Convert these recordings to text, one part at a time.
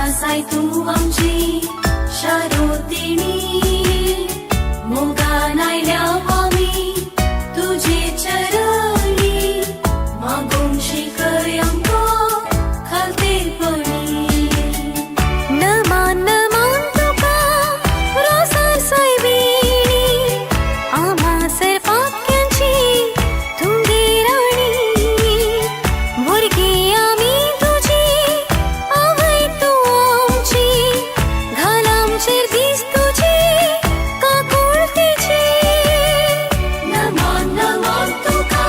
आमासाय तूं आमची शारोतिणी, मोगान आयल्या आमी तुजे चरणी, मागूंक शिकय आमकां खालतेपणी. नमान नमान तुका रोसार सायबिणी, आमा सर्वाक्यांची तुगे राणी, भुरगीं आमी तुजी आवय तूं आमची, घाल आमचेर दीस तुजी काकुळटेची. नमान नमान तुका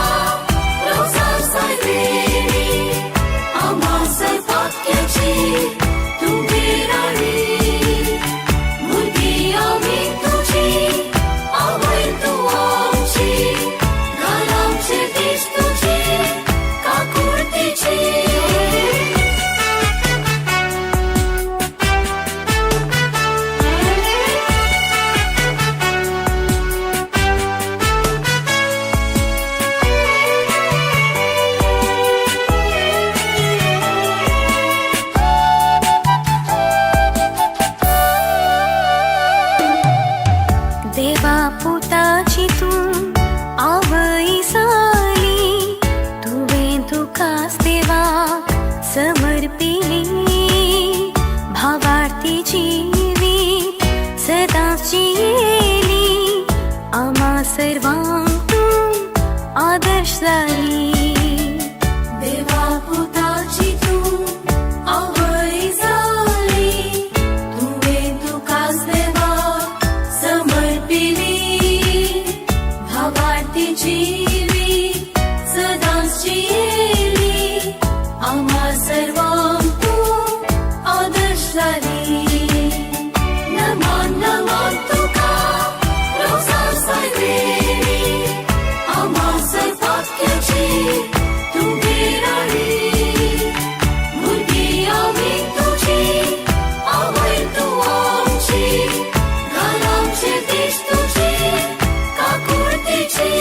रोसार सायबिणी, आमा सर्वाक्याची तुगे राणी, भुरगीं आमी तुजी आवय तूं आमची, घाल आमचेर दीस तुजी काकुळटेची. देवा पुताची तूं आवय जाली, तुवें तुकाच देवाक समर्पिली, भावार्थी जिवीत सदांच जियेली, आमा सर्वांक तूं आदर्श जाली. देवा पुताची तूं आवय जाली, तुवें तुकाच देवाक समर्पिली, भावार्थी जिवीत सदांच जियेली, आमा सर्वांक तूं आदर्श जाली. नमान नमान तुका रोसार सायबिणी, आमा सर्वाक्याची तुगे राणी, भुरगीं आमी तुजी आवय तूं आमची, घाल आमचेर दीस तुजी काकुळटेची.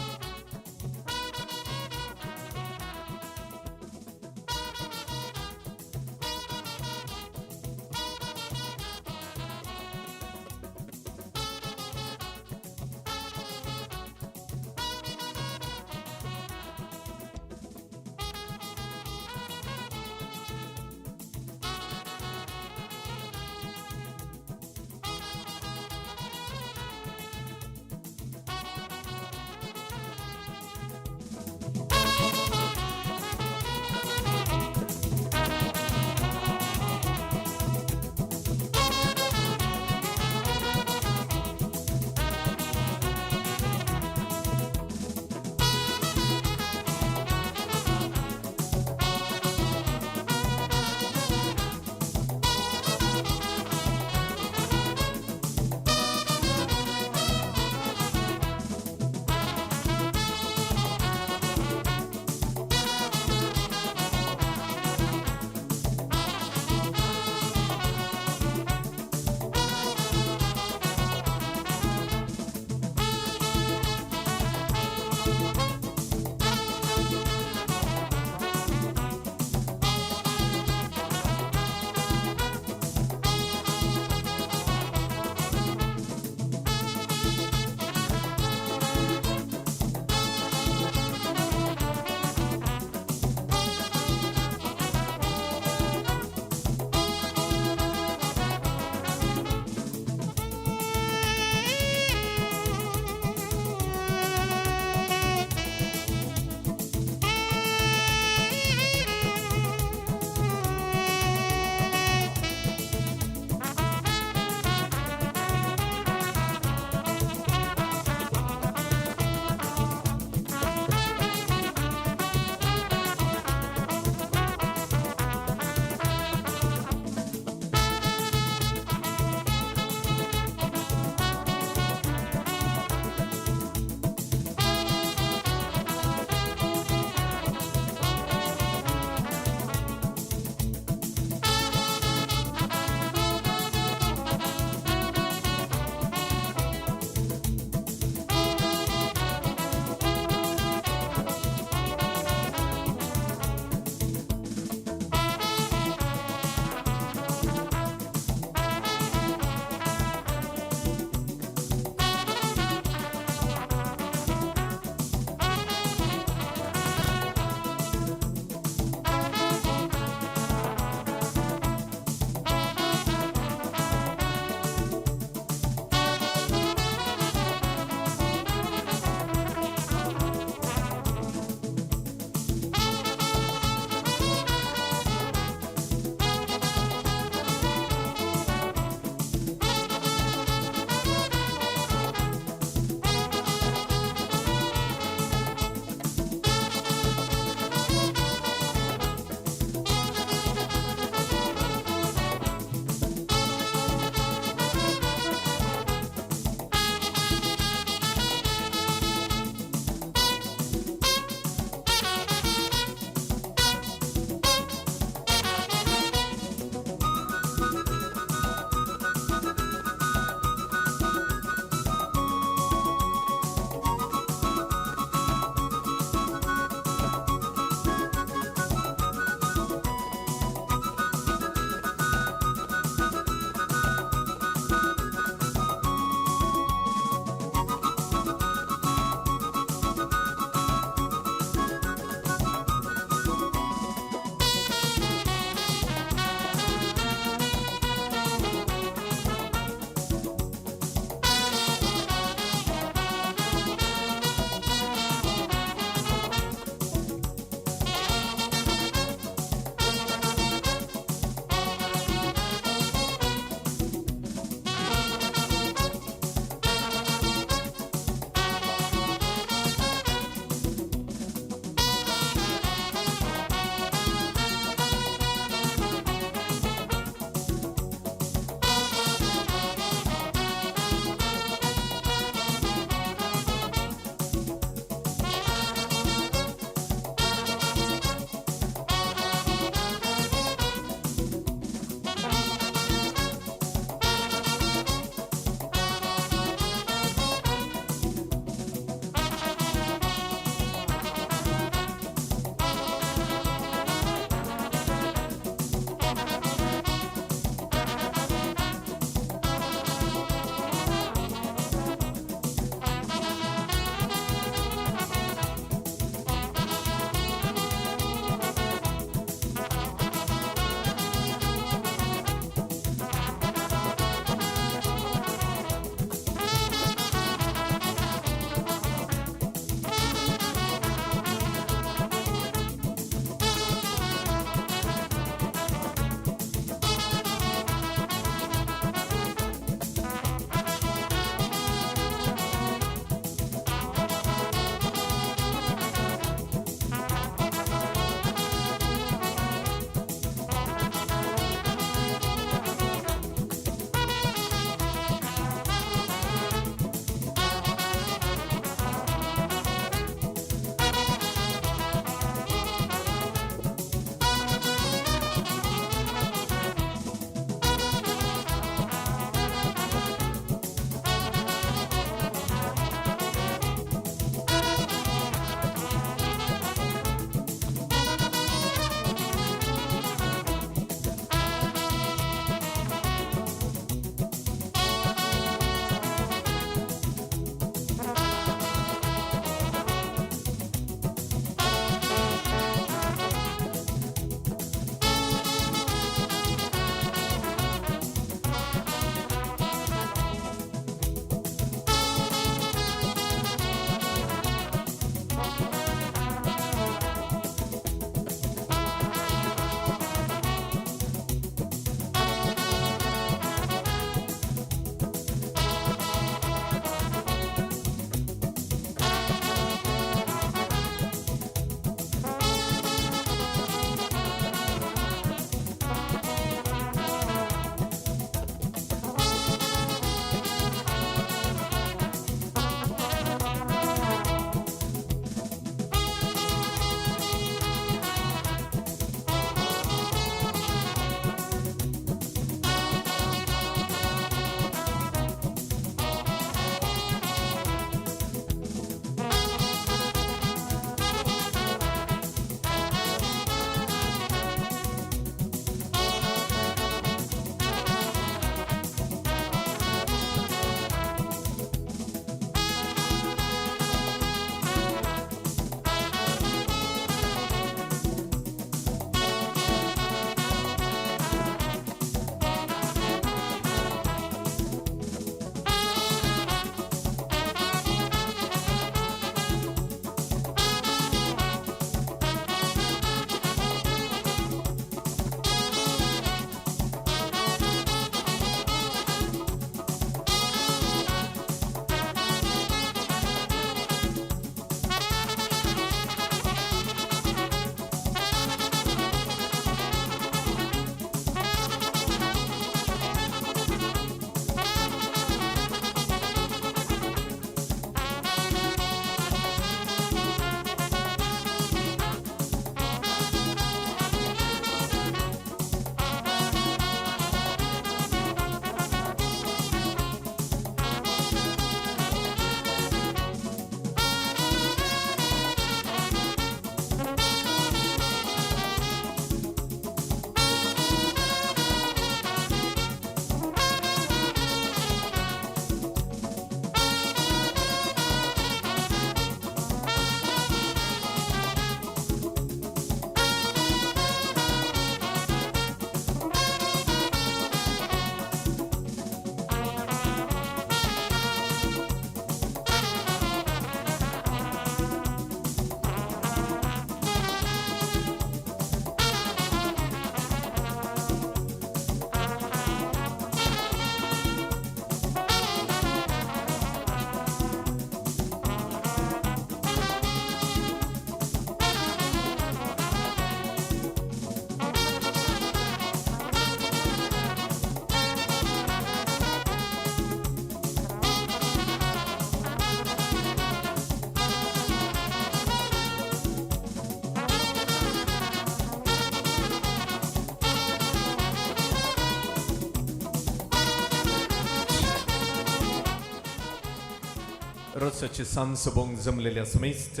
रोसाची सांज सोबोवंक जमलेल्या समेस्त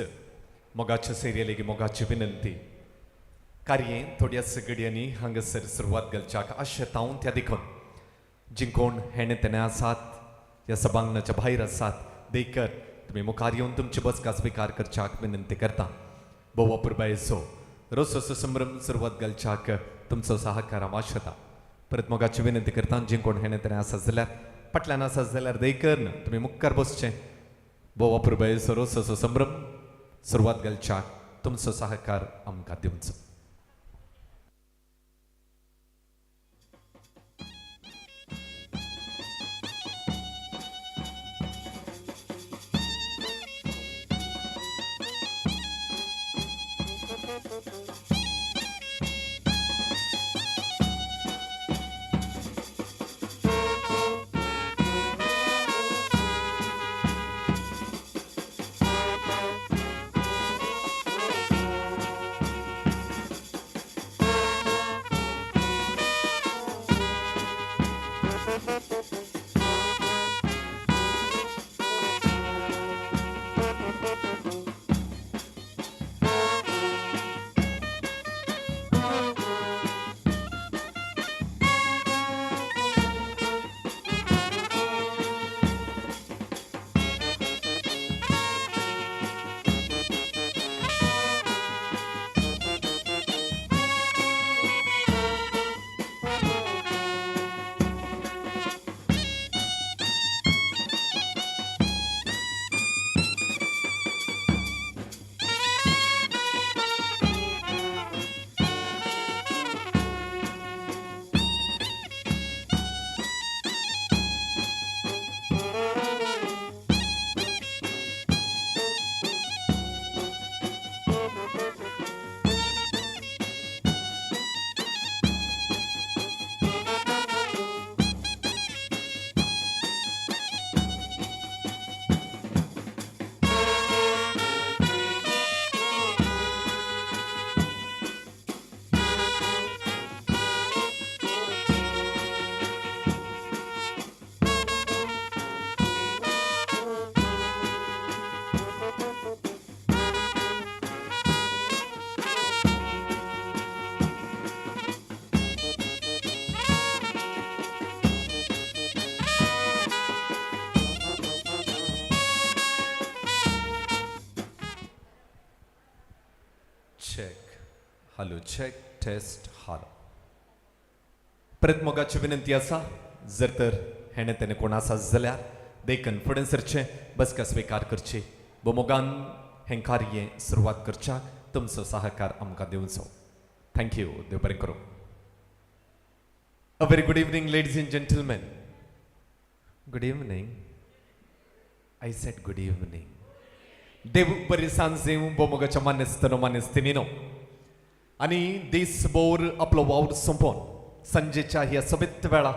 मोगाच्या सेरियलेगी मोगाची विनंती. कार्ये थोड्याच घडयांनी हांगासर सुरवात घालच्याक आशेता हांव. त्या देखून जी कोण हेणे तेणे आसात, ह्या सभांगणाच्या भायर आसात, देकर तुमी मुखार येवन तुमची बसका स्विकार करच्याक विनंती करता. भोव अपुरबायेचो रोसोचो संभ्रम सुरवात घालच्याक तुमचो सहकार हांव आशेता. परत मोगाची विनंती करता, जी कोण हेणे तेणे आसात जाल्यार, फाटल्यान आसात जाल्यार, देकर तुमी मुखार बसचें. भोव अपुरबायेचो रोसोचो संभ्रम सुरवात घालच्याक तुमचो सहकार आमकां दिवचो. Check, hello, check, test, hello. परत मोगाची विनंती आसा, जर तर हेणे तेणे कोण आसा जाल्यार देखून फुडें सरचें, बसका स्विकार करची. भोमोगान हें कार्य सुरवात करच्याक तुमचो सहकार आमकां दिवचो. Thank you. देव बरें करूं. A very good evening, ladies and gentlemen. Good evening. I said good evening. देव बरी सांज दिवं भोमोगाच्या मानेस्तनो मानेस्तिनीनो. आनी दीसभर आपलो वावर सोंपोवन सांजेच्या ह्या सवित वेळा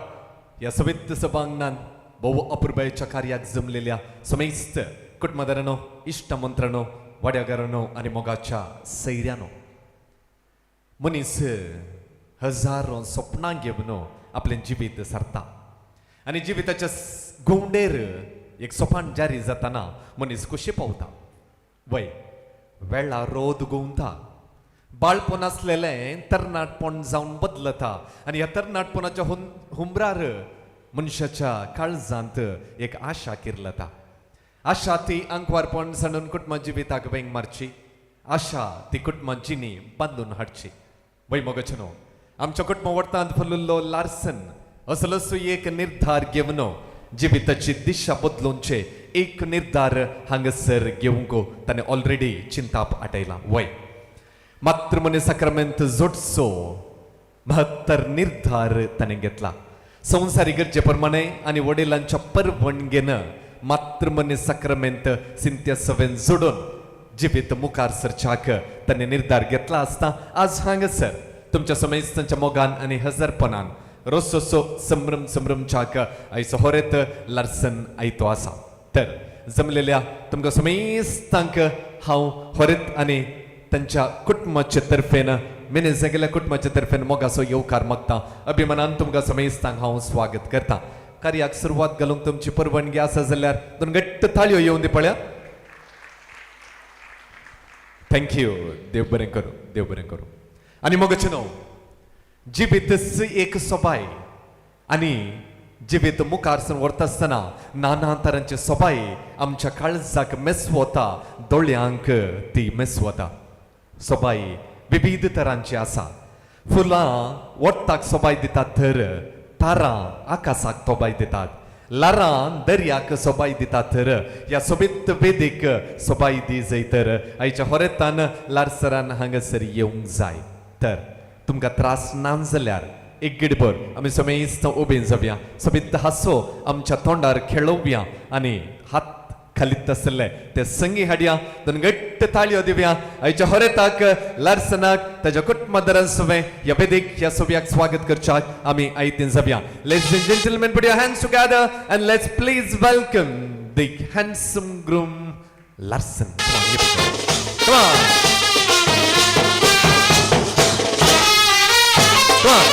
ह्या सवित सभांगणान भोव अपुरबायेच्या कार्याक जमलेल्या समेस्त कुटुंबादारांनो, इश्ट मंत्रांनो, वाड्यागारांनो आनी मोगाच्या सैऱ्यानो. मनीस हजारो सपनां घेवन आपलें जिवीत सारता आनी जिविताच्या घुंवडेर एक सोपान जारी जाताना मनीस खोशी पावता. वय वेळा रोद घुंवता, बाळपण आसलेलें तरणाटपण जावन बदलता आनी ह्या तरणाटपणाच्या हुंबरार मनशाच्या काळजांत एक आशा किरलता. आशा ती आंकवारपण सांडून कुटुंबा जिविताक वेंग मारची, आशा ती कुटुंबा जिणी बांदून हाडची. वय मोगाचेनो, आमच्या कुटुंब वट्टांत फुलिल्लो लार्सन असलोसो एक निर्धार घेवन जिविताची दिशा बदलूनचे एक निर्धार हांगासर घेवंक ताणें ऑलरेडी चिंताप आटयलां. वय मातृमनी साक्रामेंत जोडचो महत्तर निर्धार ताणें घेतला. संवसारी गरजे प्रमाणे आनी वडिलांच्या परवणगेन मातृमनी साक्रामेंत सिंत्या सवेन जोडून जिवीत मुखार सरच्याक ताणें निर्धार घेतला आसता आज हांगासर तुमच्या समेस्तांच्या मोगान आनी हजारपणान रोसोसो संभ्रम संभ्रमच्याक आयचो होरेत लार्सन आयतो आसा. तर जमलेल्या तुमकां समेस्तांक हांव होरेत आनी तांच्या कुटुंबाचे तर्फेन, मिनेझागेल्या कुटुंबाचे तर्फेन मोगाचो येवकार मागता. अभिमानान तुमकां समेस्तांक हांव स्वागत करता. कार्याक सुरवात घालूंक तुमची परवानगी आसा जाल्यार दोन घट्ट ताळयो येवन दी पळया. Thank you. देव बरें करूं, देव बरें करूं. आनी मोगाचे न्हू, जिवीतच एक सोबाय आनी जिवीत मुखार सून व्हरता आसतना नाना तरांची सोबाय आमच्या काळजाक मेसवता, दोळ्यांक ती मेसवता. सोबाय विविध तरांची आसा. फुलां वताक सोबाय दितात तर तारां आकाशाक तोबाय दितात, लारां दर्याक सोबाय दितात तर ह्या सोबीत वेदीक सोबाय दी जय तर आयच्या होरेतान लारसरान हांगासर येवंक जाय. तर तुमकां त्रास ना जाल्यार एक गिडभर आमी समेस्त उबे जावया, सोबीत हांसो आमच्या तोंडार खेळोवया आनी हात खालीत आसले ते संगी हाडया, दोन घट्ट ताळयो दिवया आयच्या होरेताक लार्सनाक ताच्या कुटुंबादारान सुवें ह्या वेदीक ह्या सोब्याक स्वागत करच्याक आमी आयतीन जावया. Ladies and gentlemen, put your hands together and let's please welcome the handsome groom Larson. Come on, here we go. Come on. Come on.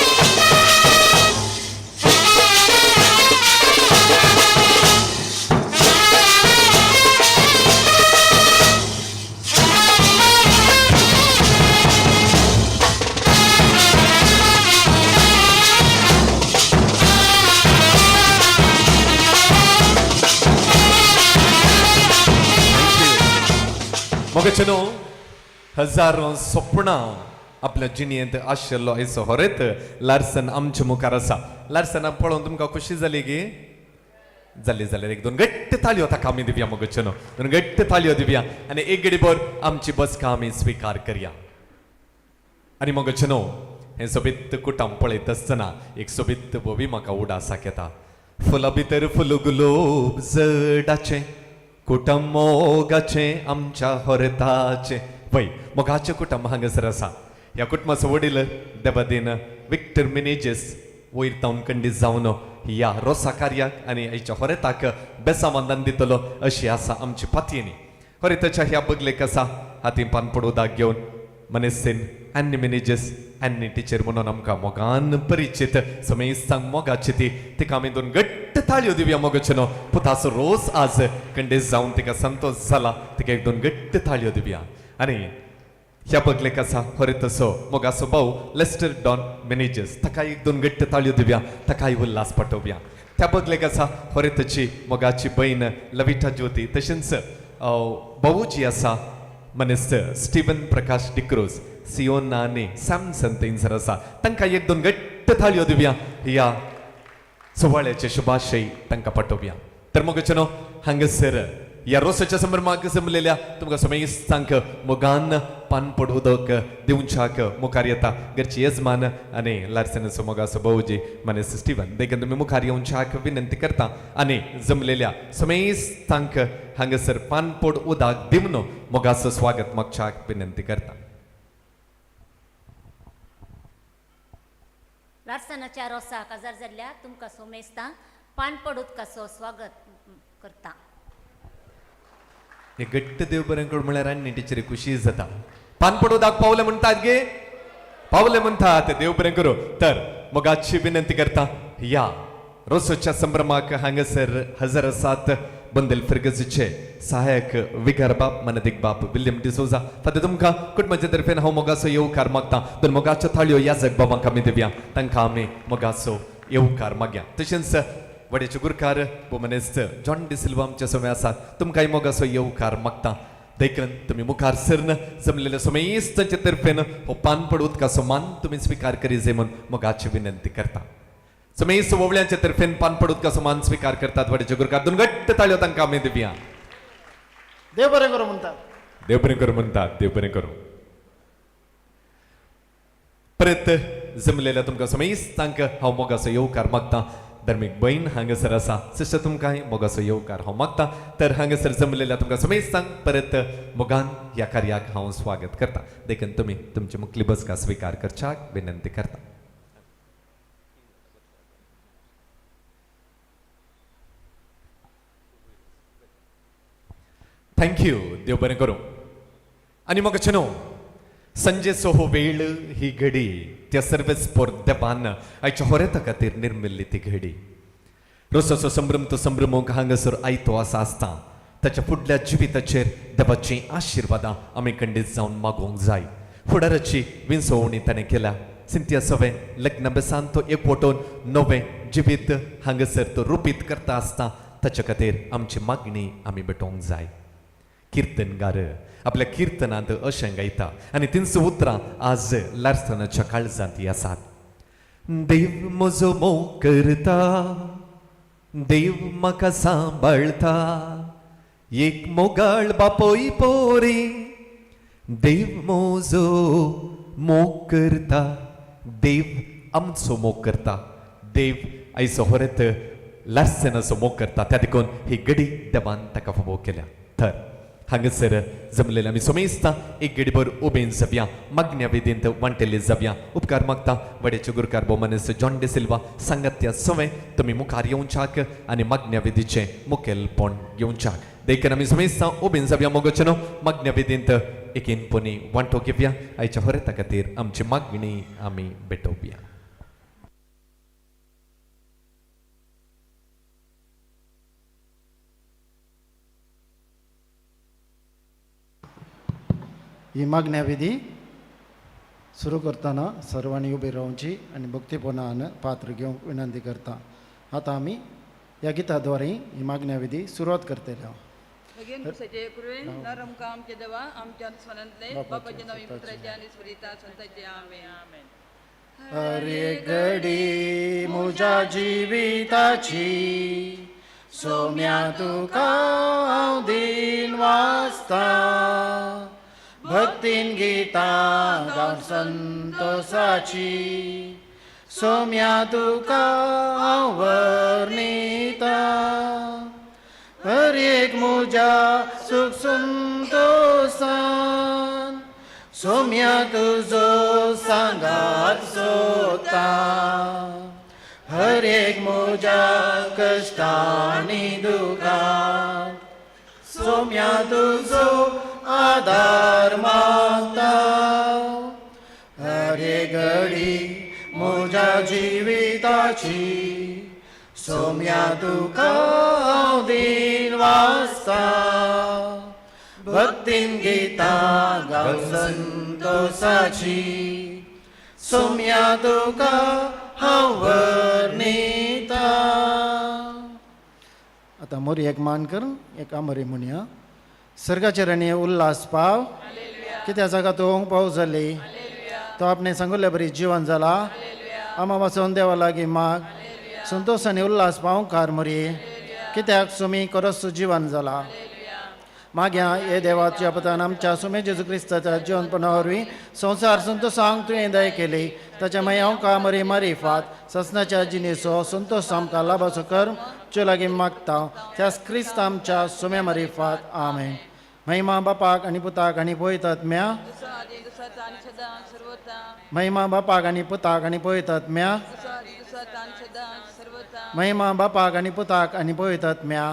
मोगाचे न्हू, हजारो सपनां आपल्या जिणेंत आशिल्लो आयचो होरेत लार्सन आमच्या मुखार आसा. लार्सनाक पळोवन तुमकां खोशी जाली गी? जाली जाल्यार एक दोन घट्ट ताळयो ताका आमी दिवया. मोगाचे न्हू, दोन घट्ट ताळयो दिवया आनी एक गडीभर आमची बसका आमी स्विकार करया. आनी मोगाचे न्हू, हें सोबीत कुटुंब पळयत आसतना एक सोबीत बोवी म्हाका उडासाक येता. फुलां भितर फुल गुलोब जडाचें कुटुंब मोगाचें आमच्या होरताचें. वय, मोगाचें कुटुंब हांगासर आसा. ह्या कुटुंबाचो वडील देवादीन विक्टर मिनेजीस वयर तावन कंडीस जावन ह्या रोसा कार्याक आनी आयच्या होरेताक बेसावंदान दितलो अशी आसा आमची पातयेनी. होरेताच्या ह्या बगलेक आसा हाती पानपड उदक घेवन मनेस्तीन आनी मिनेजीस, आनी टिचर म्हणून आमकां मोगान परिचीत, समेस्तांक मोगाची ती, तिका आमी दोन घट्ट ताळयो दिवया. मोगाचे न्हू, पुताचो रोस आज कंडेस जावन तिका संतोश जाला, तिका एक दोन घट्ट ताळयो दिवया. आनी ह्या बगलेक आसा हरे तसो मोगाचो भाऊ लेस्टर डॉन मिनेजीस, ताका एक दोन घट्ट ताळयो दिवया, ताकाय उल्हास पाठोवया. त्या बगलेक आसा हरे तची मोगाची बहीण लविटा ज्योती, तशेंच भाऊ जी आसा मनेस्त स्टीवन प्रकाश डिक्रोज, सियोना आनी सॅमसन थंयसर आसा, तांकां एक दोन घट्ट ताळयो दिवया. ह्या सुवाळ्याचे शुभाशय तांकां पाठोवया. तर मोगाचे न्हू, हांगासर ह्या रोसाच्या संभ्रमाक जमलेल्या तुमकां समेस्तांक मोगान पानपड उदक दिवच्याक मुखार येता घरची येजमान आनी लार्सनाचो मोगाचो भाऊजी मानेस्त स्टीवन. देखून तुमी मुखार येवच्याक विनंती करता आनी जमलेल्या समेस्तांक हांगासर पानपोड उदक दिवन मोगाचो स्वागत मागच्याक विनंती करता. लार्सनाच्या रोसाक काजार जाल्ल्या तुमकां सोमेस्तांक पानपड उदकाचो स्वागत करता. हे घट्ट देव बरें करून म्हळ्यार आनी टिचरी खुशी जाता. पानपड उदक पावले म्हणटात गे, पावले म्हणटात. देव बरें करूं. तर मोगाची विनंती करता, ह्या रोसोच्या संभ्रमाक हांगासर हजर आसात बंदेल फिर्गजीचे सहायक विगार बाप मनदीक बाप विल्यम डिसोजा. फादर, तुमकां कुटुंबाचे तर्फेन हांव मोगाचो येवकार मागता. दोन मोगाच्यो थाळयो याजक बाबांक आमी दिवया, तांकां आमी मोगाचो येवकार मागया. तशेंच वड्याचे गुरकार बोमनेस्त जॉन डिसिल्वा आमचे समे आसात, तुमकांय मोगाचो येवकार मागता. देखून तुमी मुखार सरन जमलेल्या समेस्तांचे तर्फेन हो पानपड उदकाचो मान तुमी स्विकार करी जाय म्हूण मोगाची विनंती करता. समेस्त वोवळ्यांचे तर्फेन पानपड उदकाचो मान स्विकार करतात वड्याचे गुरकार. दोन घट्ट ताळयो तांकां आमी दिवया. देव बरें करूं म्हणटात. देव बरें करूं म्हणटात. देव बरें करूं. परत जमलेल्या तुमकां समेस्तांक हांव मोगाचो येवकार मागता. धर्मीक बहीण हांगासर आसा, सिस्टर, तुमकांय मोगाचो येवकार हांव मागता. तर हांगासर जमलेल्या तुमकां समेस्तांक परत मोगान ह्या कार्याक हांव स्वागत करता. देखून तुमी तुमची मुखली बसका स्विकार करच्याक विनंती करता. Thank you. देव बरें करूं. आनी म्हाका न्हू, संजेचो हो वेळ, ही घडी त्या सर्वेस्पोर देवान आयच्या होरेता खातीर निर्मिल्ली ती घडी. रोसाचो संभ्रम तो संभ्रमूंक हांगासर आयतो आसा आसता ताच्या फुडल्या जिविताचेर देवाचीं आशिर्वादां आमी खंडीत जावन मागोवंक जाय. फुडाराची विंचवणी ताणें केल्या. सिंतिया सवें लग्न बेसान तो एकवटून नवें जिवीत हांगासर तो रुपीत करता आसता ताच्या खातीर आमची मागणी आमी भेटोवंक जाय. किर्तनगार आपल्या किर्तनांत अशें गायता आनी तींच उतरां आज लार्सनाच्या काळजांत आसात. देव म्हजो मोग करता, देव म्हाका सांबाळता, एक मोगाळ बापोय पोरी, देव म्हजो मोग करता, देव आमचो मोग करता, देव आयचो होरेत लार्सनाचो मोग करता. त्या देखून ही गडी देवान ताका फावो केल्या. तर हांगासर जमलेले आमी सोमेस्ता एक गडीभर उबेन जावया, मागण्या विधींत वांटेल्ले जावया. उपकार मागता वडेचे गुरकार भोवमानेस्त जॉन डे सिल्वा सांगात्या सवें तुमी मुखार येवच्याक आनी मागण्या विधीचें मुखेलपण घेवच्याक. देखून आमी सोमेस्ता उबेन जावया मोगोचें न्हू मागण्या विधींत एकीनपणी वांटो घेवया. आयच्या होरेता खातीर आमची मागणी आमी भेटोवया. ही मागण्या विधी सुरू करतना सर्वांनी उबी रावची आनी भक्तीपणान पात्र घेवंक विनंती करता. आतां आमी ह्या गिता द्वारे ही मागण्या विधी सुरवात करतले. हरे घडी म्हज्या जिविताची सोम्या तुका हांव दिन वाचता, भक्तीन गितां गावन संतोसाची सोम्या तुका हांव वर्णिता. हर एक म्हज्या सूख संतोसान सोम्या तुजो सांगात सोदता, हर एक म्हज्या कश्टांनी दुखांत सोम्या तुजो आदार मागता. हर एक घडी म्हज्या जिविताची सोम्या तुका हांव दिन वाचता, भक्तीन गितां गावन संतोसाची सोम्या तुका हांव वर्णिता. आतां मोरी एक मान करून एक आमरी म्हणया. सर्गाचे रणे उल्हास पाव, कित्या जागा तूं पाव जाली, तो आपणे सांगुल्ले बरी जिवन जाला, आमा वाचोवन देवा लागीं माग, संतोश आनी उल्हास पावंकार मोरी, कित्याक सुमी करस जिवन जाला. माग्या हे देवाच्या पतान आमच्या सुमे जेजू क्रिस्ताच्या जिवनपणा वरवीं संवसार संतोषांक तुवें दया केली, ताच्या मागीर आमकां मरी मारिफात ससनाच्या जिणेचो संतोष आमकां लाभाचो कर तुजे लागीं मागता, त्याच क्रिस्त आमच्या सुम्या मारिफात. आमेन. महिमा बापाक आनी पुताक आनी पवित्र आत्म्या. महिमा बापाक आनी पुताक आनी पवित्र आत्म्या. महिमा बापाक आनी पुताक आनी पवित्र आत्म्या.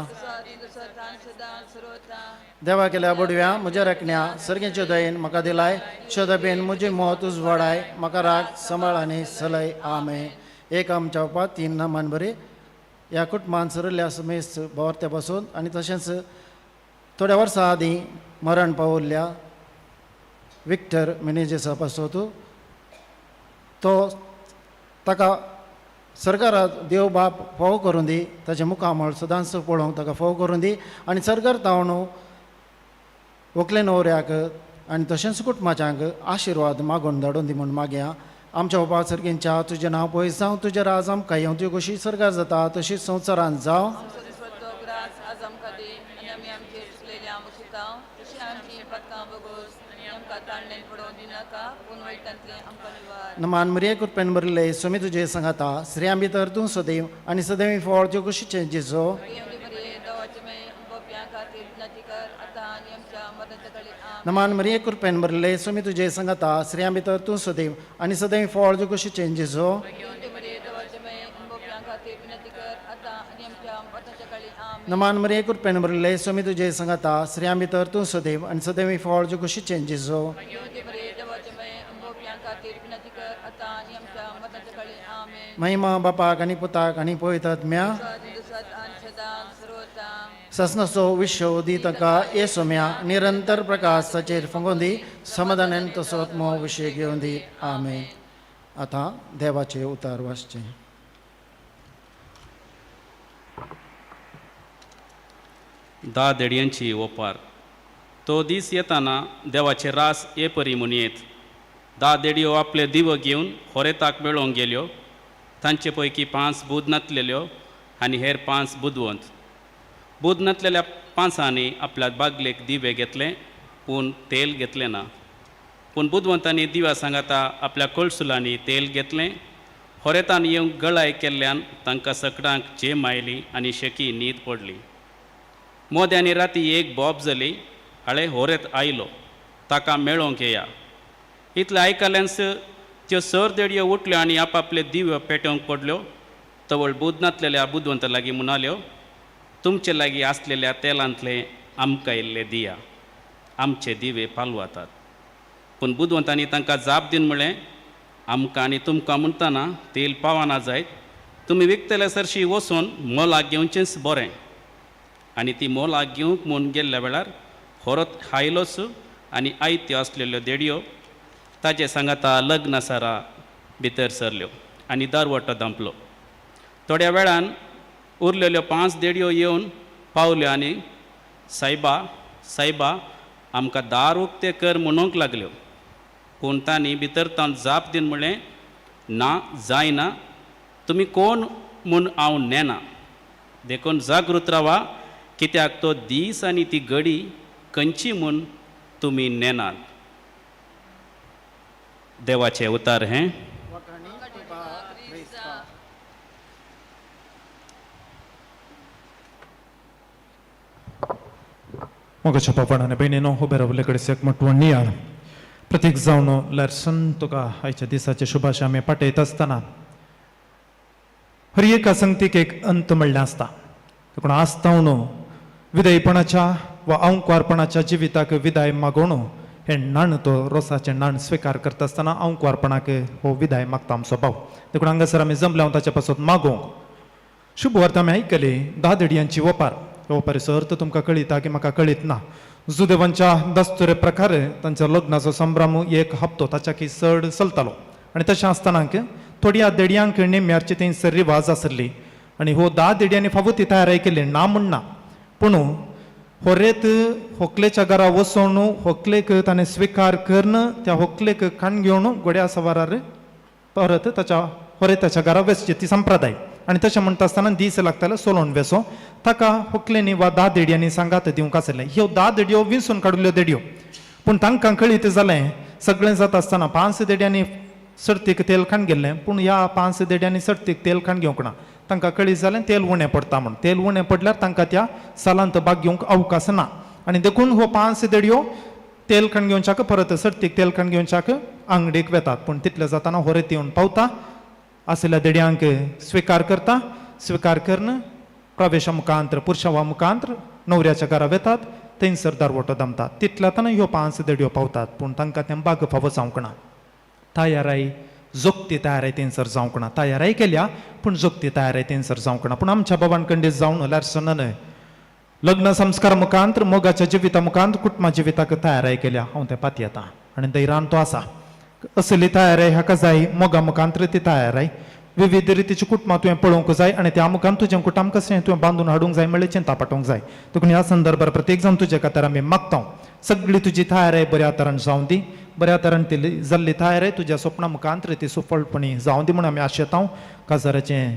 देवा केल्या बुडव्या म्हज्या रखण्या सर्गेच्या दयेन म्हाका दिलाय, शोदबेन म्हजी मत उजवाडाय, म्हाका राग सांबाळ आनी सलय. आमेन. एक आमच्या बापा तीन नामान बरी ह्या कुटुंबान सरिल्ल्या समेस्त भावार्त्या पासून आनी तशेंच थोड्या वर्सां आदीं मरण पावल्ल्या विक्टर मिनेजेसा पासत तो ताका सरकारात देव बाप फावो करून दी, ताचें मुखामळ सदांच पळोवंक ताका फावो करून दी आनी सरकार तावन व्हंकले न्हवऱ्याक आनी तशेंच कुटुंबाच्यांक आशिर्वाद मागून धाडून दी म्हूण मागया. आमच्या बापा सर्गींच्या तुजें नांव पयस जावं, तुजें राज आमकां येवं, तुजी कशी सरकार जाता तशीच संवसारांत जावं. नमान मरिये कृपेन भरिल्ले स्वामी तुजे सांगाता, स्त्रियां भितर तूं सदैव आनी सदैव फळ तुजे कुशीचें जेजो. नमान मरिये कृपेन भरिल्ले स्वामी तुजे सांगाता, स्त्रियां भितर तूं सदैव आनी सदैव फळ तुजे कुशीचें जेजो. नमान मरिये कृपेन भरिल्ले स्वामी तुजे सांगाता, स्त्रियां भितर तूं सदैव आनी सदैव फळ तुजे कुशीचें जेजो. महिमा बापाक आनी पुताक आनी पवित्र आत्म्या. ससनसो विश्व दी तांकां ये सोम्या निरंतर प्रकाश ताचेर फंगोवन दी समाधानान तसोच मोव विशय घेवन दी. आमेन. आतां देवाचें उतार वाचचें. धा देडयांची ओपार. तो दीस येताना देवाचे रास हे परी म्हणयेत. धा देडयो आपले दिवो घेवन होरेताक मेळोवंक गेल्यो. तांचे पैकी पांच बूद नातलेल्यो आनी हेर पांच बुदवंत. बूद नातलेल्या पांचांनी आपल्या बागलेक दिवे घेतले पूण तेल घेतलें ना. पूण बुदवंतांनी दिव्या सांगाता आपल्या कळसुलांनी तेल घेतलें. होरेतान येवंक गळाय केल्ल्यान तांकां सकडांक झेम आयली आनी शेकी न्हीद पडली. मोद्यांनी राती एक बोब जाली, हाळे होरेत आयलो, ताका मेळोवंक येया. इतलें आयकल्यानच त्यो सर देडयो उठल्यो आनी आपापले दिव्यो पेटोवंक पडल्यो. तवळ बूद नातलेल्या बुदवंता लागीं म्हणाल्यो, तुमचे लागीं आसलेल्या तेलांतलें आमकां इल्लें दिया, आमचे दिवे पालवतात. पूण बुदवंतांनी तांकां जाप दिवन म्हळें, आमकां आनी तुमकां म्हणटना तेल पावना जायत, तुमी विकतले सरशी वचून मोलाक घेवचेंच बरें. आनी ती मोलाक घेवंक म्हूण गेल्ल्या वेळार होरत आयलोच आनी आयत्यो आसलेल्यो देडयो ताजे सांगाता लग्न सारा भितर सरल्यो आनी दारवटो धांपलो. थोड्या वेळान उरलेल्यो पांच देडयो येवन पावल्यो आनी सायबा सायबा आमकां दार उक्तें कर म्हणूंक लागल्यो. पूण तांणी भितर तावन जाप दिवन म्हळें, ना जायना, तुमी कोण म्हूण हांव नेना. देखून जागृत रावा, कित्याक तो दीस आनी ती घडी खंयची म्हूण तुमी नेनात. देवाचें उतार हें. मोगाच्या पापान आनी भयणीनो, उबे रावले कडेन सेक मटवण नियाळ प्रतीक जावन लॅर्सन तुका आयच्या दिसाचे शुभाशय आमी पाठयत आसतना हर एका संगतीक एक अंत म्हणलें आसता. देखून आसतावन विदयपणाच्या वा अंकवारपणाच्या जिविताक विदाय मागोवन हें नाण तो रोसाचें नाण स्विकार करता आसतना अंकवारपणाक हो विदाय मागता आमचो भाव. देखून हांगासर आमी जमले हांव ताचे पासत मागोवंक. शुभ वार्ता आमी आयकली धा देडयांची ओपार. ह्या ओपारीचो अर्थ तुमकां कळिता की म्हाका कळीत ना. जुदेवांच्या दस्तुरे प्रकारे तांच्या लग्नाचो संभ्रम एक हप्तो ताच्याकी चड चलतालो आनी तशें आसतना थोड्या देडयांक निम्यारची थंयसर रिवाज आसली आनी हो धा देडयांनी फावो ती तयारी केली ना म्हण ना. पूण हो रेत होकलेच्या घरा वचोन होकलेक ताणें स्विकार करून त्या होकलेक खाण घेवन घोड्या सवारार परत ताच्या होरेताच्या घरा वेसची ती संप्रदाय. आनी तशें म्हणटा आसतना दीस लागताले सोलोवन वेसो ताका होकलेनी वा धा देडयांनी सांगात दिवंक आसलें. ह्यो धा देडयो विंचून काडिल्ल्यो देडयो, पूण तांकां कळीत जालें सगळें जाता आसतना पांच देडयांनी सर्तीक तेल खाण गेल्लें, पूण ह्या पांच देडयांनी सर्तीक तेल खाण घेवंक ना. तांकां कळीत जालें तेल उणें पडटा म्हूण. तेल उणें पडल्यार तांकां त्या सालांत भाग घेवंक अवकाश ना आनी देखून हो पांच देडयो तेल खाण घेवच्याक परत सर्तीक तेल खाण घेवच्याक आंगडीक वेतात. पूण तितलें जाताना होरेत येवन पावता आशिल्ल्या देडयांक स्विकार करता. स्विकार करून प्रवेशा मुखांत्र पुरशावा मुखांत्र न्हवऱ्याच्या घरा वेतात, थंयसर दारवटो दमतात. तितल्या आतां ह्यो पांच देडयो पावतात, पूण तांकां तें बाग फावो जावंक ना. तयाराय जोगती तयाराय थंयसर जावंक ना. तयाराय केल्या पूण जोगती तयाराय थंयसर जावंक ना. पूण आमच्या बाबान खंडीत जावन लॅर्सनान लग्न संस्कार मुखांत्र मोगाच्या जिविता मुखांत्र कुटुंबा जिविताक तयाराय केल्या. हांव तें पातयेता आनी धैर्यान तो आसा. असली तयाराय हाका जाय मोगा मुखांत्र ती तयाराय विविध रितीची कुटुंबां तुवें पळोवंक जाय आनी त्या मुखान तुजें कुटुंब कशें तुवें बांदून हाडूंक जाय म्हणल्यार चिंता पाठोवंक जाय. देखून ह्या संदर्भार प्रत्येक जाण तुजे खातीर आमी मागता सगळी तुजी तयाराय बऱ्या तरान जावं दी, बऱ्या तरान ती जाल्ली तयाराय तुज्या सपना मुखांत्र ती सुफळपणी जावं दी म्हूण आमी आशेता. काजाराचें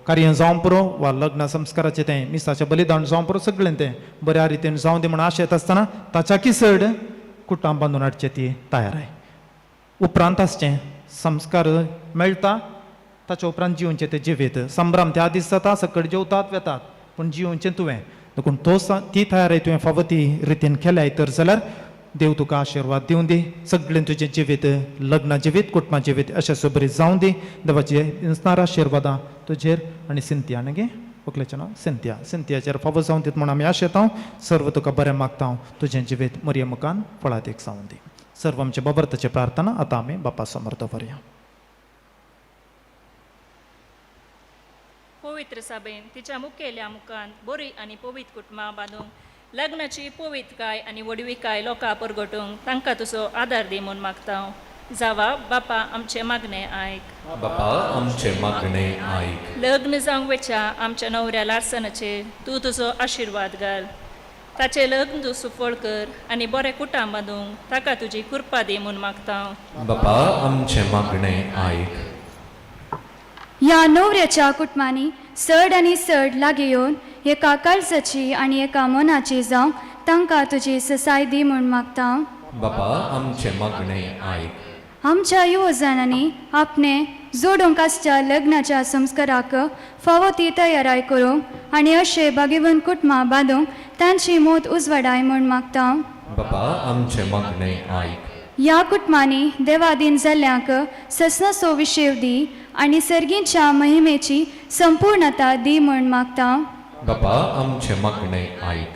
कार्य जावं पुरो वा लग्न संस्काराचें तें मिसाचें बलिदान जावं पुरो, सगळें तें बऱ्या रितीन जावं दी म्हूण आशेत आसतना ताच्याकी चड कुटुंब बांदून हाडचें ती तयाराय उपरांत आसचें संस्कार मेळटा ताच्या उपरांत जिवनचें तें जिवीत संभ्रम त्या दीस जाता, सकट जेवतात वेतात, पूण जिवनचें तुवें. देखून तो ती तयारी तुवें फावो ती रितीन केल्याय तर जाल्यार देव तुका आशिर्वाद दिवं दी. सगळें तुजें जिवीत लग्न जिवीत कुटुंबा जिवीत अशें सुबरीत जावं दी. देवाचे इन्सनार आशिर्वादां तुजेर आनी सिंतिया न्ही गे व्हंकलेचें नांव सिंतिया, सिंतियाचेर फावो जावं दीत म्हूण आमी आशेता. सर्व तुका बरें मागता, तुजें जिवीत मरये मुखान फळादीक जावं दी. सर्व आमचे बाबर्थाची प्रार्थना आतां आमी बापा समोर दवरया. पवित्र पवित्र साबेन तिच्या मुखेल्या मुखान बरी आनी पवित्र कुटुंबां बांदूंक लग्नाची पवित्रकाय आनी व्हडविकाय लोकां परगटूंक तांकां तुजो आदार दी म्हूण मागता. जावा बापा आमचें मागणें आयक. बापा आमचें मागणें आयक. लग्न जावंक वेच्या आमच्या नवऱ्या लार्सनाचेर तूं तुजो आशिर्वाद घाल. ताचें लग्न तूं सुफळ कर आनी बरें कुटां बांदूंक ताका तुजी कृपा दी म्हूण मागता. बापा आमचें मागणें आयक. ह्या नवऱ्याच्या कुटुंबांनी चड आनी चड लागीं येवन एका काळजाची आनी एका मनाची जावंक तांकां तुजी ससाय दी म्हूण मागता. बापा आमचें मागणें आयक. आमच्या युवजणांनी आपणे जोडूंक आसच्या लग्नाच्या संस्काराक फावो ती तयाराय करूंक आनी अशें भागेवन कुटुंबां बांदूंक तांची मोत उजवाडाय म्हूण मागता. बापा आमचें मागणें आयक. ह्या कुटुंबांनी देवादीन जाल्ल्यांक ससनाचो विशेव दी आनी सर्गीच्या महिमेची संपूर्णता दी म्हूण मागता. बापा आमचें मागणें आयक.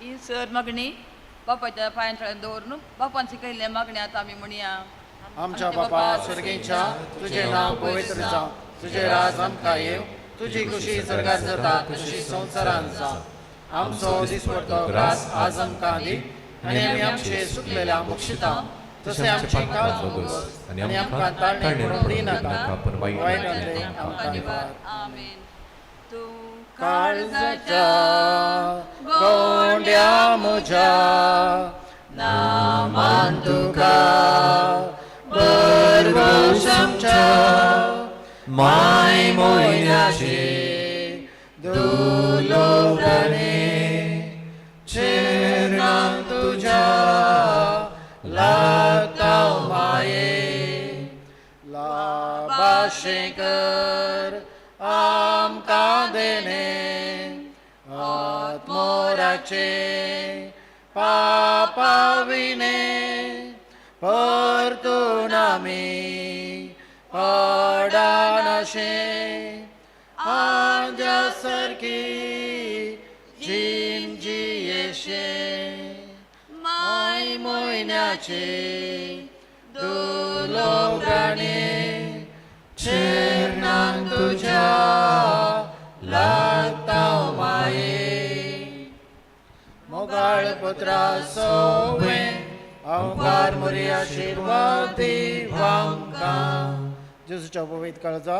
ही सर मागणी बापाच्या पांयांतल्यान दवरून बापान शिकयल्ले मागणी आतां आमी म्हणया. आमच्या बापा स्वर्गीच्या, तुजें नांव पवित्र जावं, तुजें राज आमकां येवं, तुजी खुशी स्वर्गात जाता तशी संवसारांत जावं. आमचो दिसपडतो ग्रास आज आमकां दी आनी आमी आमचे सुकलेल्या मुक्षिता तशें आमचे काळज बोगस आनी आमकां ताळणे पडूंक दिनाका, पूण वायटांतलें आमकां निवार. आमेन. तूं काळजाच्या गोंड्या म्हज्या नामान तुका बरगोश आमच्या माय मोयन्याचे दुलोभ्रणे चेरणां तुज्या लागता माये लाभाशें कर आमकां देणें आत्मोराचे पापाविणे परतून आमी पडानाशें आद्या सारकी जीण जियेशें माय म्हयन्याचे दुलोगाणे चेरणां तुज्या लागता माये मोगाळ पुत्रा सोवे अवकार मोरी आशिर्वाद दिवांकां. जेजूच्या पवित्र काळजा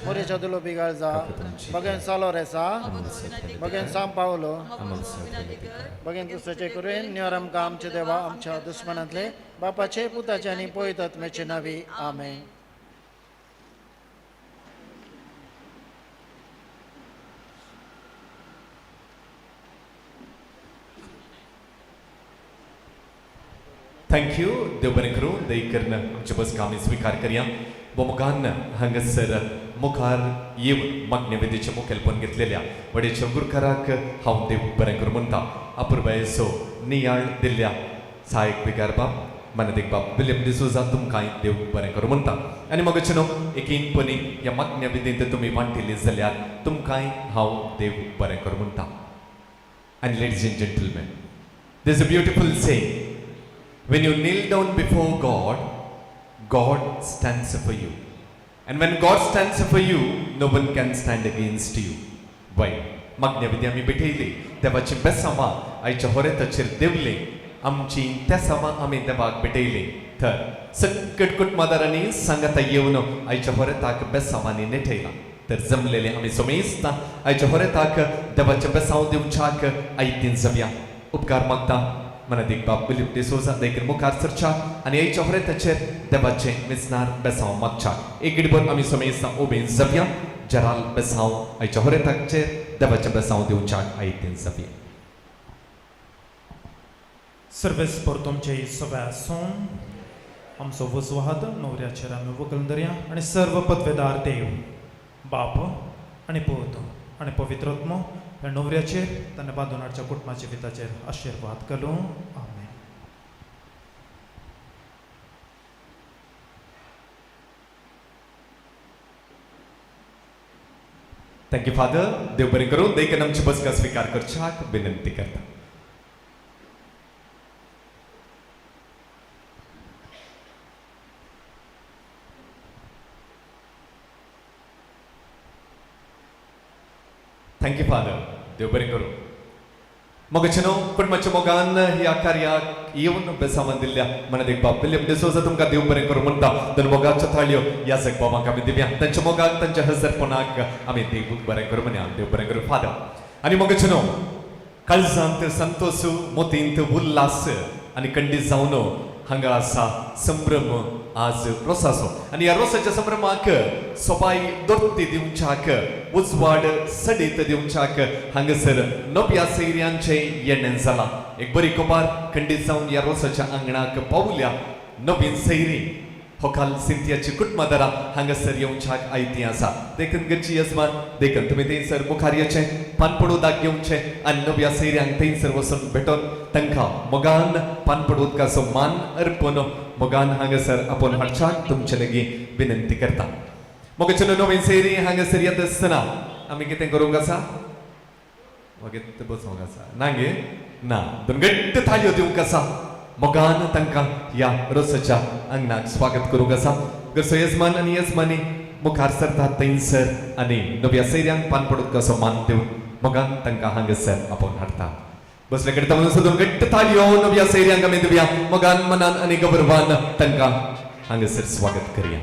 मोरेच्या दुलोबी काळजा बगेन सालो रेसा बगेन साम पावलो बगेन दुसऱ्याचे करून निवर आमकां आमच्या देवा आमच्या दुस्मनांतले बापाचे पुताचे आनी पवित्र आत्म्याचे नांवी. आमेन. Thank you. देव बरें करूं. दयकरून आमचे बसका आमी स्विकार करया. बोमगान हांगासर मुखार येवन मागण्या विधीचें मुखेलपण घेतलेल्या वडेच्या गुरकाराक हांव देव बरें करूं म्हणटा. अपुरबायेचो नियाळ दिल्ल्या सहायक विगार बाब मानदीक बाब विल्यम डिसोजा तुमकां देव बरें करूं म्हणटा. आनी मगचे न्हू एकीनपणी ह्या मागण्या विधींत तुमी वांटिल्ली जाल्यार तुमकांय हांव देव बरें करूं म्हणटा. आनी ladies and gentlemen, this a beautiful saying. When you kneel down before God, God stands for you. And when God stands for you, no one can stand against you. Why? मागण्या विधी आमी भेटयली देवाची बेसांवां आयच्या होरेताचेर देवली आमची तेसांवां आमी देवाक भेटयली. तर सकट कुटुंबादारांनी सांगाता येवन आयच्या होरेताक बेसांवांनी नेटयला. तर जमलेले आमी सोमेस्ता आयच्या होरेताक देवाचें बेसांव दिवच्याक आयतीन जावया. उपकार मागता मनादीक बाब विल्यम डिसोजा देखील मुखार सरच्या आनी आयच्या होरेताचेर देवाचें मिसनार बेसांव मागच्या. एक गडभर आमी सोमेस्ता उबेन जावया. जराल बेसांव आयच्या होरेताचेर देवाचें बेसांव दिवच्याक आयतीन जावया. सर्वेस पर तुमचे सगळे आसून आमचो वजवाहत नवऱ्याचेर आमी वगल दरया आनी सर्व पदवेदार देव बाप आनी पूत आनी पवित्र आत्मो ह्या नवऱ्याचेर ताणें बांदून हाडच्या कुटुंबाच्या जिविताचेर आशिर्वाद घालूं. आमेन. Thank you father. देव बरें करूं. देखून आमची बसका स्विकार करच्याक विनंती करता. Thank you father, देव बरें करूं. मोगाचे न्हू कुटुंबाच्या मोगान ह्या कार्याक येवन बेसावन दिल्ल्या मनादेक बाब विल्यम डिसोजा तुमकां देव बरें करूं म्हणटा. दोन मोगाच्यो थाळयो ह्या जगबाबांक आमी दिवया. तांच्या मोगाक, तांच्या हजरपणाक आमी देव बरें करूं म्हणया. देव बरें करूं फादर. आनी मोगाचे न्हू काळजांत संतोश, मोतींत उल्हास आनी खंडीत जावन हांगा आसा संभ्रम आज रोसाचो. आनी ह्या रोसाच्या संभ्रमाक सोबाय दोर्ती दिवच्याक, उजवाड सडीत दिवच्याक हांगासर नव्या सैर्यांचें येणें जालां. एक बरी खबर खंडीत जावन ह्या रोसाच्या आंगणाक पावल्या नवीन सैरी होकाल सिंथियाची कुटुंबादारां हांगासर येवच्याक आयती आसा. देखून घरची यजमान, देखून तुमी थंयसर मुखार येचें, पानपड उदक घेवचें आनी नव्या सैऱ्यांक थंयसर वचून भेटोवन तांकां मोगान पानपड उदकाचो मान अर्पून मोगान हांगासर आपोवन हाडच्याक तुमचे लागीं विनंती करता. मोगाचे नवीन सैरी हांगासर येता आसतना आमी कितें करूंक आसा? मागीर बसोंक आसा ना गे? ना, दोन घट्ट थाळयो दिवंक आसा. मोगान तांकां ह्या रोसाच्या आंगणाक स्वागत करूंक आसा. घरचो येजमान आनी येजमानी मुखार सरतात थंयसर आनी नव्या सैऱ्यांक पानपड उदकाचो मान दिवन मोगान तांकां हांगासर आपोवन हाडटा. बसले कडेन म्हणून दोन घट्ट थाळयो नव्या सैऱ्यांक आमी दिवया. मोगान मनान आनी गौरवान तांकां हांगासर स्वागत करया.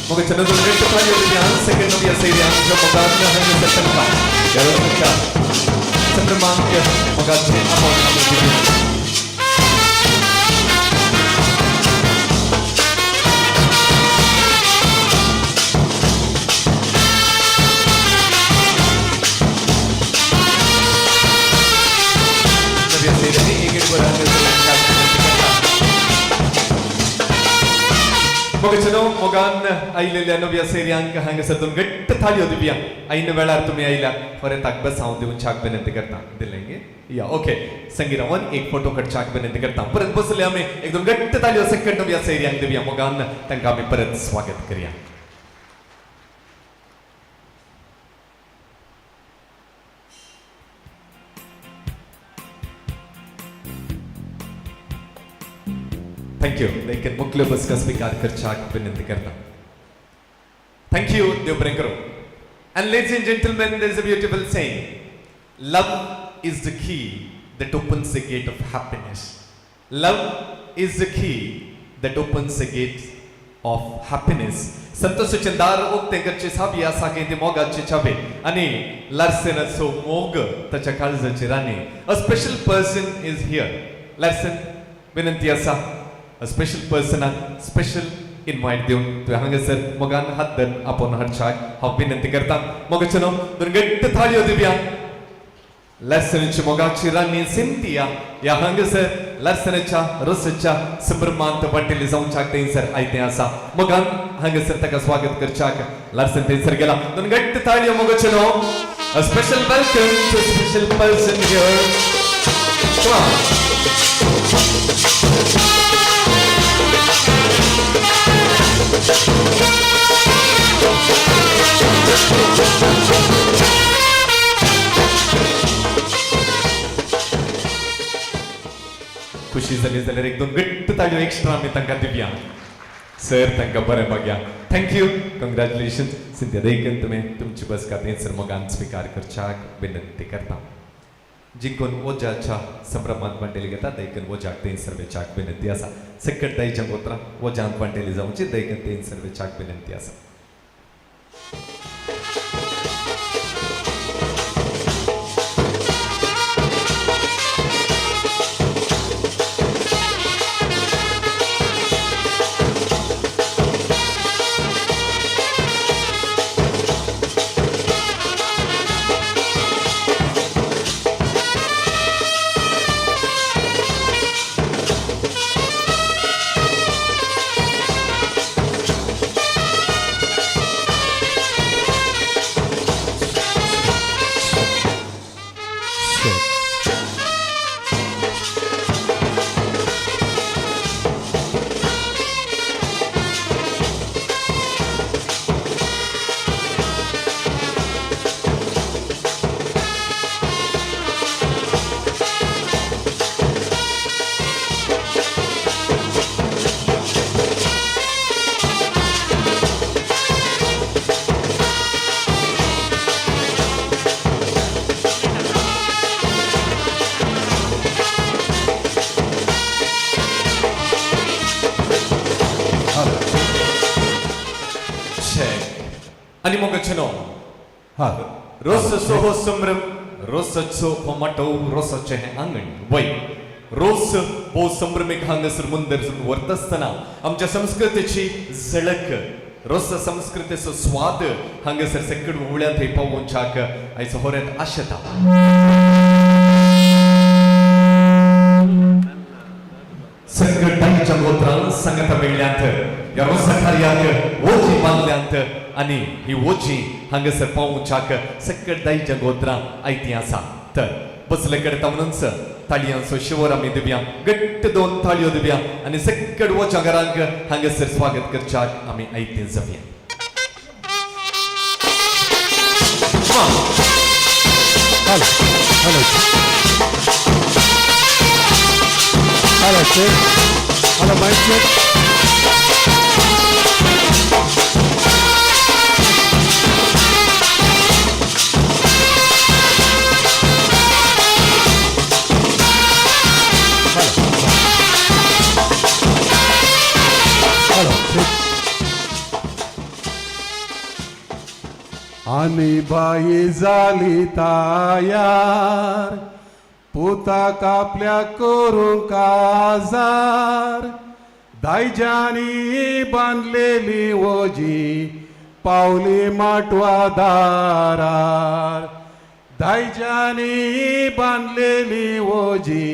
मोगाच्या दोन घट्ट थाळयो दिवया सेकंड नव्या सैऱ्यांक मोगान हांगासर तांकां ह्या रोसाच्या संभ्रमाक मोगाचे आपोवन आमी दिवया. नव्या सैऱ्यांनी एक एक बरं हांगासर येवच्याक विनंती करता. मोगाचे मोगान आयलेल्या नव्या सैऱ्यांक हांगासर दोन घट्ट थाळयो दिवया. ऐन वेळार तुमी आयल्या, फरेंताक बेसांव दिवच्याक विनंती करता. दिलें गे? या, ओके. संगीरावन एक फोटो काडच्याक विनंती करता. परत बसले आमी एक दोन घट्ट थाळयो सेकंड नव्या सैऱ्यांक दिवया. मोगान तांकां आमी परत स्वागत करया. Thank you. लेकिन मुखले बसका स्वीकार करच्याक विनंती करता. Thank you. देव बरें करूं. And ladies and gentlemen, there is a beautiful saying. Love is the key that opens the gate of happiness. Love is the key that opens the gate of happiness. संतोषाचें दार उक्तें करचे चाबी आसा की ती मोगाची चाबी. आनी लार्सेनाचो मोग ताच्या काळजाची राणी. A special person is here. Larsen, विनंती आसा, अ स्पेशल पर्सनाक स्पेशल इनवायट दिवन तुवें हांगासर मोगान हात धरून आपोवन हाडच्याक हांव विनंती करता. मोगाचे न्हू दोन घट्ट थाळयो दिवया. लार्सनाची मोगाची राणी सिंथिया ह्या हांगासर लार्सनाच्या रोसाच्या संभ्रमांत वांटेली जावच्याक थंयसर आयतें आसा. मोगान हांगासर ताका स्वागत करच्याक लार्सन थंयसर गेला. दोन घट्ट थाळयो मोगाचे न्हू. A special welcome to special person here. Come on. खुशी जाली जाल्यार एक दोन घट्ट ताळयो एक्स्ट्रा आमी तांकां दिवया. सर तांकां बरें बघया. Thank you, congratulation Cynthia. देखून तुमी तुमची बसका थंयसर मोगान स्विकार करच्याक विनंती करता. जिंकून वोजाच्या संभ्रमांत वांटेली घेता, देखून वोजाक थंयसर वेच्याक विनंती आसा. सकट दायच्या गोत्रां वोजांत वांटेली जावची, देखून थंयसर वेच्याक विनंती आसा. आनी मोगाचेनो रोसाचो हो संभ्रम, रोसाचो हो माटव, रोसाचें हें आंगण. वय, रोस भोव संभ्रमीक हांगासर मुंदर व्हरता आसतना आमच्या संस्कृतीची झळक, रोस संस्कृतीचो स्वाद हांगासर सकड उवळ्यांत थंय पावोवच्याक आयचो होरेंत आशेता. सकटाईच्या गोत्रान सांगता मेळ्ळ्यांत ह्या रोसा कार्याक ओजी बांदल्यांत आनी ही ओजी हांगासर पावोवच्याक सकट दाईच्या गोत्रां आयती आसा. तर बसले कडेन म्हणूनच ताळयांचो शिवर आमी दिवया, घट्ट दोन ताळयो दिवया आनी सकट वोच्या घरांक हांगासर स्वागत करच्याक आमी आयती जावया. Hello hello hello check hello mic check. Hello check. आनी बाई जाली तयार, पुताक आपल्या करूंक काजार, दायज्यांनी बांदलेली ओजी पावली माटवा दारार, दायज्यांनी बांदलेली ओजी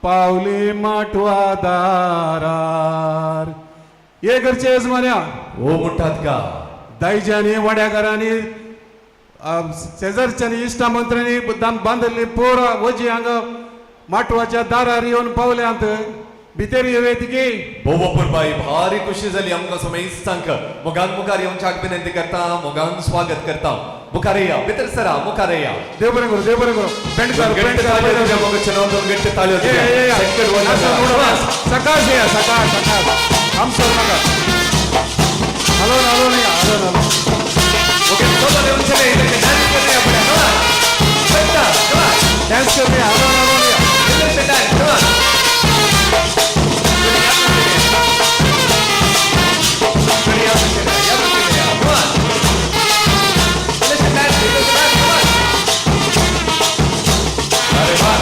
पावली माटवा दारार. हे घरचे यजमान्या ओ म्हणटात का दायज्यांनी वाड्याकारांनी शेजारच्यांनी इश्टा मंत्र्यांनी बांदिल्ली पोरा वजी हांगा माटवाच्या दारार येवन पावल्यांत, भितर येवं की. भोव अपुरबाई, भारी खुशी जाली आमकां समेस्तांक. मोगान मुखार येवच्याक विनंती करता, मोगान स्वागत करता. मुखार या, भितर सरा, मुखार या. देव बरें करूं, देव बरें करूं. पेंडकार दोन घट्ट पेंडकार ताळयो दिवया मोगाचे नांव, दोन घट्ट ताळयो दिवया. सकट वचा. सकाळ या, सकाळ सकाळ आमसर नाका. हलो हलो नाही, हलो हलो. ओके, दोन येवचेले, इथे डान्स करणे आपण. Come on. बेटा, come on. Dance करणे, हलो हलो नाही. इथे dance, come on. Come on. Listen, dance, listen, dance, come on. अरे वा.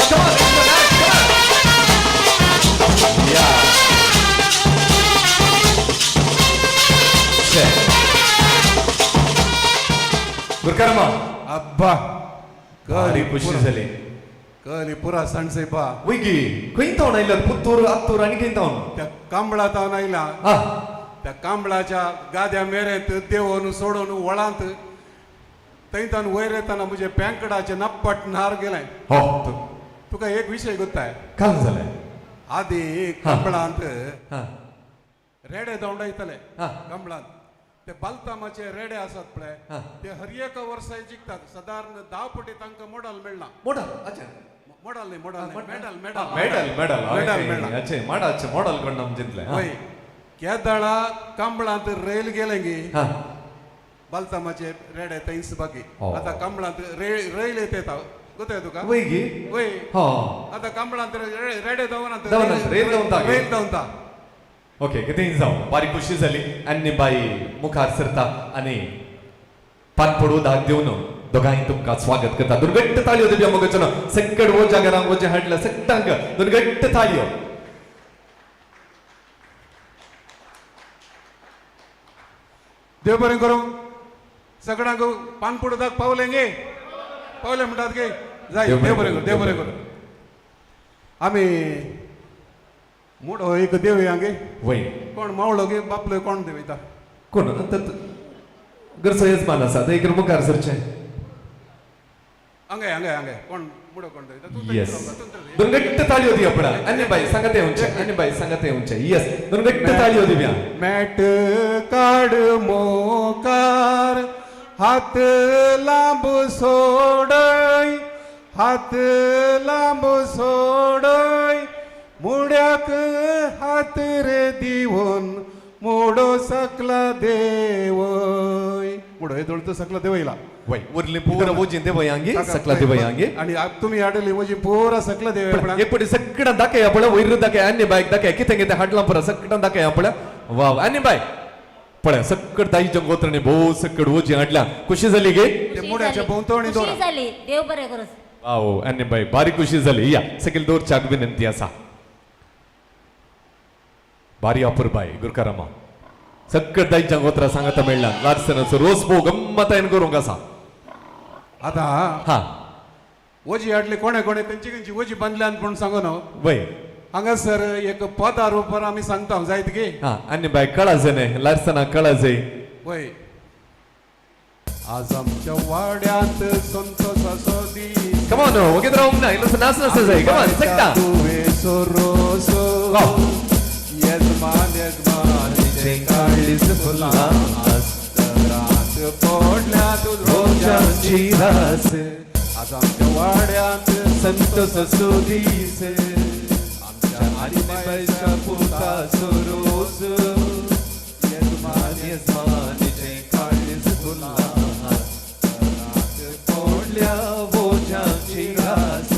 Come on, let's go dance, come on. Yeah. Check. गुरकर्मा अब्बा, भारी खुशी जाली. कली पुरा सणसेपा. वैगी खंय तावन आयल्यात? पुत्तूर आत्तूर आनी खंय तावन? त्या कांबळा तावन आयला. त्या कांबळाच्या गाद्या मेरेंत देंवोन सोडून वळांत थंय तावन वयर येताना म्हजे पँकडाचे नप्पट नार गेलें. हो. तुका एक विशय गोत्ताय. काल जालें. आदी कंबळांत रेडे धांवडायतले. कंबळांत ते बालतामाचे रेडे आसात पळय, ते हर एका वर्सा जिखतात. सादारण 10 पटी तांकां मोडल मेळना. मोडल? अच्छा. मोडल न्ही, मोडल न्ही, medal medal. Medal medal. Medal मेळना. अच्छा, माडाचे मॉडल कोण आम जिंतले. वय, केदळा कंबळांत रेल गेले गी बालतामाचे रेडे थंयच बाकी. आतां कंबळांत रेल येता, गोताय तुका? वय गी. वय, आतां कंबळांत रेडे धांवना. धांवना, रेल धांवता. रेल धांवता. ओके, कितेंय जावं, बारी खुशी जाली. आनी बाई मुखार सरता आनी पान उदक दिवन दोगांय तुमकां स्वागत करता. दोन घट्ट ताळयो दिवया मोगाचो. सकड वोज्या घरांक वोजें हाडल्या सगळ्यांक दोन घट्ट ताळयो. देव बरें करूं सगळ्यांक. पानपुड उदक पावलें गे? पावलें म्हणटात गे? जाय. देव बरें करूं, देव बरें करूं. आमी मोडो एक देवया गे. वय. कोण मावळो गे बापलो, कोण देवयता? कोण आतां घरचो येजमान आसा, ते एक मुखार सरचें. हांगा हांगा हांगा कोण मुडो कोण देवयता? तूं. येस, दोन घट्ट ताळयो दी आपणा. आनी बाई सांगत येवचें, आनी बाई सांगत येवचें. येस, दोन घट्ट ताळयो दिवया. मॅट काड मोकार, हात लांब सोडय, हात लांब सोडय, मुड्याक हात रे दिवन मोडो सकला देवय मोडो हे सकला देवयला वय उरली पुरा वोजीन देवयांगी सकला देवयांगी आणि तुम्ही हाडली वोजी पुरा सकला देवय एपडी सगळं दाखय पळय वयर दाखय आनी बायक दाखय कितें कितें हाडलां पुरा सगळं दाखय पळय वाव आनी बाय पळय सक्कड ताईच्या गोत्राने भोव सक्कड वोजी हाडल्या खुशी झाली गे खुशी झाली देव बरें करूं. वाव आनी बाय बारी खुशी झाली. या सकयल दवरच्याक विनंती आसा. बारी अपुरबाय गुरकारामा सक्कड ताईच्या गोत्रा सांगता मेळ्ळा लार्सनाचो रोस भोव गम्मतायन करूंक आसा. आतां हा वजी हाडली कोणे कोणे खंयची खंयची वजी बांदल्यान म्हूण सांगू न्हू. वय हांगासर एक पदार उपर आमी सांगता जायत गे. हा आनी बाय कळाजे न्ही लार्सना कळाजे. वय आज आमच्या वाड्यांत संतोषाचो दीस. कम ऑन वगैरे रावंक ना इल्लोसो नाच नाच जाय. कम ऑन सकता तुवेचो रोस येजमान येजमानीचें काळीज फुलां अस्तरांत पडल्यात रोजांची रास. आज आमच्या वाड्यांत संतोषाचो दीस. आमच्या आनी बायच्या पुताचो रोस येजमान येजमानीचें काळीज फुलां अस्तरांत पडल्या वोजांची रास.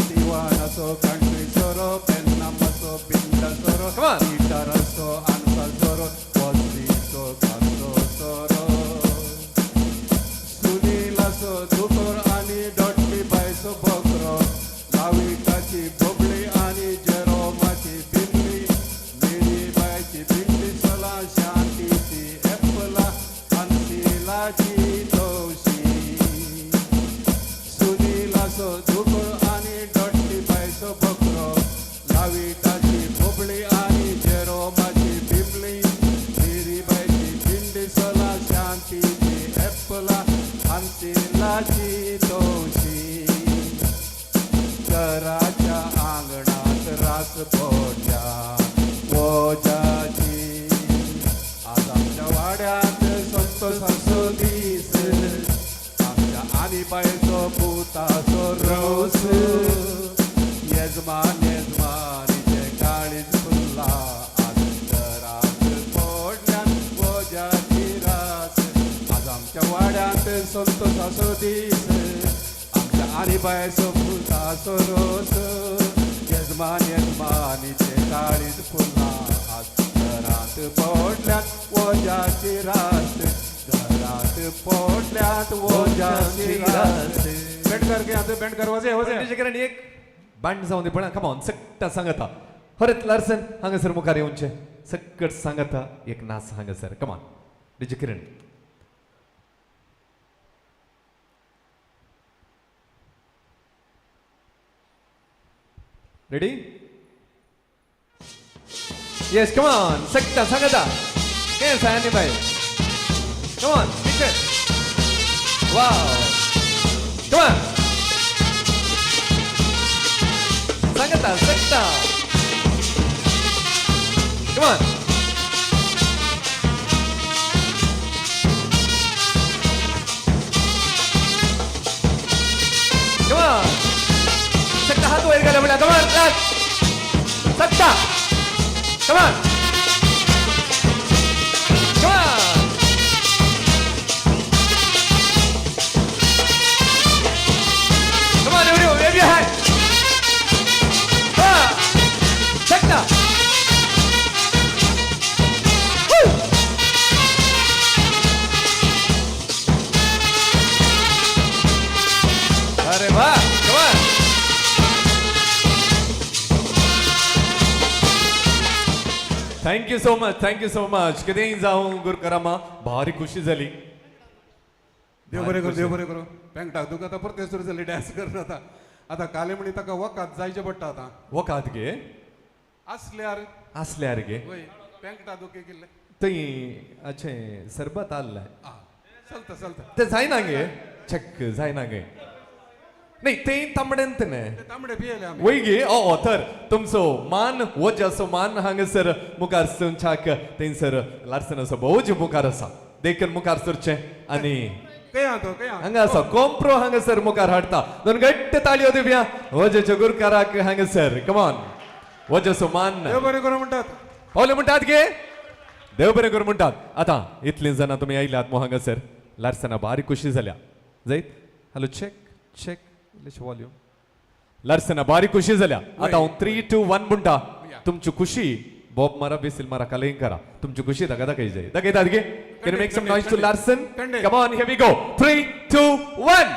दिवाणाचो कांटरी सोरो पेन्नामाचो बिंदा सोरो गिटाराचो आनसा सोरो पसरीचो कांदो सोरो सुनीलाचो दुकोर आनी डॉटली बायचो बकरो लाविटाची बोबली आनी जेरोमाची बिंबली मेरी बायची बिंबली सोला शांतीची एप्पला आनसिलाची तवशी सुनीलाचो दुकोर आनी डॉटली बायचो बकरो लाविटाची बोबली आनी जेरोमाची बिंबली मेरी बायची बिंडी सोला शांतीची एप्पला आनसिलाची तवशी. घराच्या आंगणात रास पडल्या वोजाची. आज आमच्या वाड्यांत संतोषाचो दीस. आमच्या आनी बायचो पुताचो रोस येजमान येजमानीचें काळीज फुल्लां आज घरांत पडल्यात वोजाची रास. आज आमच्या वाड्यांत संतोषाचो दीस. आमच्या आनी बायचो पुताचो रोस येजमान येजमानीचें काळीज फुल्लां आज घरांत पडल्यात वोजाची रास. घरांत पडल्यात वोजाची रास. बेंडकर गे आतां बेंडकर वजे वजे एक बांड जावन दी पण कम ऑन सगळ्या सांगता हरत लार्सन हांगासर मुखार येवचें सक्कट सांगता एक नाच हांगासर. Come on DJ Kiran. Ready? Yes, come on. Sakta, sangata. Yes, Andy bhai. Come on, picture. Wow. Come on. Sangata, sakta. Come on. Come on. Sakta हात वयर घाला म्हणा. Come on, clap. Sakta. Come on. Come on. Come on, everyone, wave your hand. Come on. Sakta. Woo! अरे वाह. Come on. Thank you so much, thank you so much. कितेंय जावं गुरकारामा भारी खुशी जाली. देव बरें करूं, देव बरें करूं. पेंकटाक तुका आतां परतें सुरू जाली डांस करून. आतां आतां काले म्हणी ताका वखद जायचें पडटा. आतां वखद गे आसल्यार आसल्यार गे वय पेंकटा दुखी किल्ले थंय अशें सरबत आहलें चलता चलता तें जायना गे चेक जायना गे नाही ते तांबड्यांत न्ही तांबडे पियेले आमी. वय गे ओ तर तुमचो मान वजाचो मान हांगासर मुखार सरच्याक थंयसर लार्सनाचो भोवज मुखार आसा देखून मुखार सरचें आनी हांगा आसा कोंप्रो हांगासर मुखार हाडटा. दोन घट्ट ताळयो दिवया वजेच्या गुरकाराक हांगासर. कमॉन वजाचो मान देव बरें करूं म्हणटात पावले म्हणटात गे देव बरें करूं म्हणटात. आतां इतलीं जाणां तुमी आयल्यात मो हांगासर लार्सना बारीक खुशी जाल्या जायत. हॅलो चॅक चॅक इल्लेशें वॉल्यूम. लार्सना बारीक खुशी जाल्या. आतां हांव 3 2 1 म्हणटा, तुमची खुशी बॉब मारा बेसील मारा कालें करा, तुमची खुशी दाखय दाखय जाय दाखयतात गे. Can you make some noise to Larsen? Come on, here we go. 3 2 1.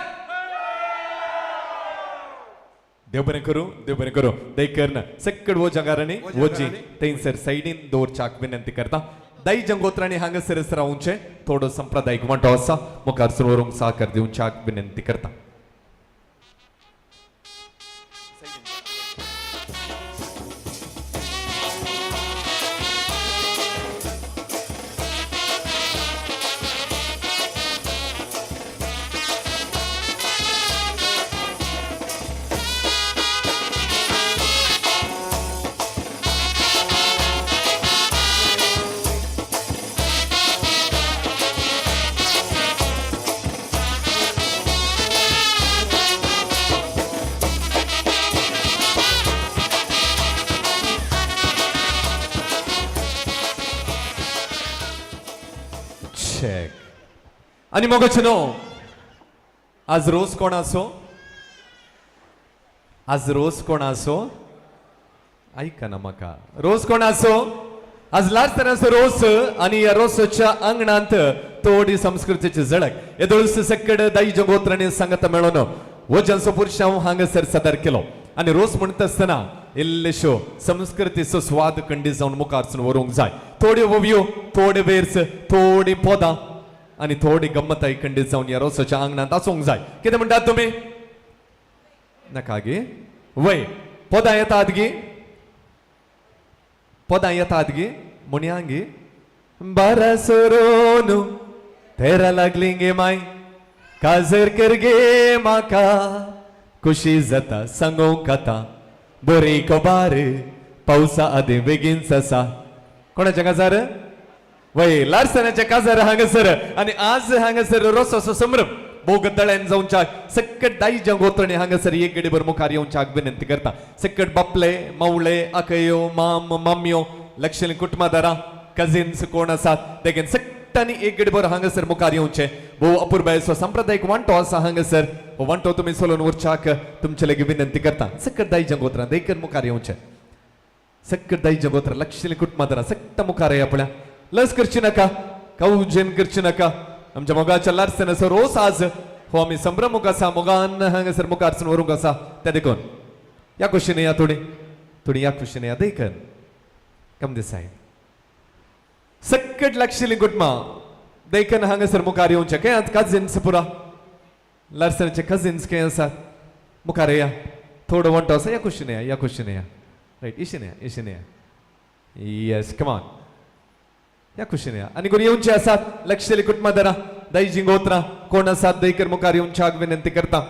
देव बरें करूं, देव बरें करूं. देखून सक्कड वो जंगारांनी वची थंयसर सायडीन दवरच्याक विनंती करता. दाई जंगोत्रांनी हांगासर रावचें थोडो संप्रदायीक वांटो आसा मुखार व्हरूंक साकर दिवच्याक विनंती करता. आनी मोगाचे न्हू आज रोज कोण आसो, आज रोज कोण आसो, आयकना ना म्हाका. रोज कोण आसो, आज लार्सनाचो रोस आनी ह्या रोसाच्या आंगणांत थोडी संस्कृतीची झळक येदोळस सक्कड दाई जंगोत्रांनी सांगता मेळोन वजनचो पुरशांव हांगासर सादर केलो. आनी रोस म्हणटा आसतना इल्लेश्यो संस्कृतीचो स्वाद खंडीत जावन मुखार व्हरूंक जाय. थोड्यो ओवयो, थोडे वेर्स, थोडी पोदां आनी थोडी गम्मताय खंडीत जावन ह्या रोसाच्या आंगणांत आसूंक जाय. कितें म्हणटात तुमी? नाका गे वय पदां येतात गे, पदां येतात गे म्हणया गे. बारा सोरोन तेरा लागली गे माय काजर कर गे म्हाका खुशी जाता सांगूंक आतां बरी खबर पावसा आदीं बेगीनच आसा. कोणाचें काजार? वय लार्सनाचें काजार हांगासर. आनी आज हांगासर रोसाचो संभ्रम बोगदळ्यान जावच्याक सक्कट दाई जंगोतणी हांगासर एक गडीभर मुखार येवच्याक विनंती करता. सक्कट बापले मावळे आकयो माम माम्यो लक्षणी कुटुंबादारां कजिन्स कोण आसात देखून सगळ्यांनी एक गडीभर हांगासर मुखार येवचें. भोव अपुरबायेचो सांप्रदायीक वांटो आसा हांगासर, हो वांटो तुमी चलोवन उरच्याक तुमचे लागीं विनंती करता. सक्कट दाई जंगोत्रां देखून मुखार येवचें. सक्कट दाई जंगोत्रां लक्षणी कुटुंबादारां सगळ्या मुखार या पळया. लस करची नाका, कौजन करची नाका. आमच्या मोगाच्या लार्सनाचो रोस आज हो आमी संभ्रमूक आसा, मोगान हांगासर मुखार व्हरूंक आसा. त्या देखून ह्या कुशीन या, थोडी थोडी ह्या कुशीन या. देखून कम दिसाय सक्कट लागशिल्ली कुटुंबां देखून हांगासर मुखार येवचें. खंय आज कजिन्स पुरा लार्सनाचे कजिन्स खंय आसात मुखार या. थोडो वांटो आसा, ह्या कुशीन या, ह्या कुशीन या. रायट, इशीन या, इशीन या. येस, कमान, ह्या कुशीन या. आनी कोण येवचे आसात लक्षली कुटुंबादारां दाईजी गोत्रां कोण आसात दयकर मुखार येवच्याक विनंती करता.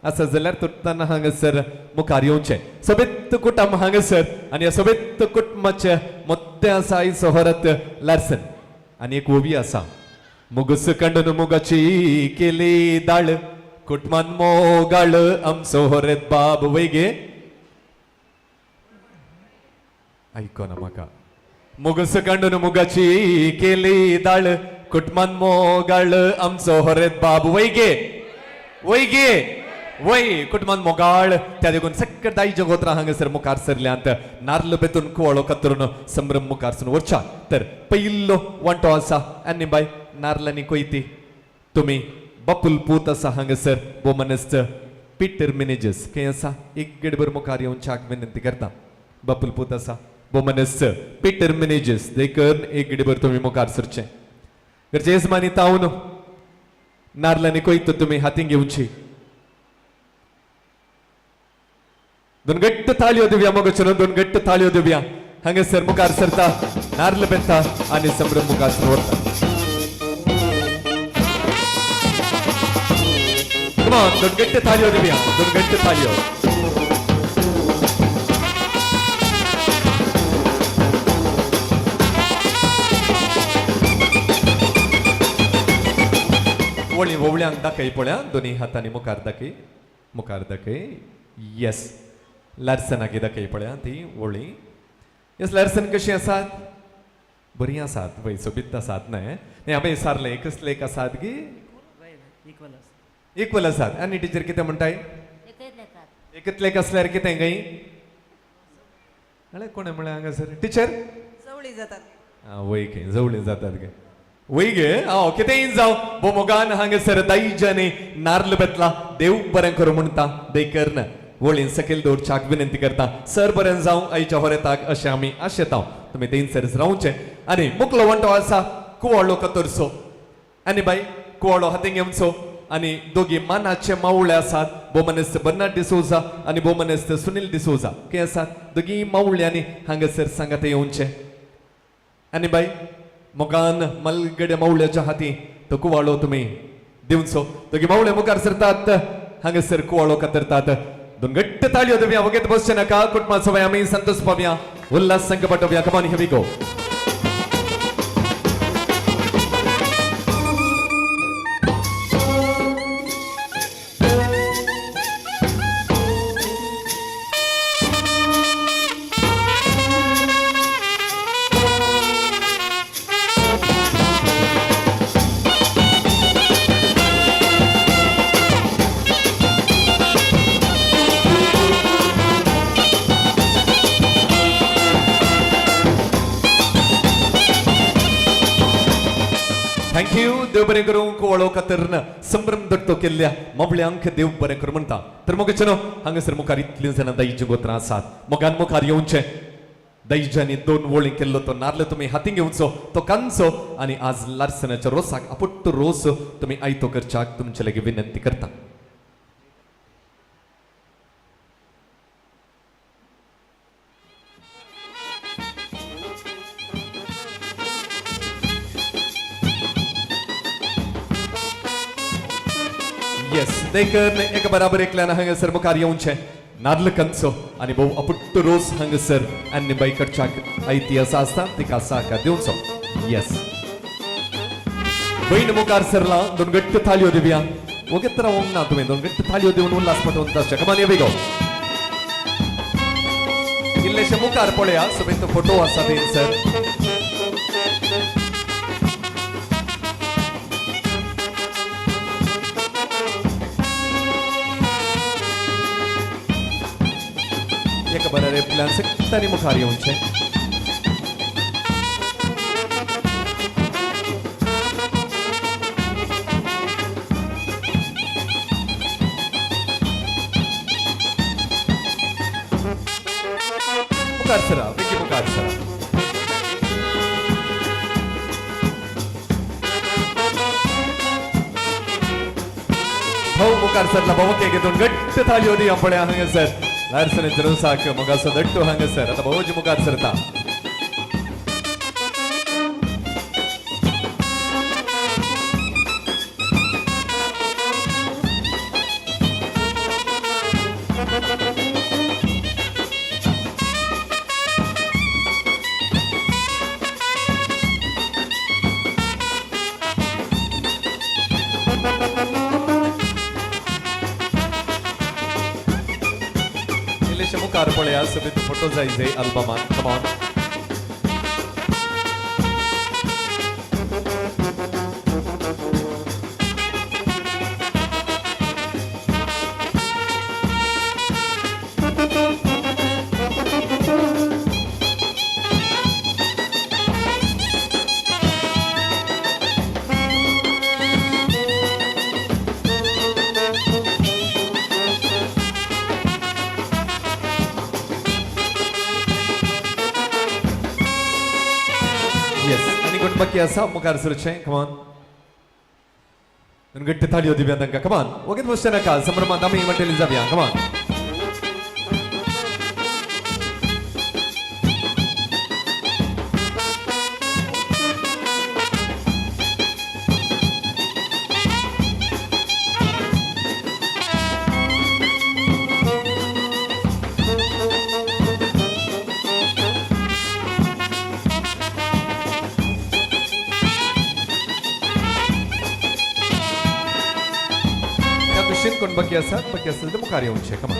आसा जाल्यार तुटतना हांगासर मुखार येवचें. सोबीत कुटुंब हांगासर आनी ह्या सोबीत कुटुंबाचे मोत्ते आसा आयचो होरत लार्सन. आनी एक ओवी आसा, मुगस कंडून मुगाची केली दाळ कुटुंबान मोगाळ आमचो होरत बाब वैगे. आयको ना म्हाका. मुगस कांडून मुगाची केली दाळ कुटुंबान मोगाळ आमचो होरेत बाब वैगे वैगे वय कुटुंबान मोगाळ. त्या देखून सक्कट दाई जगोत्रां हांगासर मुखार सरल्यांत नार्ल बेतून कुवाळो कातरून संभ्रम मुखार सून वरच्या. तर पयिल्लो वांटो आसा आनी बाय नार्लांनी कोयती तुमी बापूल पूत आसा हांगासर बोमनस्त पिटर मिनेजस खंय आसा एक गडभर मुखार येवच्याक विनंती करता. बापूल पूत आसा बोमनस्त पिटर मिनेजस देखून एक गडभर तुमी मुखार सरचें. घरचे येजमानी तावन नार्लांनी कोयतो तुमी हातीन घेवची. दोन घट्ट ताळयो दिवया मोगाच्यो, दोन घट्ट ताळयो दिवया. हांगासर मुखार सरता नार्ल बेता आनी संभ्रम मुखार व्हरता. Come on, दोन घट्ट ताळयो दिवया, दोन घट्ट ताळयो. वळी वोवळ्यांक दाखय पळया, दोनी हातांनी मुखार दाखय, मुखार दाखय. येस, लार्सनाक दाखय पळया ती वळी. येस, लार्सन कशी आसात? बरीं आसात वय सोबीत आसात न्हय न्ही आमी विचारलें एकच लेख आसात की इक्वल आसात. आनी टिचर कितें म्हणटाय? एकच लेख आसल्यार कितें गई म्हळ्यार कोणें म्हळें हांगासर टिचर? जवळी जातात. वय गे जवळी जातात गे वय गे. हांव कितेंय जावं बोमोगान हांगासर दाईजांनी नार्ल बेतला. देव बरें करूं म्हणटा देकर्न वळीन सकयल दवरच्याक विनंती करता. सर बरें जावं आयच्या होरेताक अशें आमी आशेता. तुमी थंयसरच रावचें. आनी मुकलो वंटो आसा कुवाळो कतरचो आनी बाय कुवाळो हातीं घेवचो. आनी दोगी मानाचे मावळे आसात बोमनेस्त बर्नाड डिसोजा आनी बोमनेस्त सुनील डिसोजा खंय आसात दोगी मावळ्यांनी हांगासर सांगात येवचें. आनी बाय मोगान मलगड्या मावळ्याच्या हाती तो कुवाळो तुमी दिवचो. दोगी मावळे मुखार सरतात हांगासर कुवाळो कातरतात. दोन घट्ट ताळयो दिवया. वगेत बसचे नाका. कुटुंबा सवय आमी संतोष पावया उल्हास संघ पाठोवया. Come on here we go. Thank you. देव बरें करूं. कुवाळो कातरन संभ्रम दट्टो केल्ल्या मावळ्यांक देव बरें करूं म्हणटा. तर मोगाचें हांगासर मुखार इतलीं जाणां दाईचीं गोत्रां आसात. मोगान मुखार येवचें. दाईजांनी दोन वळी केल्लो तो नार्ल तुमी हातीं घेवचो तो कांचो आनी आज लार्सनाच्या रोसाक आपुट्टो रोस तुमी आयतो करच्याक तुमचे लागीं विनंती करता. येस देखून एका बराबर एकल्यान हांगासर मुखार येवचें. नार्ल कंचो आनी भोव अपुट्टो रोस हांगासर आनी बाई कडच्याक आयती आसा आसता तिका साकार दिवचो. येस भयण मुखार सरला. दोन घट्ट थाळयो दिवया. वगेत रावंक ना तुमी. दोन घट्ट थाळयो दिवन उल्हास पटोवन आसचे. कमान बेगो इल्लेशे मुखार पळया. सोबीत फोटो आसा थंयसर. एका बऱ्या रेपल्यान सगळ्यांनी मुखार येवचें. मुखार सरा बेगीन मुखार सरा. भाऊ मुखार सरला. भाऊ केक दोन घट्ट थाळयो दिया पळया हांगासर. लार्सनाच्या रोसाक मोगाचो दट्टो हांगासर. आतां भावोजी मुखार सरता. मुखार पळया सोबीत फोटो जाय जाय अल्बमान. Come on. बाकी आसा मुखार सरचें. कमान घट्ट थाळयो दिवया तांकां. कमान वगीत बसचें नाका. संभ्रमांत आमी वाटेली जावया. कमान कोण बाकी आसात? बाकी आसात ते मुखार येवचें. कमान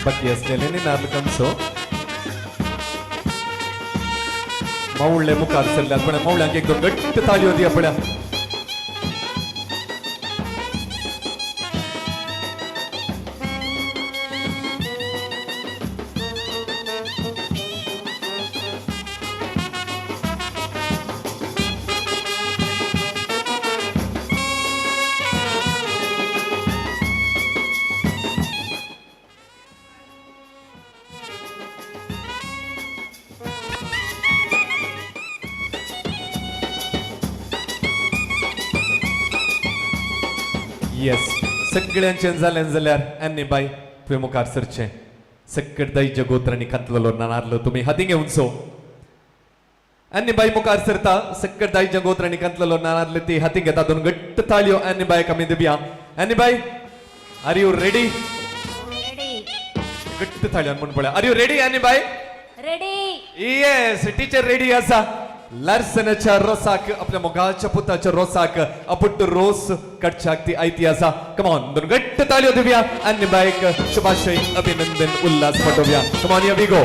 बाकी असलेले नार्ल कंसो मावळ्ळे मुखार सरल्यात पण मावळ्यांक एक दोन घट्ट ताळयो दिया पळया. येस, सगळ्यांचें जालें जाल्यार आनी बाय तुवें मुखार सरचें. सकट दाईच्या गोत्रांनी खातलेलो नारलो तुमी हाती घेवचो. आनी बाय मुखार सरता. सकट दाईच्या गोत्रांनी खातलेलो नारलो ती हाती घेता. दोन घट्ट ताळयो आनी बायक आमी दिवया. आनी बाय, are you ready? घट्ट ताळयान म्हूण पळया. Are you ready आनी बाय? रेडी. येस, टीचर रेडी आसा. लार्सनाच्या रोसाक, आपल्या मोगाच्या पुताच्या रोसाक अपुट्ट रोस काडच्याक ती आयती आसा. कमॉन, दोन घट्ट ताळयो दिवया आनी बायक शुभाशय, अभिनंदन, Ulhas पाठोवया. Come on, we go.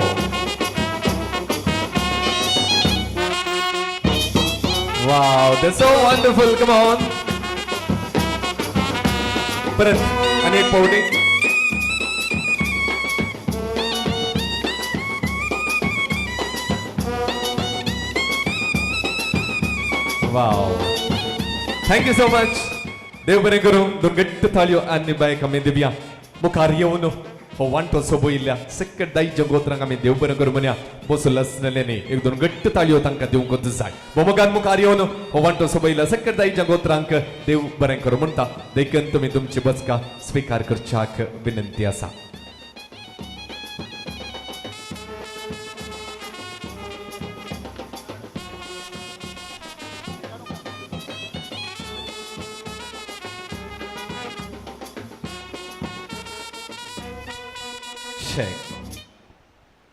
Wow, that's so wonderful. Come on. परत आणि एक पावटी. Wow, thank you so much. देव बरें करूं. दोन घट्ट ताळयो आनी बायक आमी दिवया. मुखार येवन हो वांटो सोबयिल्ल्या सकट दाईच्या गोत्रांक आमी देव बरें करूं म्हणया. बसून आसलेले न्ही, एक दोन घट्ट ताळयो तांकां दिवंकच जाय. भोमोगान मुखार येवन हो वांटो सोबयिल्ल्या सकट दाईच्या गोत्रांक देव बरें करूं म्हणटा. देखून तुमी तुमची बसका स्विकार करच्याक विनंती आसा.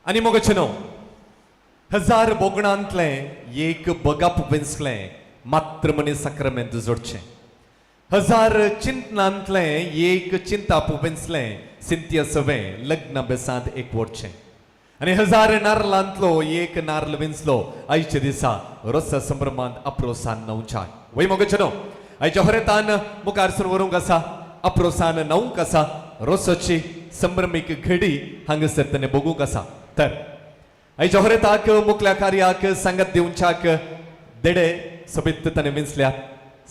आनी मोगाचे न्हू, हजार बोगणांतलें एक बगाप वेंचलें मात्र मनीस साक्रमेंत जोडचें. हजार चिंतनांतलें एक चिंताप वेंचलें सिंतिया सवें लग्न बेसांत एक वोडचें. आनी हजार नारलांतलो एक नारल वेंचलो आयच्या दिसा रोसा संभ्रमांत अप्रोसान न्हवच्या. वय मोगाचे न्हू, आयच्या होरेतान मुखार सरून व्हरूंक आसा, अप्रोसान न्हवंक आसा, रोसाची संभ्रमीक घडी हांगासर ताणें भोगूंक आसा. तर आयच्या होरेताक मुखल्या कार्याक सांगत दिवच्याक देडे सोबीत ताणें विंचल्यात.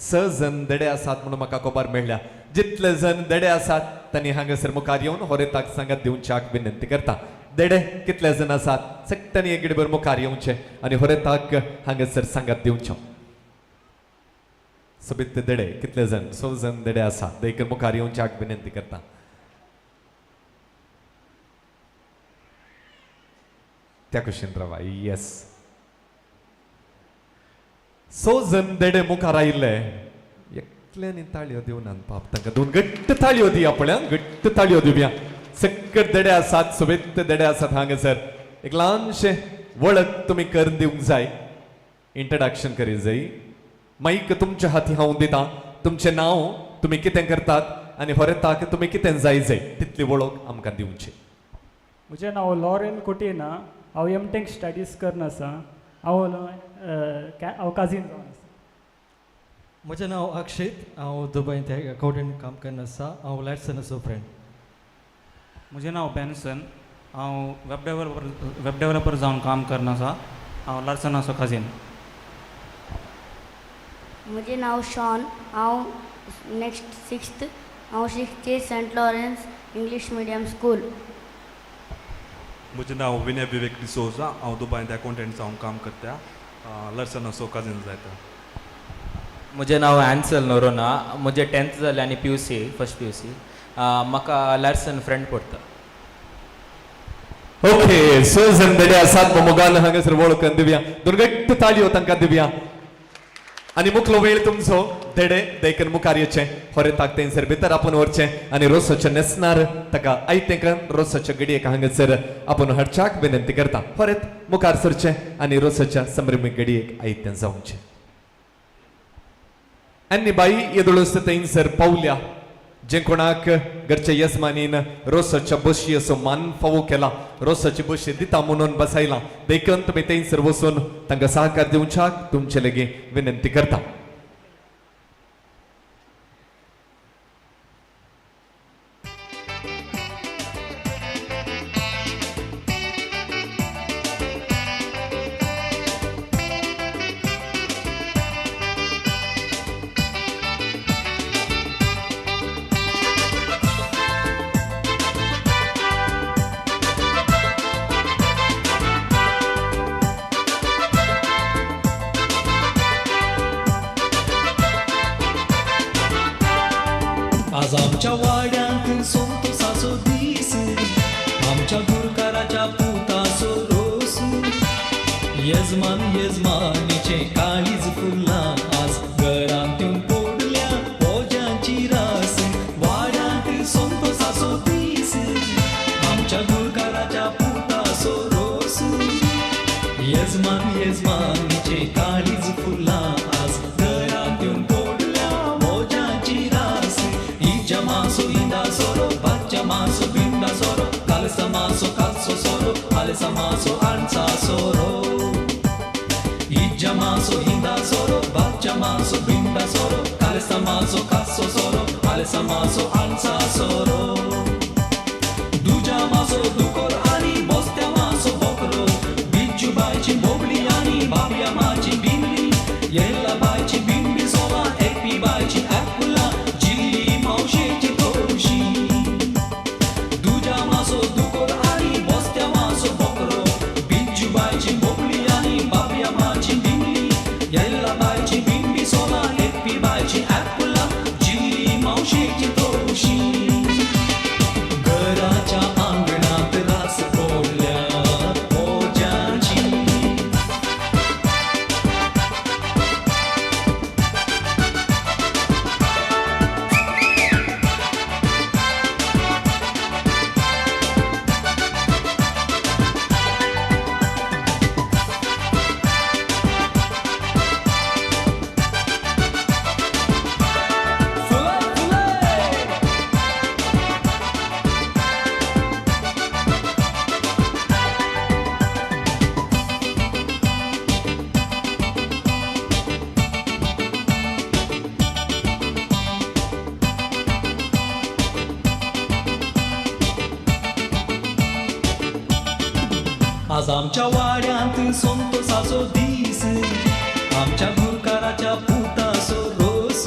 6 जण देडे आसात म्हणून म्हाका खबर मेळ्ळ्या. जितले जण देडे आसात तांणी हांगासर मुखार येवन होरेताक सांगत दिवच्याक विनंती करता. देडे कितले जण आसात सगळ्यांनी एक गडीभर मुखार येवचें आनी होरेताक हांगासर सांगत दिवचो. सोबीत देडे कितले जण? 6 जण देडे आसात, देखून मुखार येवच्याक विनंती करता. त्या कुशीन रावा. येस, 6 जण देडे मुखार आयिल्ले. एकल्यानी ताळयो दिवनात पाप, तांकां दोन घट्ट ताळयो दिया पळया, घट्ट ताळयो दिवया. सकट देडे आसात, सोबीत देडे आसात हांगासर. एक ल्हानशें वळख तुमी करून दिवंक जाय, इंट्रोडक्शन करी जाय. माईक तुमच्या हाती हांव दिता. तुमचें नांव, तुमी कितें करतात आनी होरेताक तुमी कितें जाय जाय तितली वळख आमकां दिवची. म्हजें नांव लॉरेन कुटीना. हांव एम टेक स्टडीज करन आसा. हांव हांव काजीन जावन आसा. म्हजें नांव अक्षीत. हांव दुबयंत अकावंटंट काम करन आसा. हांव लॅटसनाचो फ्रेंड. म्हजें नांव बेन्सन. हांव वेब डेवलपर जावन काम करन आसा. हांव लार्सनाचो काजीन. म्हजें नांव शॉन. हांव नेक्स्ट सिक्स्थ. हांव शिकचे Saint Lawrence English medium school. म्हजें नांव विनय विवेक डिसोजा. हांव दुबायंत अकावंटंट जावन काम करता. लर्सनाचो कजीन जायता. म्हजें नांव एन्सल नोरोना. म्हजें 10th जालें आनी PUC, first PUC. म्हाका लार्सन फ्रेंड पडटा. ओके, 6 जण देडे आसात. मोगान हांगासर वळख दिवया. दोन घट्ट ताळयो तांकां दिवया. आनी मुखलो वेळ तुमचो देडे देखून मुखार येचें. होरेताक थंयसर भितर आपूण व्हरचें आनी रोसाचें न्हेसणार ताका आयतें करून रोसाच्या घडयेक हांगासर आपूण हाडच्याक विनंती करता. होरेत मुखार सरचें आनी रोसाच्या संभ्रमीक घडयेक आयतें जावचें. आनी बाई येदोळस थंयसर पावल्या. जे कोणाक घरच्या येजमानीन रोसाच्या बशी असो मान फावो केला, रोसाची बशी दिता म्हणून बसायला, देखून तुमी थंयसर वचून तांकां सहकार दिवच्याक तुमचे लागीं विनंती करता. आज आमच्या वाड्यांत संतोसाचो दीस, आमच्या गुरकाराच्या पुताचो रोस, येजमान येजमानीचें काळीज फुल्लां आज घरांत येवन पडल्या पोज्यांची रास. वाड्यांत संतोसाचो दीस, आमच्या गुरकाराच्या पुताचो रोस, येजमान येजमानीचें काळीज फुल्लां आज घरांत येवन पडल्या पोज्यांची रास. Maso inda soro, bacha maso binda soro, kalsa maso kalso soro, alsa maso ansa soro. Ija maso inda soro, bacha maso binda soro, kalsa maso kalso soro, alsa maso ansa soro. Duja maso dukor ani, bostya maso bokro, biju baichi bobli ani, babya machi bimli, yella baichi bimbi sola, epi baichi apula. घराच्या आंगणात रास पडल्या पोज्याची. आज आमच्या वाड्यांत संतोसाचो दीस, आमच्या गुरकाराच्या पुताचो रोस,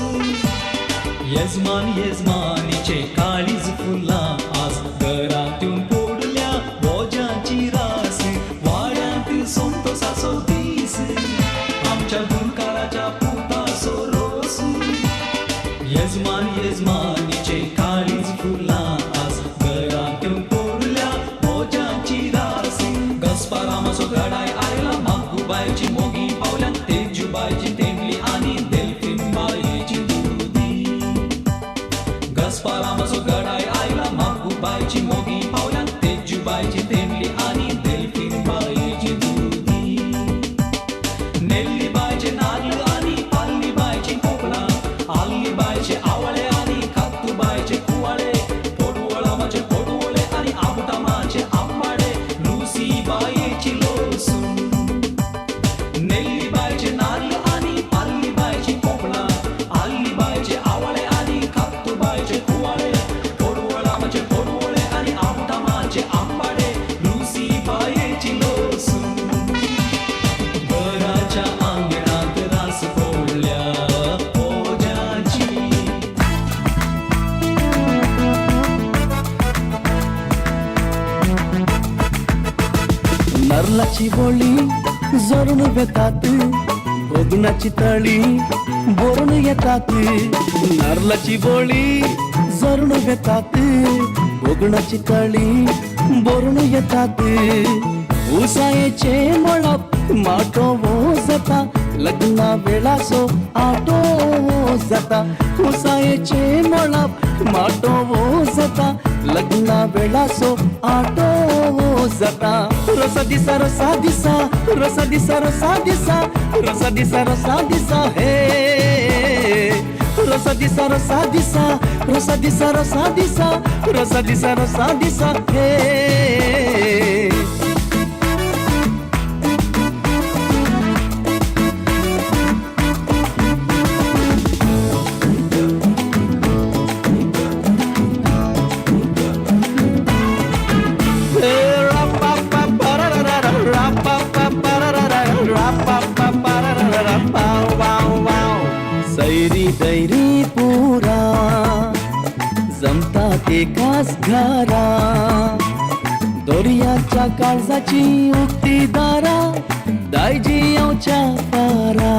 येजमान येजमानीचें काळीज फुल्लां आज घरांत येवन पडल्या बोज्यांची रास. वाड्यांत संतोसाचो दीस, आमच्या गुरकाराच्या पुताचो रोस, येजमान येजमानीचें काळीज फुल्लां आज घरांत येवन पडल्या बोज्यांची रास. गस्पारामाचो गडाय आयला, मागुबायची मोगी पावल्या, तेजुबायची तेंडली आनी delfin बायेची दुदी. गस्पारामाचो गडाय आयला, मागुबायची मोगी पावल्या, तेजुबायची तेंडली आनी delfin बायेची दुदी. नेल्ली बायचे नाल्ल आनी पाल्ली बायची कोपलां, आल्ली बायचे आवळे आनी कातुबायचे कुवाळे, पोडवळामाचे पोडवळे आनी आबुटामाचे आंबाडे, लुसी बायेची लोसून. नेल्ली बायचे नाल्ल आनी पाल्ली बायची कोपलां, आल्ली बायचे आवळे आनी कातुबायचे कुवाळे, पोडवळामाचे पोडवळे आनी आबुटामाचे आंबाडे, लुसी बायेची लोसून. घराच्या आंगणात रास पडल्या पोज्याची. नारलाची बोली झरून वेतात, भोगणाची तळी भरून येतात. नारलाची बोली झरून वेतात, भोगणाची तळी भरून येतात. उसायेचे मळप माटो जाता, लग्ना वेळाचो आटो जाता. उसायेचे मळप माटो जाता, लग्ना वेळाचो आटो जाता. रोसा दिसा रोसा दिसा रोसा दिसा रोसा दिसा रोसा दिसा रोसा दिसा हे, रोसा दिसा रोसा दिसा रोसा दिसा रोसा दिसा रोसा दिसा रोसा दिसा हे. सैरी दैरी पुरा जमतात एकाच घरा दर्याच्या काळजाची उक्ती दारा दायजी येवच्या पारा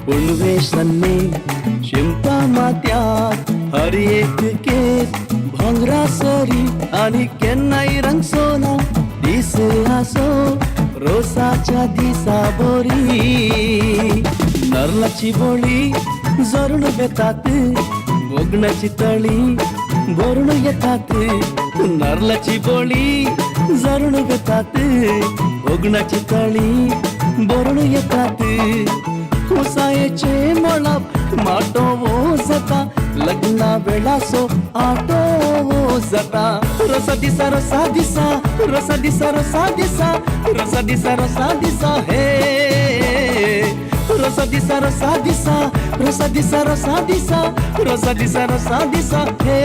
पुणवे सन्ने शिमता मात्यात हर एक केस भांगरा सरी आनी केन्नाय रंगसोना दीस आसो रोसाच्या दिसा बोरी. नारलाची बोळी झरून वेतात भोगणाची तळी भरून येतात नारलाची बोळी झरून वेतात भोगणाची तळी भरून येतात. कुसायेचे मळप माटोवो जाता लग्ना वेळासो आटोवो जाता. रोसा दिसा रोसा दिसा रोसा दिसा रोसा दिसा रोसा दिसा रोसा दिसा हे रोसा दिसा रोसा दिसा रोसा दिसा रोसा दिसा रोसा दिसा रोसा दिसा हे.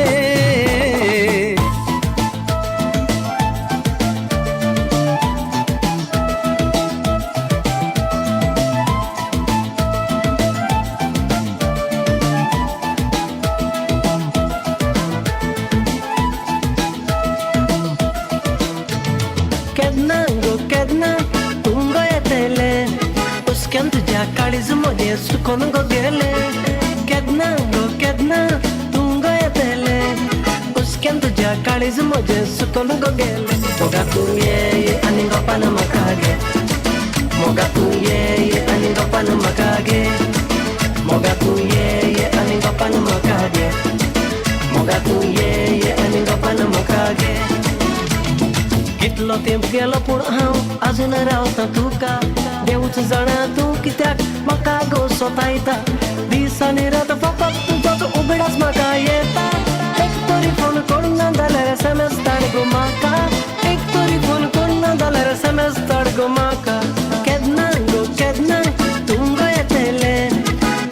केन्ना गो केन्ना तूं गो येतले हुसक्यान तुज्या काळीज म्हजें सुकोन गो गेले. केन्ना गो केन्ना तूं गो येतले हुसक्यान तुज्या काळीज म्हजें सुकोन गो गेले. मोगा तूं ये आनी गोपान म्हाका गे मोगा तूं ये आनी गोपान म्हाका गे मोगा तूं ये आनी गोपान म्हाका गे मोगा तूं ये आनी गोपान म्हाका गे. कितलो तेंप गेलो पूण हांव आजून रावता तुका देवूच जाणा तूं कित्याक म्हाका गो सोतायता. दीस आनी रात फकत तुजोच उगडास म्हाका येता. एक तरी फोन करुना जाल्यार एसएमएस धाड गो म्हाका एक तरी फोन करुना जाल्यार एसएमएस धाड गो म्हाका. केन्ना गो केन्ना तूं गो येतले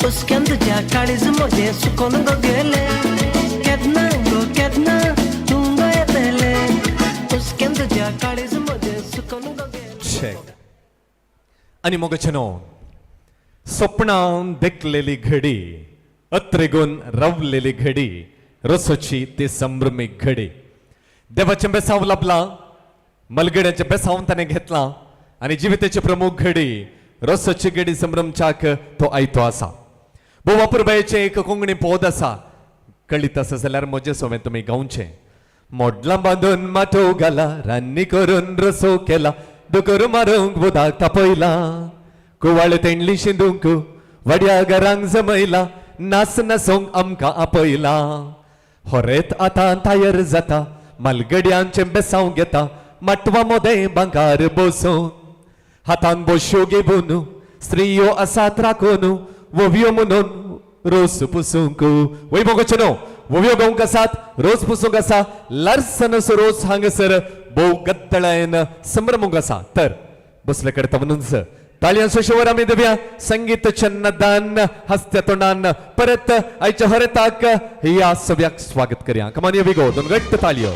हुसक्यान तुज्या काळीज म्हजें सुकोन गो गेले. केन्ना गो केन्ना तूं गो येतले हुसक्यान तुज्या काळीज म्हजें सुकोन गो गेले. आनी मोगाचेनो सपनां देखलेली घडी अत्रेगून रावलेली घडी रोसोची ती संभ्रमीक घडी. देवाचें बेसांव लाबलां मलगड्याचें बेसांव ताणें घेतलां आनी जिविताची प्रमुख घडी रोसोची घडी संभ्रमच्याक तो आयतो आसा. भोव वापरबायचें एक कोंकणी पद आसा कळीत आसा जाल्यार म्हजें सोवें तुमी गावचें. मोडलां बांदून माटोव घाला रान्नी करून रसो केला दुकर मारूंक उदक तापयला कुवाळ तेंडली शिंदूंक वड्या घरांक जमयला नास नासूंक आमकां आपयला. होरेत आतां तयार जाता मालगड्यांचें बेसांव घेता माटवा मोदें बांकार बसून हातान बोश्यो घेवन स्त्रियो आसात राखून वोवयो म्हणून रोस पुसूंक. वय मोगोचें न्हू वोवयो गावंक आसात रोस पुसूंक आसा लार्सनसो रोस हांगासर भोव गद्दळायन संभ्रमूंक आसा. तर बसले करता म्हणून ताळयांचो शिवर आमी दिवया संगीत छन्नदान हस्त्या तोंडान परत आयच्या हरेताक ह्या सगळ्याक स्वागत करया. कमान we go दोन घट्ट ताळयो.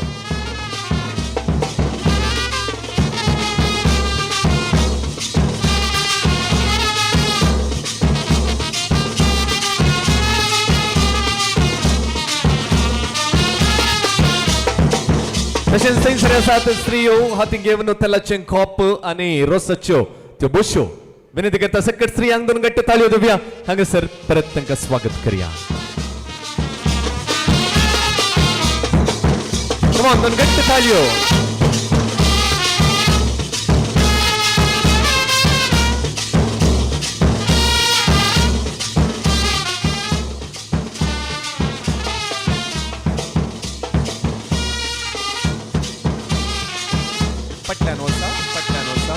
तशेंच थंयसर आसात स्त्रियो हाती घेवन तेलाचें कोप आनी रोसाच्यो त्यो बोश्यो. विनंती करता सकट स्त्रियांक दोन घट्ट ताळयो दिवया हांगासर परत तांकां स्वागत करया. Come on, दोन घट्ट ताळयो. पट्ट्यान वचा पट्ट्यान वचा.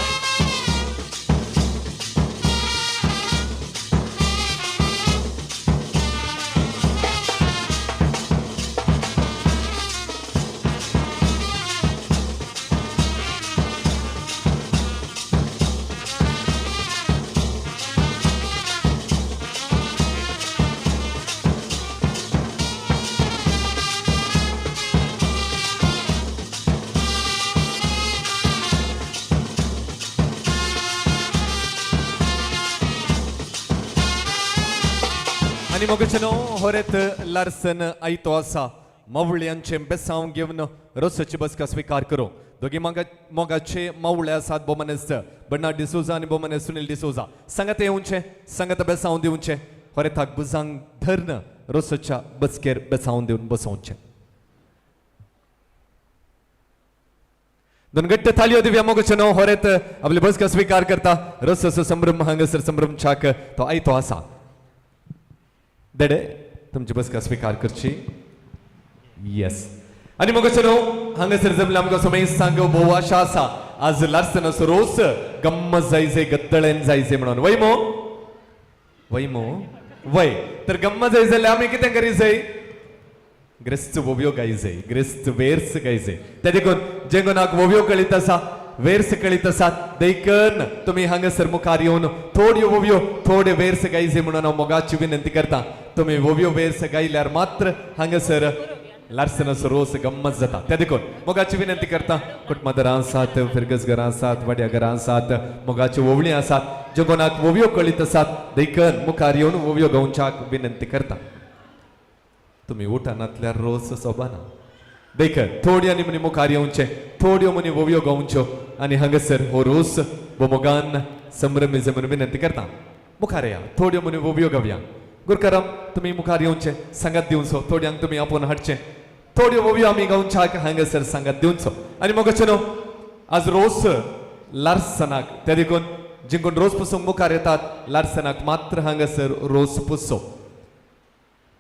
आनी मोगाचेनो होरेत लार्सन आयतो आसा मावळ्यांचें बेसांव घेवन रोसाची बसका स्विकार करूं. दोगी मोगाचे मावळे आसात बोमनेस्त बर्नाड डिसोजा आनी बोमनेस्त सुनील डिसोजा. सांगात येवचें, सांगात बेसांव दिवचें, होरेताक भुजांग धरून रोसाच्या बसकेर बेसांव दिवन बसोवचें. दोन गट्ट थाळयो दिव्या मोगाचेनो होरेत आपली बसका स्विकार करता. रोसाचो संभ्रम हांगासर संभ्रम चाक तो आयतो आसा. देडे तुमची बसका स्विकार करची. येस. आनी मोगाचेनो हांगासर जमले आमकां समय सांग भोव आशा आसा आज लार्सनाचो रोस गम्मत जायचे, गद्दळेन जायचे म्हणून. वय मो, वय मो, वय. तर गम्मत जाय जाल्यार आमी कितें करी जाय? ग्रेस्त वोव्यो गायजे, ग्रेस्त वेर्स गायजे. ते देखून जे कोणाक वोव्यो कळीत आसा, वेर्स कळीत आसात, देखून तुमी हांगासर मुखार येवन थोड्यो वोव्यो थोडे वेर्स गायजे म्हणून हांव मोगाची विनंती करता. तुमी वोव्यो वेर्स गायल्यार मात्र हांगासर लार्सनाचो रोस गम्मत जाता. त्या देखून मोगाची विनंती करता. कुटुंबां आसात, फिरगस घरां आसात, वाड्या घरां आसात, मोगाच्यो वोवळी आसात, ज्यो कोणाक वोव्यो कळीत आसात देखून मुखार येवन वोव्यो गावच्याक विनंती करता. तुमी उठानातल्यार रोस सोबाना. देखून थोड्यांनी मनी मुखार येवचें, थोड्यो मनी वोव्यो गावच्यो आनी हांगासर हो रोस बोमोगान संभ्रमी म्हणून विनंती करता. मुखार या, थोड्यो मनी वोव्यो गावया. गुरकाराम तुमी मुखार येवचें, सांगात दिवचो, थोड्यांक तुमी आपोवन हाडचें. थोड्यो वोव्यो आमी गावच्याक हांगासर सांगात दिवचो. आनी मोगाचेनो आज रोस लार्सनाक, त्या देखून जिंकून रोस पुसूंक मुखार येतात लार्सनाक मात्र हांगासर रोस पुसो.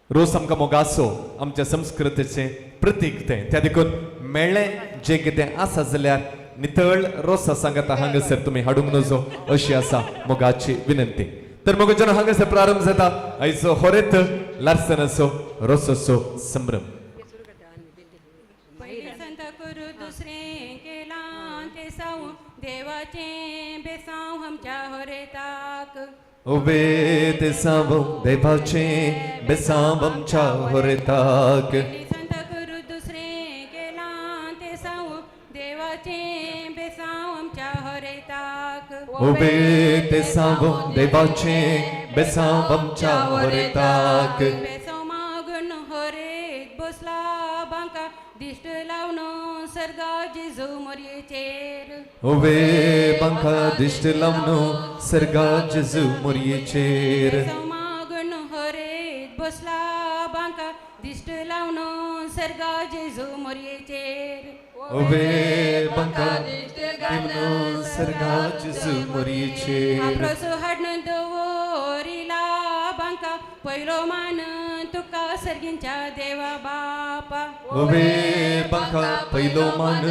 रोस आमकां मोगासो, आमच्या संस्कृतीचें प्रतीक तें. त्या देखून मेळ्ळें जें कितें आसा जाल्यार नितळ रोसा सांगाता हांगासर तुमी हाडूंक नजो अशी आसा मोगाची विनंती. तर मोगाचेनो हांगासर प्रारंभ जाता आयचो होरेत लार्सनाचो रोसाचो संभ्रम. पयलीं संत करू दुसरें केलां तें सावूं देवाचें बेसांव आमच्या होरेताक. उबे ते सावं देवाचें बेसांव आमच्या होरेताक. पयलीं संत करू दुसरें केलां तें सावूं देवाचें बेसांव आमच्या होरेताक. उबे ते सावं देवाचें बेसांव आमच्या होरेताक. बेसांव मागून होरेत बसला बांका दिश्ट लावन सर्गा जेजू मोरयेचेर. उबे बांका दिश्ट लावन सर्गा जेजू मोरयेचेर. बेसांव मागून होरेत बसला बांका दिश्ट लावन सर्गा जेजू मोरयेचेर. उबे बांका दिश्ट लावन सर्गा जेजू मोरयेचेर. आपरोस हाडून दवरिला बांका पयलो मान तुका सर्गींच्या देवा बापा. उबे बांका पयलो मान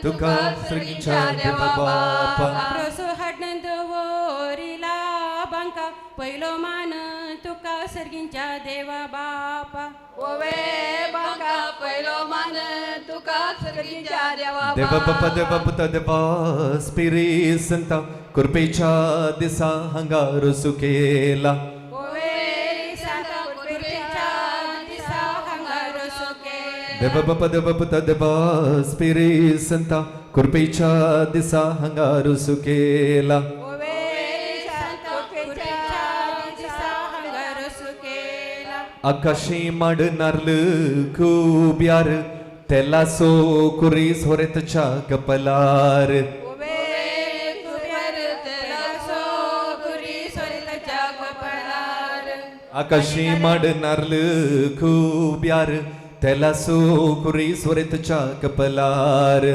तुका सर्गींच्या देवा बापा. आपरोस हाडून दवरिला बांका पयलो मान तुका सर्गींच्या देवा बापा. ओवे बांका पयलो मान तुका सर्गींच्या देवा. देवा बापा देवा पुता देवा स्पिरीत संता कृपेच्या दिसा हांगा रोसू केला. देवा बापा देवा पुता देवा स्पिरीत संता कृपेच्या दिसा हांगा रोसू केला. आकाशी माड नारल खूब यार तेलासो कुरीस होरेतच्या कपलार. आकाशी माड नारल खूब यार तेलासो कुरीस होरेतच्या कपलार.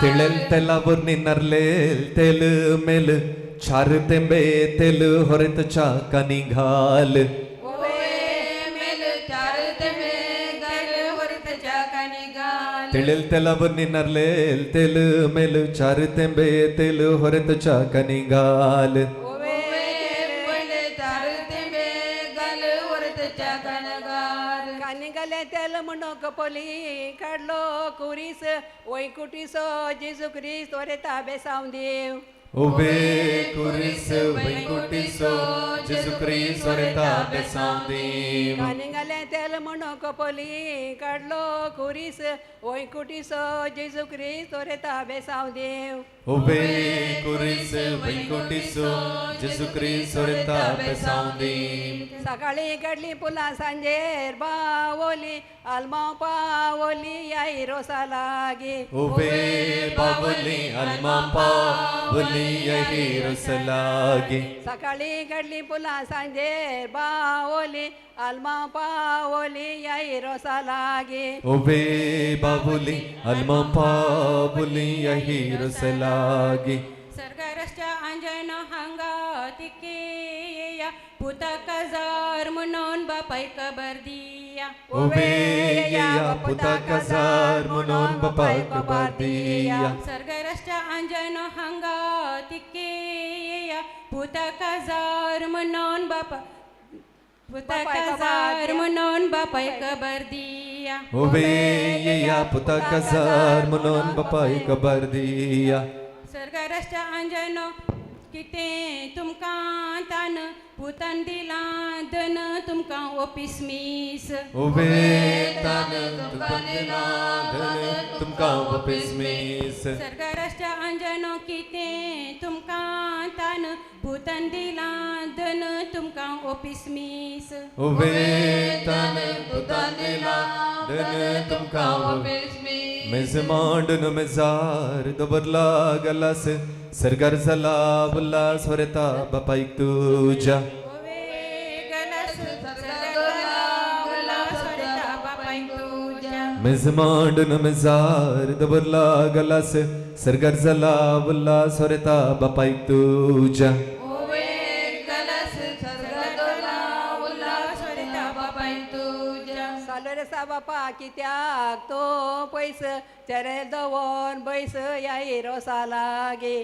तिळेल तेलावर नारलेल तेल मेल चार तेंबे तेल होरेतच्या कानी घाल. तिळेल तेलावर नारलेल तेल मेल चार तेंबे तेल होरेतच्या कानी घाल. तेल म्हणून कपली काडलो कुरीस वैकुटीसो जेजू क्रिस्त वरेता बेसांव देव. उबे कुरिस वैकुटिसो जेसु क्रिस्त वरेता बेसांव देव. कानिंगालें तेल म्हणून कपोली काडलो कुरीस वैकुटिसो जेजू क्रिस्त वरेता बेसांव देव. उबे कुरिस वैकुटिसो जेसु क्रिस्त वरेता बेसांव देव. सकाळीं काडली फुलां सांजेर बावली आलमांव पावली याई रोसा लागी. उबे बावली आलमां पावली याई रोस लागी. सकाळीं काडली फुलां सांजेर बावली आलमां पावली याई रोसा लागी. उबे बाबुली आलमां पावली याई रोस लागी. सरगारच्या अंजन हांगा तिके येया पुता काजार म्हणून बापाय खबर दिया. उबे येया पुता काजार म्हणून बापाय खबर दिया. सरगारच्या अंजन हांगा तिके येया पुता काजार म्हणून बापा पुता काजार म्हणून बापाय खबर दिया. उबे येया पुता काजार म्हणून बापाय खबर दिया. सरगारच्या अंजन कितें तुमकां तान पुतान दिलां धन तुमकां ओपीस मीस. उबे तान तुमकां दिलां धन तुमकां ओपीस मीस. सरगारच्या अंजन कितें तुमकां तान पुतान दिलां धन तुमकां ओपीस मीस. उबे तान पुतान दिलां धन तुमकां ओपीस मीस. मेज मांडून मेजार दवरला गलास सरगार जाला उल्लास वरेता बापायक तुज्या. मेज मांडून मेजार दवरला गलास सरगार जाला उल्लास वरेता बापायक तुज्या. सालोरेसा बापा कित्याक तो पयस चेरे दवर बैस याई रोसा लागी.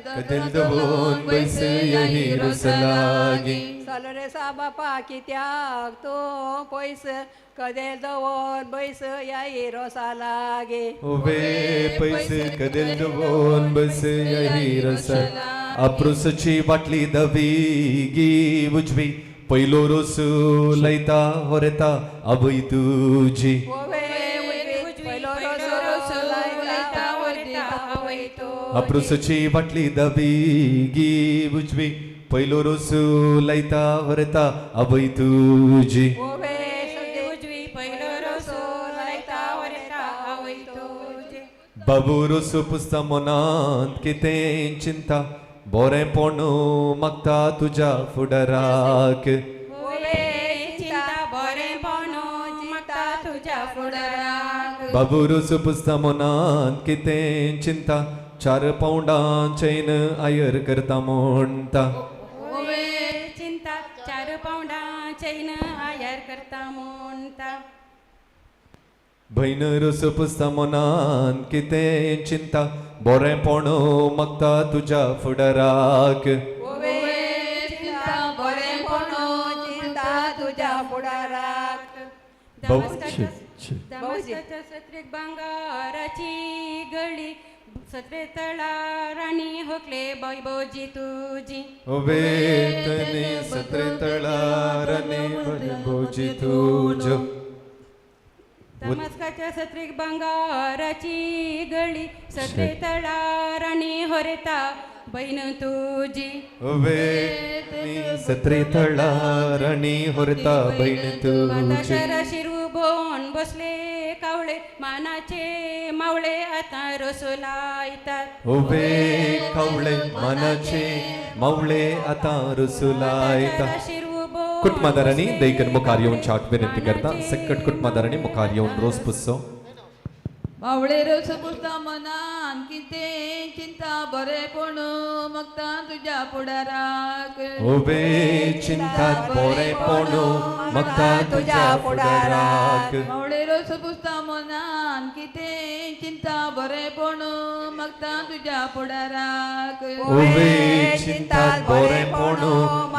कदेल दवरून बैस याई रोस लागी. सालोरेसा बापा कित्याक तो पयस कदेल दवर बैस याई रोसा लागी. उबे पैस कदेल दवरून बैस याई रोस. आपरोसची बाटली धवी गी उजवी पयलो रोस लयता होरेता आवय तुजी. आपरोसची बाटली धवी गी उजवी पयलो रोस लयता होरेता आवय तुजी. बाबू रोस पुसता मनांत कितें चिंता बोरेंपण मागता तुज्या फुडाराक. बाबू रोस पुसता मनांत कितें चिंता 4 पावंडां चैन आयर करता म्हणटा. चिंता 4 पावंडां चैन आयर करता म्हणटा. भयण रोस पुसता मनांत कितें चिंता बोरेंपण मागता तुज्या फुडाराक. दमस्काच्या सत्रेक भांगाराची गळी सत्रे तळा राणी होकले बायबोजी तुजी. वेतने सत्रे तळा राणी भोजी तुजो. दमस्काच्या सत्रेक भांगाराची गळी सत्रे तळा राणी होरेता बहीण तुजी. वेतने सत्रे तळा राणी होरता बहीण तुजी. शिरू भोवन बसले कावळे मानाचे मावळे आतां रसो लायतात. उबे कावळे मानाचे मावळे आतां रसो लायतात. कुटुंबादारांनी दैकन मुखार येवन चाक विनंती करता. सकट कुटुंबादारांनी मुखार येवन रोस पुसचो. मावळे रोस पुसता मनान कितें चिंता बरेंपण मागता तुज्या फुडाराक. उबे चिंता बरेंपण मागता तुज्या फुडाराक. मावळे रोस पुसता मनान कितें चिंता बरेंपण मागता तुज्या फुडाराक. उबे चिंता बरेंपण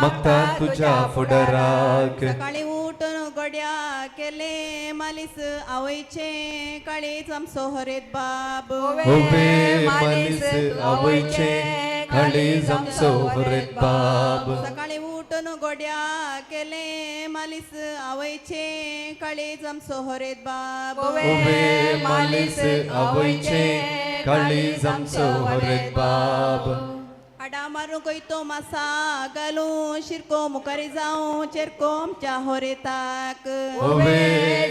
मागता तुज्या फुडाराक. सकाळीं उठून गड्या केलें मालीस आवयचें काळीज आमचो हरेत बाब. ओवे मालीस आवयचें काळीज आमचो हरेत बाब. सकाळी उठून गोड्या केलें मालीस आवयचें काळीज आमचो हरेत बाब. ओवे मालीस आवयचें काळीज आमचो हरेत बाब. आडा मारूं कोयतो मासा घालूं शिरको मुखारी जावं चेरको आमच्या होरेताक. ओवे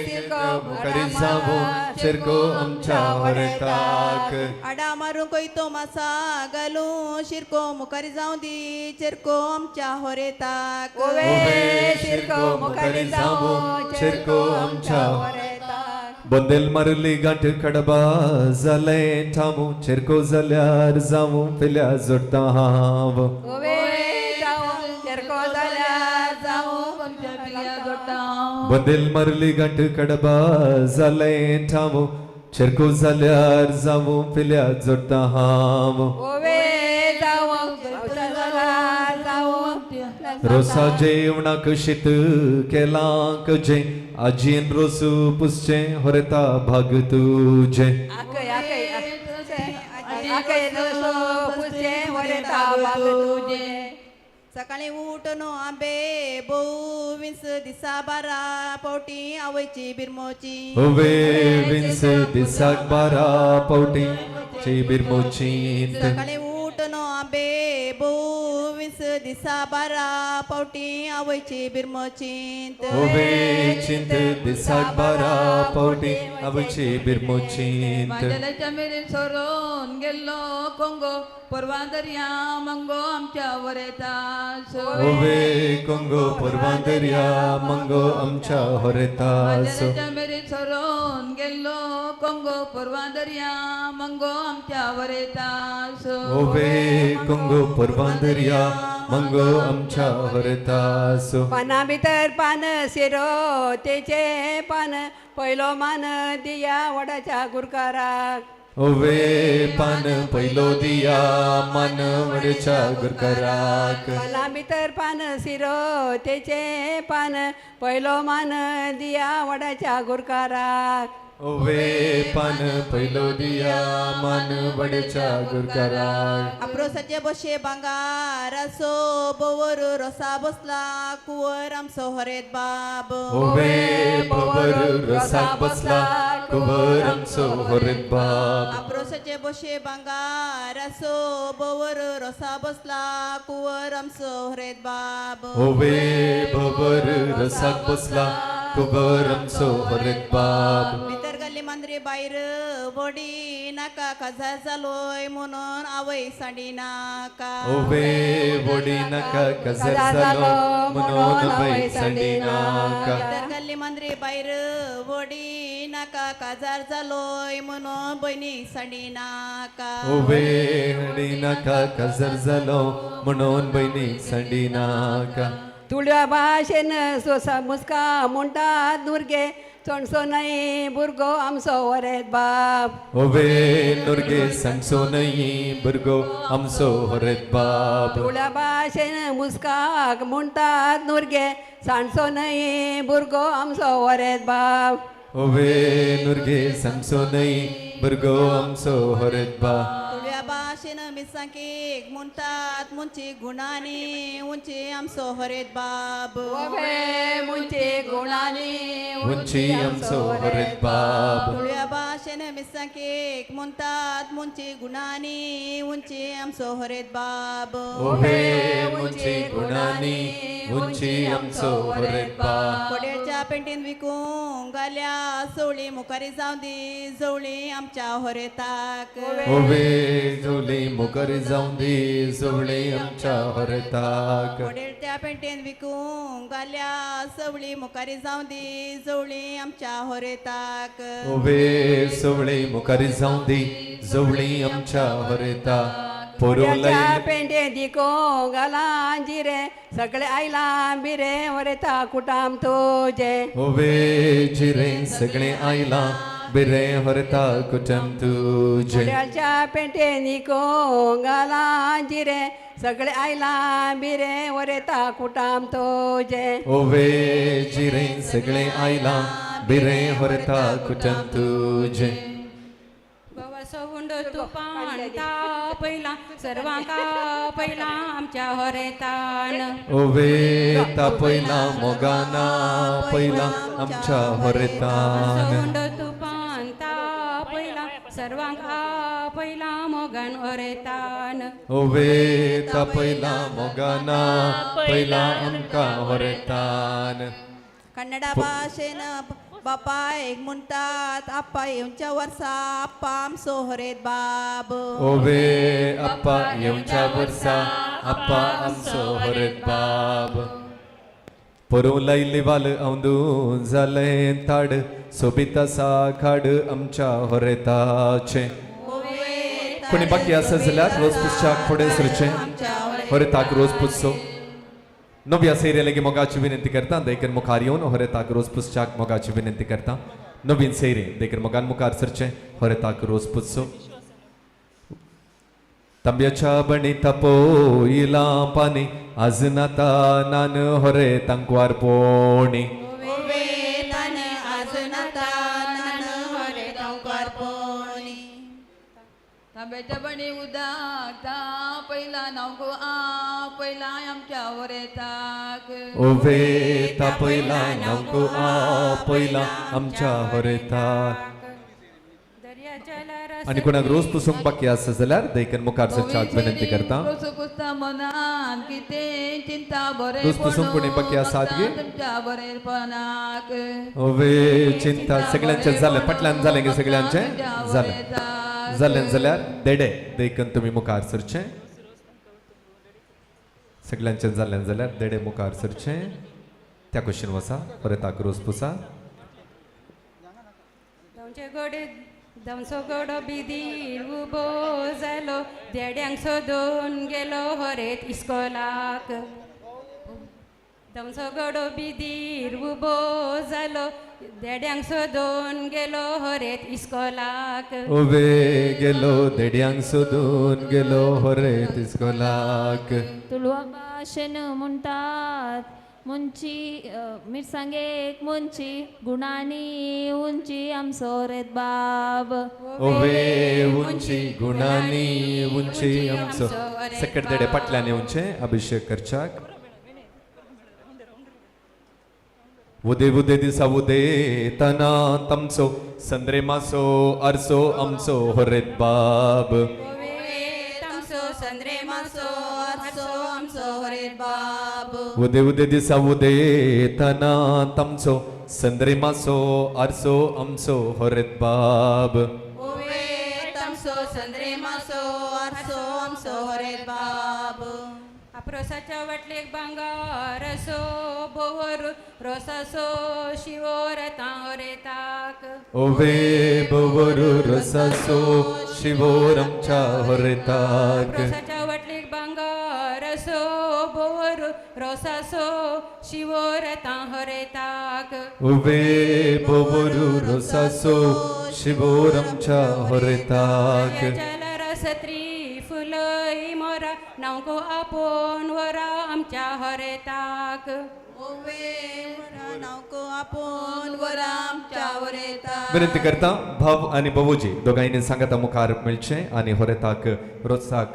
शिरको मुखारी जावं चेरको आमच्या होरेताक. आडा मारूं कोयतो मासा घालूं शिरको मुखारी जावं दी चेरको आमच्या होरेताक. ओवे शिरको मुखारी जावं चेरको आमच्या. बंदेल मारली गांठ कडबा जालें ठामू चेरको जाल्यार जावं पेल्या जोडटा हांव. ओवे जावं चेरको जाल्यार जावं पिल्या जोडटा. बंदेल मारली गांठ कडबा जालें ठामू चेरको जाल्यार जावं पेल्या जोडटा हांव. ओवे जावं जाल्यार जावं. रोसा जेवणाक शीत केलां कजें आजयेन रोसू पुसचें होरेता भाग तुजें. आकय आकय आकय रोसो पुसचें वरेता भाग तुजें. सकाळी उठून आंबे बोव विंस दिसा 12 पावटी आवयची बिरमोची. ओवे विंस दिसाक 12 पावटी ची बिरमोची. सकाळी उठून आंबे बोव विंस दिसा 12 पावटी आवयची बिरमोची. ओवे चिंत दिसाक 12 पावटी आवयची बिरमोची. मांजल्याच्या मेरेन सोरोन गेल्लो कोंगो परवां दर्या मंगो आमच्या वरेतास. ओवे कोंगो परवां दर्या मंगो आमच्या होरेतास. मांजल्याच्या मेरेन सोरोन गेल्लो कोंगो परवां दर्या मंगो आमच्या वरेतास. ओवे कोंगो परवां दर्या मंगो आमच्या होरेतास. पाना भितर पान शिरो तेचे पान पयलो मान दिया वडाच्या गुरकाराक. ओवे पान पयलो दिया मान वडच्या गुरकाराक. पाना भितर पान शिरो तेचे पान पयलो मान दिया वडाच्या गुरकाराक. ओवे पान पयलो दिया मान वडच्या गुरकाराक. आपरोसाचे बशे भांगाराचो बोवर रोसा बसला कुंवर आमचो हरेत बाब. ओवे बोवर रोसाक बसला कुंवर आमचो हरेत बाब. आपरोसाचे बशे भांगाराचो बोवर रोसा बसला कुंवर आमचो हरेत बाब. ओवे बोवर रोसाक बसला कुंवर आमचो हरेत बाब. भितर घाल्ली मांद्री भायर वडी नाका काजार जालोय म्हणून आवय सांडी नाका. ओवे वडी नाका काजार जालो म्हणून आवय सांडी नाका. भितर घाल्ली मांद्री भायर वडी नाका काजार जालोय म्हणून भयणी सांडी नाका. ओवे वडी नाका काजार जालो म्हणून भयणी सांडी नाका. तुळ्या भाशेन सोसा मुस्का म्हणटात नुरगे चणसो न्हय भुरगो आमचो वरेत बाब. ओवे नुरगे सांगसो न्हय भुरगो आमचो होरेत बाब. तुळ्या भाशेन मुस्काक म्हणटात नुरगे सांडसो न्हय भुरगो आमचो वरेत बाब. ओवे नुरगे सांगसो न्हय भुरगो आमचो होरेत बाब. तुळ्या भाशेन मिरसांकेक म्हणटात मुंची गुणांनी उंची आमचो हरेत बाब. ओवे मुंची गुणांनी उंची आमचो हरेत बाब. तुळ्या भाशेन मिरसांकेक म्हणटात मुंची गुणांनी उंची आमचो हरेत बाब. ओवे मुंची गुणांनी उंची आमचो हरेत बाब. कोडेच्या पेंटीन विकूंक घाल्या सोळी मुखारी जावं दी जवळी आमच्या होरेताक. ओवे जोली मुखार जावं दी जवळी आमच्या होरेताक. कोडेच्या पेंटीन विकूंक घाल्या सवळी मुखारी जावं दी जवळी आमच्या होरेताक. ओवे सवळी मुखार जावं दी जवळी आमच्या होरेताक. पोरोल्या पेंटे दिको घाला जिरे सगळे आयला बिरे वरेता कुटाम तुजे. ओवे जिरे सगळे आयला बिरें होरेता कुटम तुजें. घड्याळच्या पेंटेनी कोंगाला जिरे सगळे आयला बिरे वरेता कुटाम तुजें. ओवे जिरें सगळें आयलां बिरें होरेता कुटम तुजें. गोवासो उंडो तुपान तापयला सर्वांक आपयला आमच्या होरेतान. ओवे तापयला मोगाना पयला आमच्या होरेतान. उंडो तुपान तापयला सर्वांक आपयला मोगान होरेतान. ओवे तापयला मोगाना पयला आमकां होरेतान. कन्नडा भाशेन बापायक म्हणटात आप्पा येवच्या वर्सा आप्पा आमचो होरेत बाब. ओवे आप्पा येवच्या वर्सा आप्पा आमचो होरेत बाब. पोरूं लायल्ली वाल औंदून जालें ताड सोबीत आसा खाड आमच्या होरेताचें. कोणी बाकी आसा जाल्यार रोज पुसच्याक फुडें सरचें, होरेताक रोज पुसचो. नव्या सैरे लेगीत मोगाची विनंती करता देखून मुखार येवन होरेताक रोज पुसच्याक मोगाची विनंती करता. नवीन सैरे देखून मोगान मुखार सरचें, होरेताक रोज पुसचो. तांब्याच्या बणी तापयला पानी आज नाता नान होरे तांकवार पोणी. तांब्याच्या बणी उदक तापयला नांवको आपयला आमच्या होरेताक. ओवे तापयला नांवको आपयला आमच्या होरेताक. आनी कोणाक रोज पुसूंक बाकी आसा जाल्यार देखून मुखार सरच्याक विनंती करता. रोज पुसता मनान कितें चिंता बरें रोज पुसूंक कोणी बाकी आसात गे? तुमच्या बरेपणाक. ओवे चिंता सगळ्यांचें जालें, फाटल्यान जालें गे सगळ्यांचें जालें जालें जाल्यार देडे देखून तुमी मुखार सरचें. सगळ्यांचें जालें जाल्यार देडे मुखार सरचें. त्या कुशीन वसा परत रोज पुसा. गोडे दमसो गोडो बिदीर उबो जालो देड्यांक सोदून गेलो होरेत इस्कोलाक. दमसो गोडो बिदीर उबो जालो देड्यांक सोदून गेलो होरेत इस्कोलाक. ओवे गेलो देड्यांक सोदून गेलो होरेत इस्कोलाक. तुळवा भाशेन म्हणटात मुंची मिरसांगेक मुंची गुणांनी उंची आमचो होरेत बाब. ओवे उंची गुणांनी उंची आमचो. सकट देडे पाटल्यान येवचें अभिषेक करच्याक. उदे उदे दिसा उदे तना तमचो संद्रे मासो आरसो आमचो होरेत बाब. उदे उदे दिसा उदे तना तमचो संद्रे मासो आरसो आमचो होरेत बाब. रोसाच्या वाटलेक भांगर असो भोवर रोसासो शिवोर होरेताक. ओवे भोवर रोसासो शिवोर आमच्या होरेताक. रोसाच्या वाटलेक भांगर असो भोवर रोसासो शिवोर होरेताक. ओवे भोवर रोसासो शिवोर आमच्या होरेताक. रसत्री फुलय मोरा नांवको आपोवन वरा आमच्या होरेताक. विनंती करता भाव आनी बाबूजी दोगांयनी सांगाता मुखार मेळचें आनी होरेताक रोसाक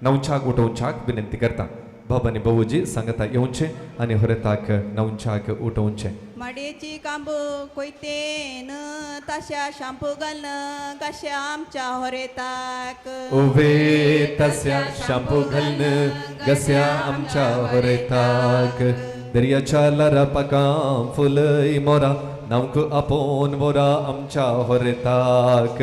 नवच्याक उठोवच्याक विनंती करता. भाव आनी बाबूजी सांगाता येवचें आनी होरेताक नवच्याक उठोवचें. माडयेची कांब कोयतेन ताश्या शांपू घालून कश्या आमच्या होरेताक. ओवे तस्या शांपू घालून गस्या आमच्या होरेताक. दर्याच्या लरा पाकां फुलय मोरा नांवक आपोवन मोरा आमच्या होरेताक.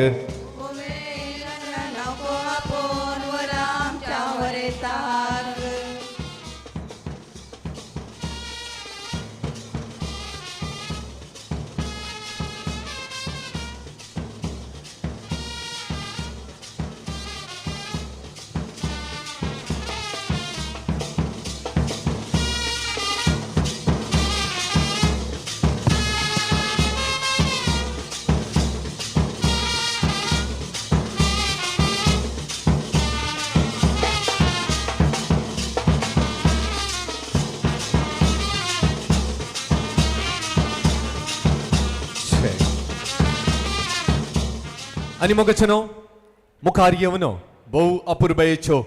आनी मोगाचेनो मुखार येवन भोव अपुरबायेच्यो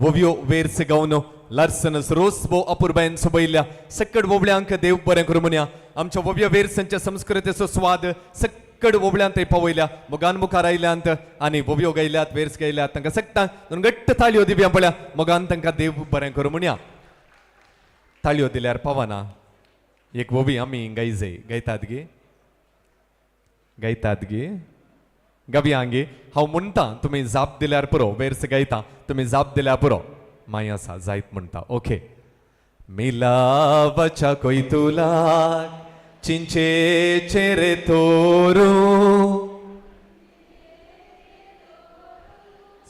वोव्यो वेर्स गावन लार्सनस रोस भोव अपुरबायेन सोबयल्ल्या सक्कड वोवळ्यांक देव बरें करूं म्हणया. आमच्या वोव्या वेर्सांच्या संस्कृतेचो स्वाद सक्कड वोवळ्यांत थंय पावयल्या. मोगान मुखार आयल्यांत आनी वोव्यो गायल्यात, वेर्स गायल्यात, तांकां सगटांक दोन घट्ट ताळयो दिवया पळया. मोगान तांकां देव बरें करूं म्हणया. ताळयो दिल्यार पावना, एक वोवी आमी गायजे. गायतात गे? गायतात गे? गावया गे. हांव म्हणटा तुमी जाप दिल्यार पुरो. वेर्स गायता तुमी जाप दिल्यार पुरो. माय आसा जायत म्हणटा. ओके. मिलावाच्या कोयतुला चिंचेचे रे तोरू.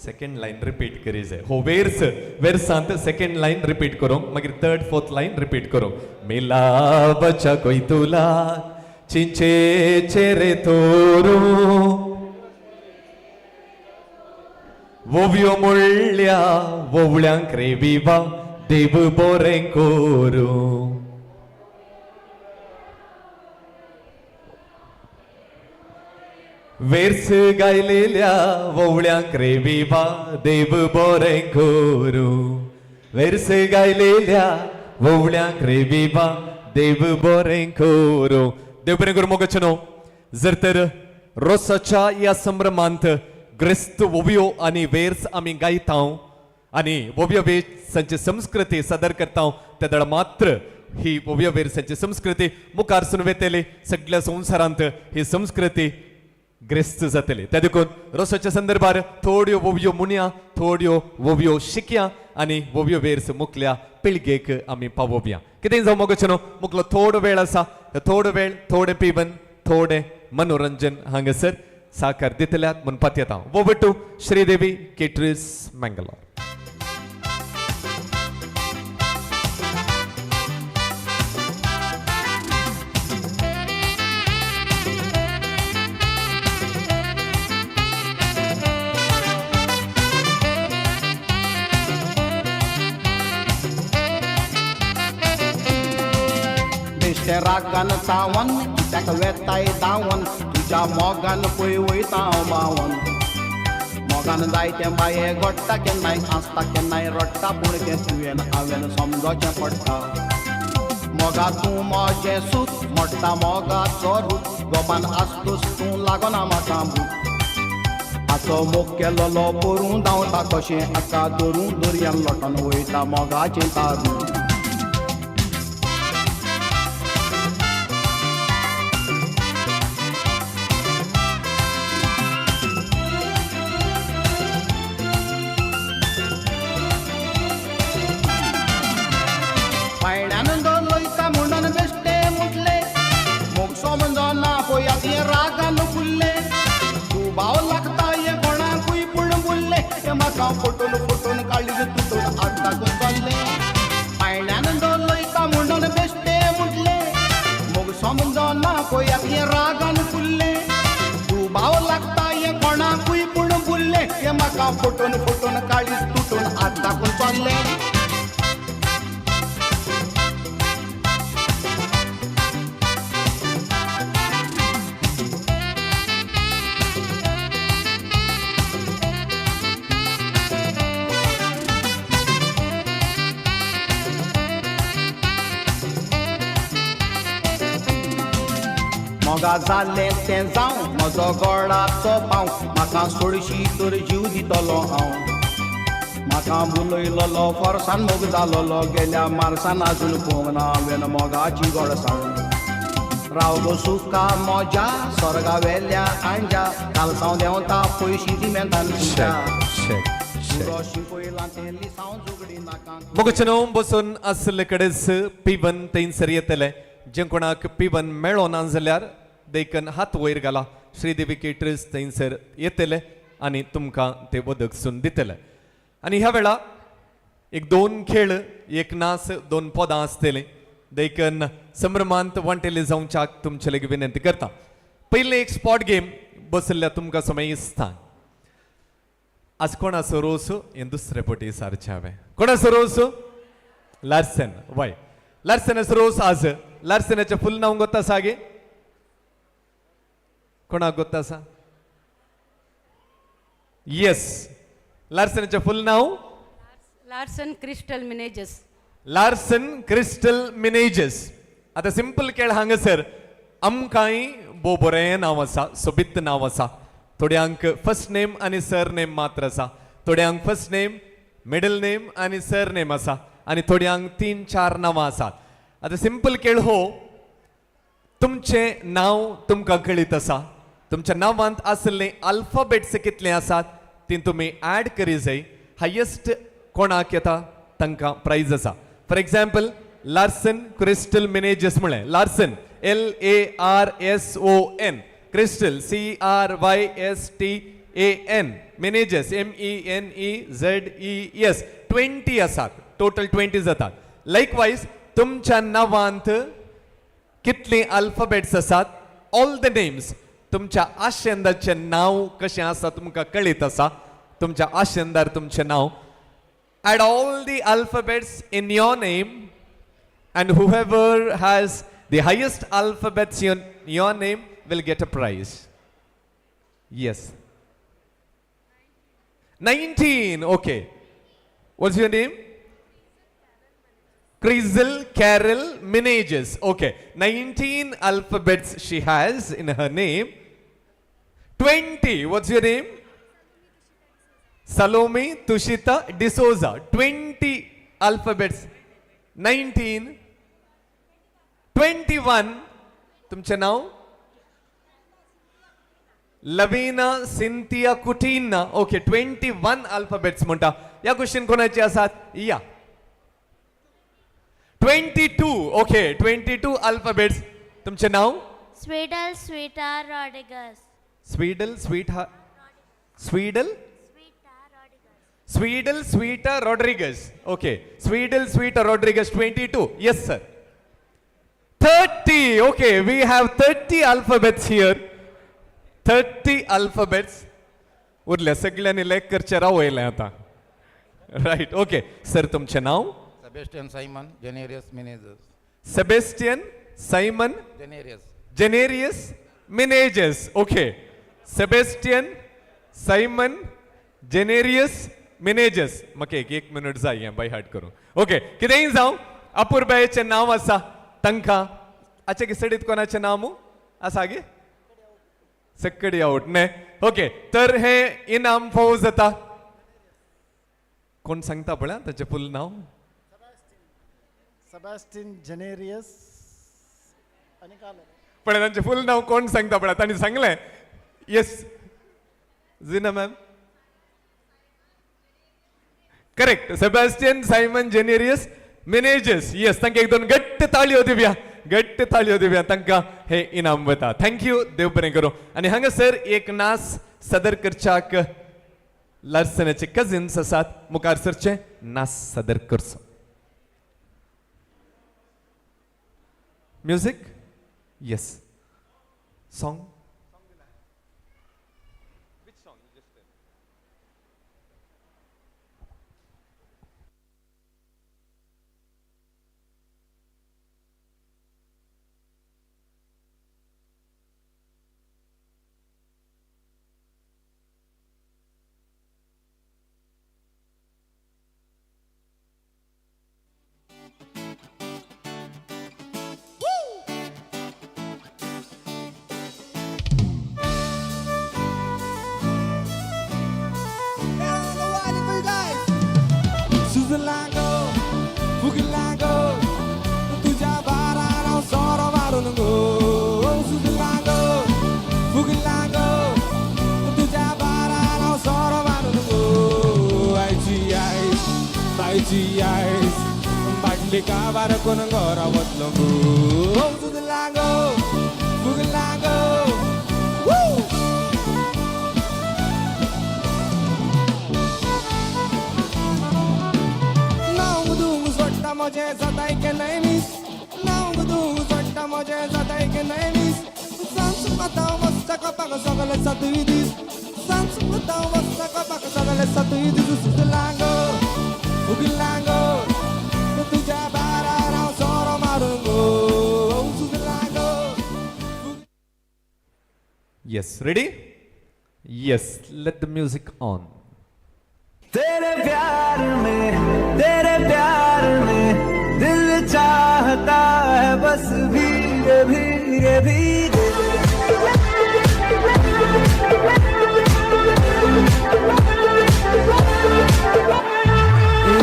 सेकंड लायन रिपीट करी जाय. हो वेर्स, वेर्सांत सेकंड लायन रिपीट करूंक, मागीर थर्ड फोर्थ लायन रिपीट करूंक. मिलावाच्या कोयतुला चिंचेचे रे तोरू, वोव्यो मुळ्ळ्या वोवळ्यांक रे विवा देव बोरें कोरूं. वेर्स गायलेल्या वोवळ्यांक रे विवा देव बोरें कोरूं. वेर्स गायलेल्या वोवळ्यांक रे विवा देव बोरें कोरूं. देव बरें करूं मोगाचेनो. जर तर रोसाच्या ह्या संभ्रमांत ग्रेस्त वोव्यो आनी वेर्स आमी गायता आनी वोव्यो वेर्सांची संस्कृती सादर करता, तेदळ मात्र ही वोव्यो वेर्सांची संस्कृती मुखार सून वेतली. सगळ्या संवसारांत ही संस्कृती ग्रेस्त जातली. त्या देखून रोसाच्या संदर्भार थोड्यो वोव्यो मुनया, थोड्यो वोव्यो शिकया आनी वोव्यो वेर्स मुखल्या पिळगेक आमी पावोवया. कितें जावं मोगाचेनो, मुखलो थोडो वेळ आसा, थोडो वेळ थोडें पिवन थोडें मनोरंजन हांगासर साकार दितल्यात म्हूण पातयेता. Over to Sridevi caterers Mangalore. बेश्टे रागान चावन कित्याक वेताय धांवन, तुज्या मोगान पळय वयता हांव बावन. मोगान जायतें बाये घडटा, केन्नाय आसता केन्नाय रडटा, पूण तें तुवें हांवें समजोचें पडटा. मोगा तूं म्हजें सूत मोडटा, मोगाचो रूत गोपान आसतूच तूं लागना म्हाका भूक. हाचो मोग केलोलो पोरूं धांवता कशें हाका धरूं, दर्यान लोटोन वयता मोगाचें तारूं. फुटून फुटून काळीज तुटून आतां चल्लें. पायण्यान दवरता म्हणून बेश्टे म्हटलें, मोग समजना पळयात हें रागान फुल्लें. दुबाव लागता हें कोणाकूय पूण बुल्लें, हें म्हाका फुटून फुटून काळीज तुटून आतां चल्लें. मोगा जालें तें जावं म्हजो गोडाचो पांव, म्हाका सोडशी तर जीव दितलो हांव. म्हाका बुलयलोलो फोर्सान मोग जालोलो, गेल्या मार्सान आजून पोवंक ना हांवें मोगाची गोडसाण. राव गो सुखा म्हज्या सोर्गा वेल्या आंज्या, कालसांव देंवता पयशी दिमेंतान तुज्या. शिंपयलां तें लिसांव जुगडी नाका. मोगाचेनो बसून आसले कडेच पिवन थंयसर येतले. जे कोणाक पिवन मेळना जाल्यार देखून हात वयर घाला. श्रीदेवी केटर्स थंयसर येतले आनी तुमकां ते वदक सून दितले. आनी ह्या वेळा एक दोन खेळ, एक नाच, दोन पदां आसतलीं. देखून संभ्रमांत वांटेले जावच्याक तुमचे लागीं विनंती करता. पयलें एक स्पॉट गेम बसल्या तुमकां समय स्थान. आज कोणाचो रोस हें दुसरे पटी सारचें हांवें. कोणाचो रोस? लार्सन. वय, लार्सनाचो रोस आज. लार्सनाचें फूल नांव गोत्ता आसा गे? कोणाक गोत्ता आसा? येस, लार्सनाचें फूल नांव? Larson Crystal Menezes. Larson Crystal Menezes. आतां सिंपल खेळ हांगासर, आमकांय भोव बरें नांव आसा, सोबीत नांव आसा. थोड्यांक फर्स्ट नेम आनी सर नेम मात्र आसा, थोड्यांक फर्स्ट नेम, मिडल नेम आनी सर नेम आसा, आनी थोड्यांक तीन चार नांवां आसात. आतां सिंपल खेळ हो, तुमचें नांव तुमकां कळीत आसा, तुमच्या नांवांत आशिल्ले अल्फाबेट्स कितले आसात ती तुमी ऍड करी जाय. हायेस्ट कोणाक येता तांकां प्रायज आसा. For example, Larsen crystal Menezes म्हळें, Larson LARSON, Crystal CRYSTAN, Menezes MENEZES, 20 आसात, टोटल 20 जातात. लायकवायज तुमच्या नांवांत कितलीं अल्फाबेट्स आसात, ऑल the names, तुमच्या आशेंदाचें नांव कशें आसा तुमकां कळीत आसा, तुमच्या आशेंदार तुमचें नांव, add all the alphabets in your name and whoever has the highest alphabets in your name will get a prize. Yes. 19, okay. What's your name? Crisel Carol Menezes. Okay, 19 alphabets she has in her name. 20, what's your name? Salome Tushita D'Souza. 20 alphabets. 19, 21. तुमचें नांव? Lavina Cynthia कुटीना. Okay, 21 alphabets म्हणटा. ह्या question कोणाचे आसात? या, 22. Okay, 22 alphabets. तुमचें नांव? Swedel Sweeta Rodrigues. Swedel Sweet Swedel Swedel Sweeta Rodrigues. Okay, Swedel Sweeta Rodrigues, 22. Yes sir. 30. Okay, we have 30 alphabets here. 30 alphabets. उरल्या सगळ्यांनी लायक करचें रावयलें आतां. रायट, ओके सर, तुमचें नांव? Sebastian Simon Janerius Menezes. Sebastian Simon Janerius. Janerius Menezes. Okay, Sebastian Simon Janerius Menezes. म्हाका एक एक minute जाय हें बाय हार्ट करूं. ओके, कितेंय जावं, अपुरबायेचें नांव आसा तांकां. आचे किसडीत कोणाचें नांव आसा गे? सक्कडी आवट न्ही. ओके, तर हे इनाम फावो जाता. कोण सांगता पळय ताचें फूल नांव? सेबास्टियन जेनेरियस आनी पळय तांचें फूल नांव कोण सांगता पळय? तांणी सांगलें. Yes Jina ma'am, correct. Sebastian Simon Janerius Menezes. Yes, तांकां एक दोन घट्ट ताळयो दिवया, घट्ट ताळयो दिवया, तांकां हे इनाम वता. Thank you, देव बरें करूं. आनी हांगासर एक नास सदर करच्याक लार्सनाचे कजिन्स आसात, मुखार सरचे, नास सदर करचो. म्युजीक, येस, सॉंग. सुजलागो फुगलागो तुझ्या बारार हांव सोरो मारून गो. सुजलागो फुगलागो तुझ्या बारार हांव सोरो मारून गो. आयची आयस बायची आयस बाटली काबार कोण घरा वतलो गो. सुजलागो फुगलागो. म्हजें जाताय केन्नाय मीस, नांव तूं चडटा म्हजें जाताय केन्नाय मीस. सांज आतां वचता कोपाक सगळे सातूय दीस, सांज आतां वचता कोपाक सगळे सातूय दीस. सुजलागो फुगलागो तुज्या बारार हांव सोरो मारून गो. सुजलागो. Yes, ready? Yes, let the music on. तेरे प्यार में, तेरे प्यार में दिल चाहता है बस भीगे भीगे भीगे।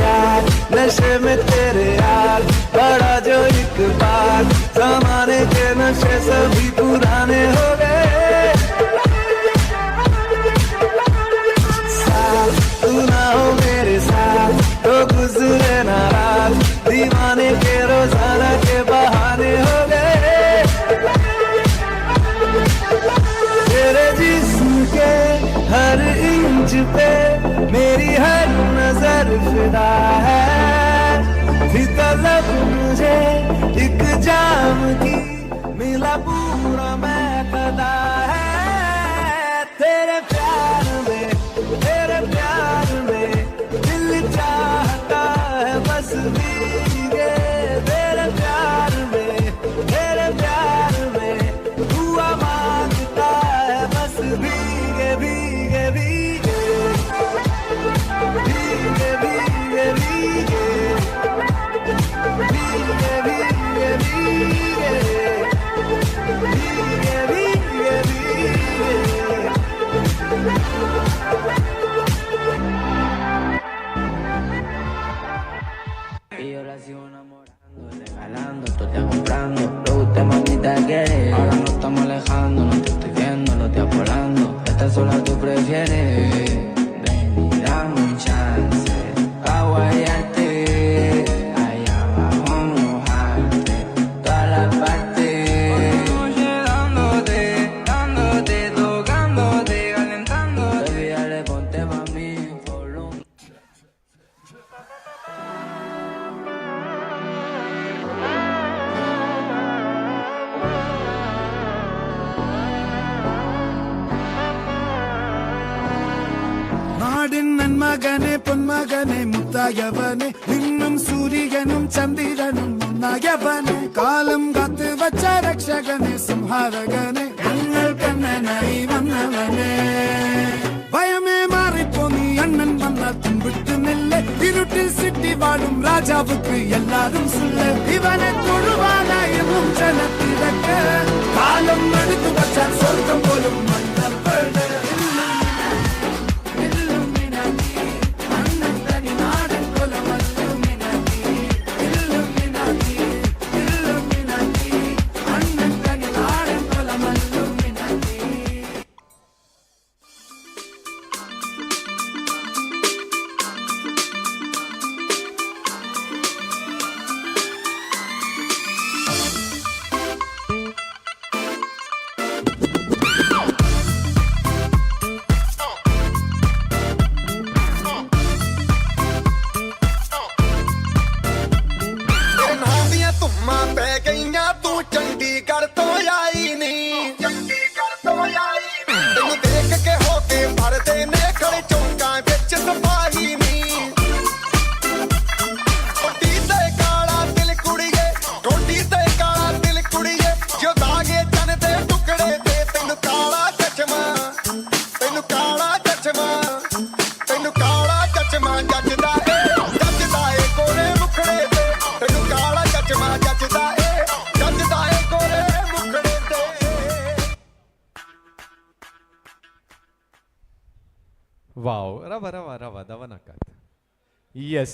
यार नशे में तेरे यार बड़ा जो एक बार, जमाने के नशे सभी पुराने हो गए। साथ तू ना हो मेरे साथ तो गुजरे ना रात, दीवाने के रोजाना के बहाने हो गए। तेरे जिस्म के हर इंच पे मेरी हर नजर फिदा है, थी तलब मुझे एक जाम की, मिला पूरा मैं कदा है। तेरे प्यार में, तेरे प्यार में दिल चाहता है बस भीगे। तेरे प्यार में, तेरे प्यार में दुआ मांगता है बस भीगे भीगे भीगे भीगे भीगे भीगे भीगे भीगे भीगे भीगे भीगे भीगे। Y yo la sigo enamorando, regalando, todo te comprando. Lo que usted mamita quiere. Ahora no estamos alejando, no te estoy viendo, los días volando. Estás sola tú prefieres. Ven y dame un chance pa' guayarte. Allá abajo mojarte, todas las partes. Noche dándote, dándote, tocándote, calentándote. Baby, dale, ponte pa' mí, volumen. നാടിൻ നന്മകനെ പൊന്മകനെ മുത്തായവനെ, നിന്നും സൂര്യനും ചന്ദ്രനും ഒന്നായവനെ, കാലം കാത്തു വച്ച രക്ഷകനെ സംഹാരകനെ, ഞങ്ങൾ കണ്ണനായി വന്നവനെ. ഭയമേ മാറിപ്പോ നീ അണ്ണൻ വന്നാൽ തുമ്പിട്ട് നില്ല്, ഇരുട്ടിൽ സിറ്റി വാഴും രാജാവുക്ക് എല്ലാരും സുല്ല്, ഇവനെ തൊഴുവാനായെന്നും ജനത്തിരക്ക്, കാലം എടുത്തു വച്ചാൽ സ്വർഗം പോലും മണ്ണപ്പെട്. ਤੇਰੇ ਨਾਂ ਦੀਆਂ ਧੁੰਮਾਂ ਪੈ ਗਈਆਂ, ਤੂੰ ਚੰਡੀਗੜ੍ਹ ਤੋਂ ਆਈ ਨੀ, ਚੰਡੀਗੜ੍ਹ ਤੋਂ ਆਈ ਨੀ। ਤੈਨੂੰ ਦੇਖ ਕੇ ਹੋ ਕੇ ਫਰਦੇ ਨੇ ਖੜੇ ਚੌਂਕਾਂ ਵਿੱਚ ਸਿਪਾਹੀ ਨੀ। ਟੋਡੀ ਤੇ ਕਾਲਾ ਦਿਲ ਕੁੜੀਏ, ਟੋਡੀ ਤੇ ਕਾਲਾ ਦਿਲ ਕੁੜੀਏ, ਜੋ ਦਾਗੇ ਚੰਨ ਦੇ ਟੁਕੜੇ ਤੇ। ਤੈਨੂੰ ਕਾਲਾ ਚਸ਼ਮਾ, ਤੈਨੂੰ ਕਾਲਾ ਚਸ਼ਮਾ, ਤੈਨੂੰ ਕਾਲਾ ਚਸ਼ਮਾ ਜੱਜਦਾ ਏ, ਜੱਜਦਾ ਏ ਗੋਰੇ ਮੁਖੜੇ ਤੇ। ਤੈਨੂੰ ਕਾਲਾ ਚਸ਼ਮਾ ਜੱਜਦਾ ਏ, ਜੱਜਦਾ ਏ ਗੋਰੇ ਮੁਖੜੇ ਤੇ। वाव, रवा रवा रवा दवा नाकात. येस,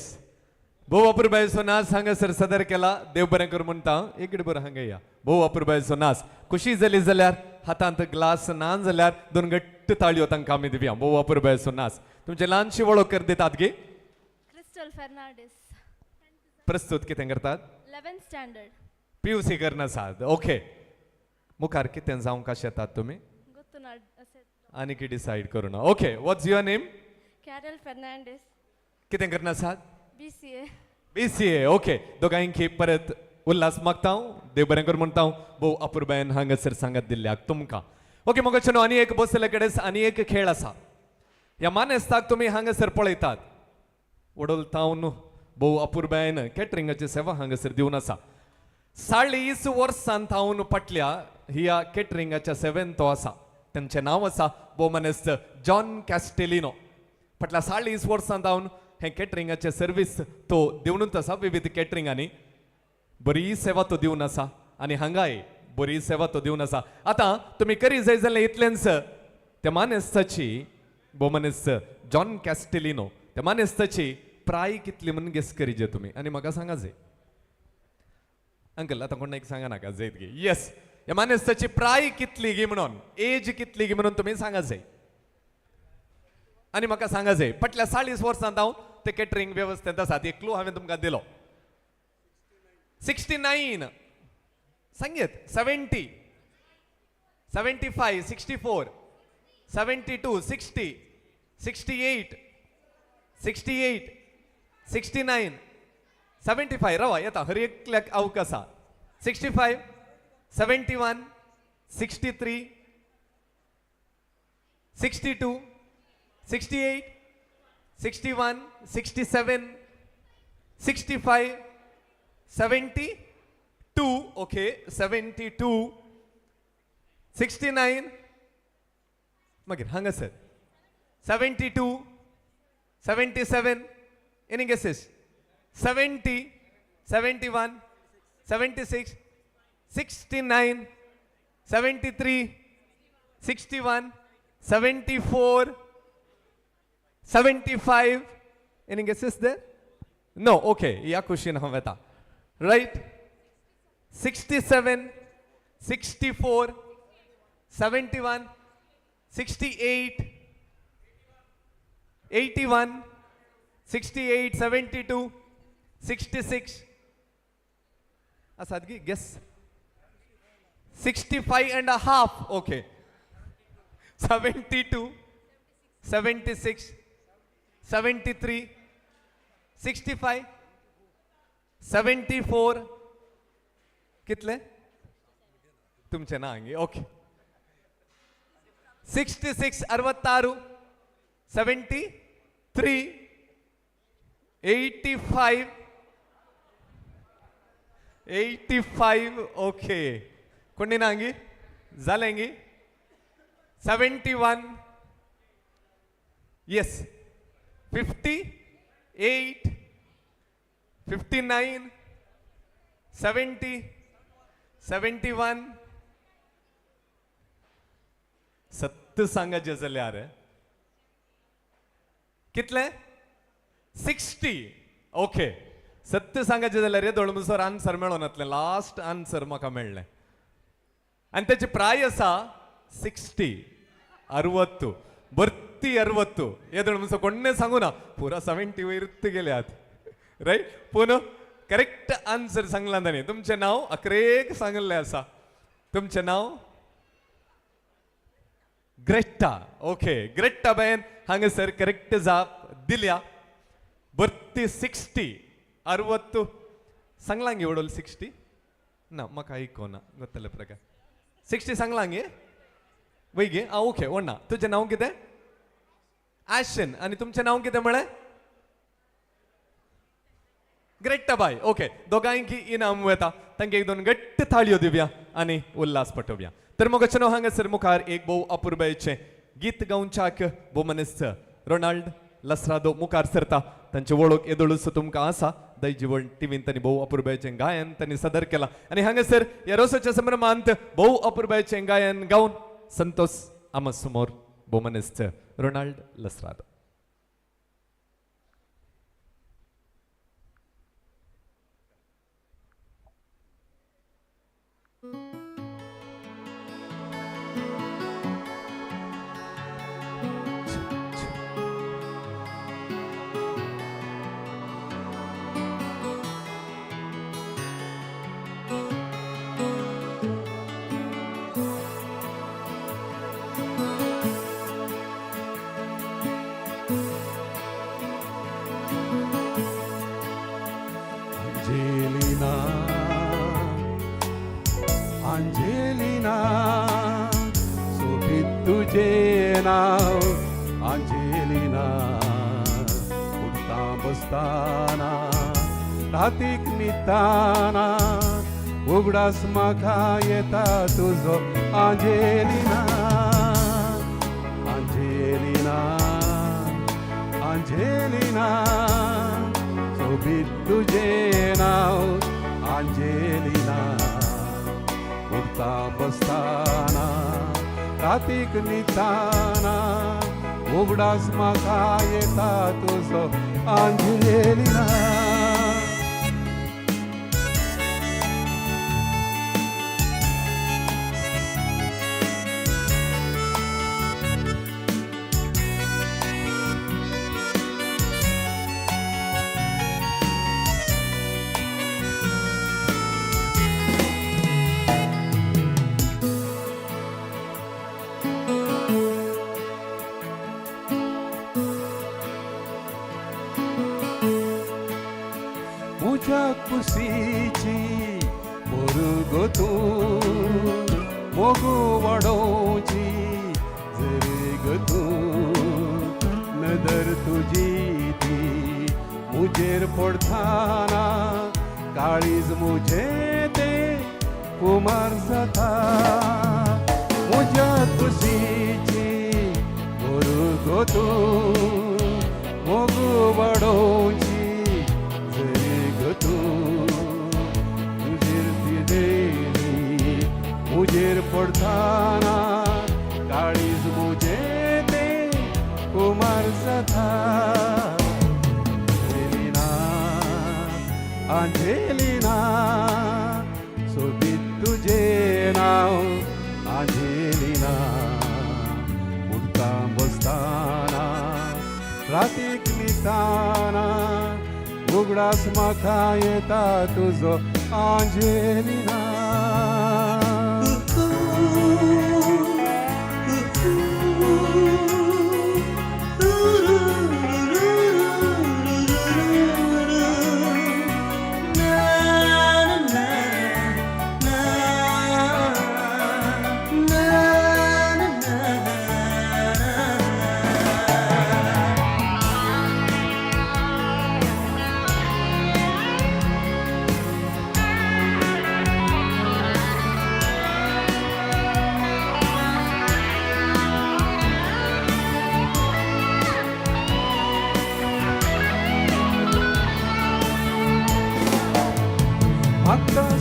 भोव अपुरबायेचो नाच हांगासर सदर केला. देव बरें करूं म्हणटा. इकडे बरो हांगा या. भोव अपुरबायेचो नाच. खुशी जाली जाल्यार हातांत ग्लास ना जाल्यार दोन घट्ट ताळयो तांकां आमी दिवया. भोव अपुरबायेचो नाच. तुमचे ल्हानशी वळख कर दितात गे. क्रिस्टल फर्नांडीस. प्रस्तुत कितें करतात? 11th standard. PUC करना आसात. ओके, मुखार कितें जावंक येतात तुमी? गुत्तुनाड असें. आनी की डिसायड करूं ना. Okay, what's your name? Carol Fernandes. कितें करना आसात? BCA. BCA. Okay, दोगांयकी परत उल्हास मागता हांव. देव बरें करूं म्हणटा हांव. भोव अपुरबायेन हांगासर सांगत दिल्ल्याक तुमकां. ओके मोगाचेनो, आनी एक बसले कडेन आनी एक खेळ आसा. ह्या मानेस्ताक तुमी हांगासर पळयतात, वडोल तावन भोव अपुरबायेन कॅटरिंगाची सेवा हांगासर दिवन आसा. 40 वर्सां थावन फाटल्या ह्या कॅटरिंगाच्या सेवेन तो आसा. तांचें नांव आसा भोवमानेस्त जॉन कॅस्टेलिनो. फाटल्या 40 वर्सां जावन हें कॅटरिंगाचें सर्वीस तो दिवनूच आसा. विविध कॅटरिंगांनी बरी सेवा तो दिवन आसा आनी हांगाय बरी सेवा तो दिवन आसा. आतां तुमी करी जाय जाल्यार इतलेंच त्या मानेस्ताची भोवमानेस्त जॉन कॅस्टेलिनो त्या मानेस्ताची प्राय कितली म्हणून गेस करीजे तुमी आनी म्हाका सांगा जाय. अंकल आतां कोण एक सांगा नाका जायत गी. येस, ह्या मानेस्ताची प्राय कितली गी म्हणून, एज कितली गी म्हणून तुमी सांगा जाय आनी म्हाका सांगा जाय. फाटल्या 40 वर्सां जावन ते कॅटरिंग वेवस्थेंत आसात. एक क्लू हांवें तुमकां दिलो. 69 सांगेत, 70, 75, 64, 72, 60, 68, 68, 69, 75. रावा येता हर एकल्याक अवकाश आसा. 65, 71, 63, 62, 68, 61, 67, 65, 72, ओके 72, 69, मागीर हांगासर 72, 77, any गेसीस, 70, 71, 76, 69, 73, 61, 74, 75. Any guesses there? No, okay. ह्या कुशीन हांव वेता. Right? 67, 64, 71, 68, 81, 68, 72, 66. आसात गी guess? 65.5. Okay. 72, 76, 73, 65, 74. कितले तुमचे ना हांगे? ओके. 66, 66, 73, 85, 85. ओके. कोणी ना हांगी जालें गी? 71, येस, 58, 59, 70, 71. सत्य सांगाचें जाल्यार कितले? 60. ओके. सत्य सांगाचें जाल्यार येदोळ आन्सर मेळोनातलें. लास्ट आन्सर म्हाका मेळ्ळें आनी तेची प्राय आसा 60, 60, बर्ती 60. येदोळ म्हणसो कोण्णें सांगू ना, पुरा 70 वयर गेल्यात. रायट? पूण करेक्ट आन्सर सांगला ताणें. तुमचें नांव अकरेक सांगिल्लें आसा. तुमचें नांव ग्रेट्टा. ओके, ग्रेट्टा बायन हांगासर करेक्ट जाप दिल्या. बर्ती 60, 60 सांगलां गे वडोल 60 ना म्हाका आयको ना गोत्तले प्रकार. 60 सांगलां गे वय गे? आं ओके. वण्णा तुजें नांव कितें? आशन. आनी तुमचें नांव कितें म्हळें? ग्रेट्टा बाय. ओके. दोगांयकी इनाम वता. तांकां एक दोन घट्ट थाळयो दिवया आनी उल्हास पटोवया. तर मग चनो हांगासर मुखार एक भोव अपुरबायेचें गीत गावच्याक भोवमानेस्त रोनाल्ड लसरादो मुखार सरता. तांची वळख येदोळूच तुमकां आसा. दैजीवण टिवीन तांणी भोव अपुरबायेचें गायन तांणी सादर केलां आनी हांगासर ह्या रोसाच्या संभ्रमांत भोव अपुरबायेचें गायन गावन संतोष आमा समोर भोवमानेस्त रोनाल्ड लसरादो. Angelina, Angelina, सोबीत तुझे नाव अंजेलिना. उठता बसताना रातीक न्हिदताना उगडास म्हाका येता तुजो अंजेलिना. आंजेलिना सोबीत तुजें नांव आंजेलिना उठता बसताना रातीक न्हिदताना उगडास म्हाका येता तुजो आंजेलिना. म्हज्या कुशीची मोरू तूं मोगू वाडोवची जरी गो तूं नदर तुजी ती म्हजेर पडताना काळीज म्हजें तें कुमार जाता. म्हज्या कुशीची मोरू गो तूं मोगू वाडोवची म्हजेर पडताना काळीज म्हजें तें कुमार जाता. आंजेलिना आंजेलिना सोबीत तुजें नांव आंजेलिना उठता बसताना रातीक न्हिदताना उगडास म्हाका येता तुजो आंजेलिना.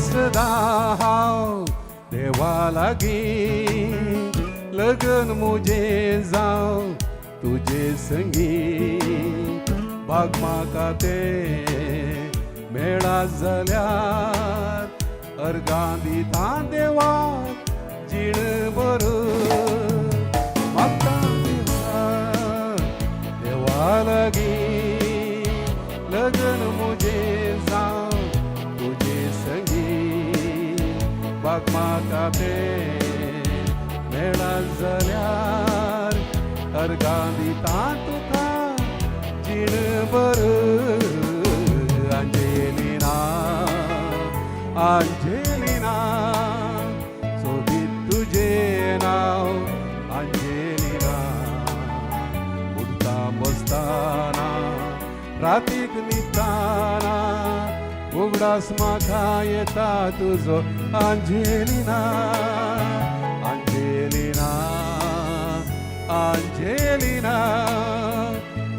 सदां हांव देवा लागीं लग्न म्हजें जावं तुजे संगी भाग म्हाका तें मेळा जाल्यार अर्गां दिता देवाक जीण भर. म्हाका देवा लागीं लग्न म्हजें जावं तुजे संगी भाग म्हाका तें मेळा जाल्यार अर्गां दिता तुका जीण भर. आंजेलिना आंजेलिना सोबीत तुजें नांव आंजेलिना उठता बसताना रातीक न्हिदताना उगडास म्हाका येता तुजो आंजेलिना आंजेलिना आंजेलिना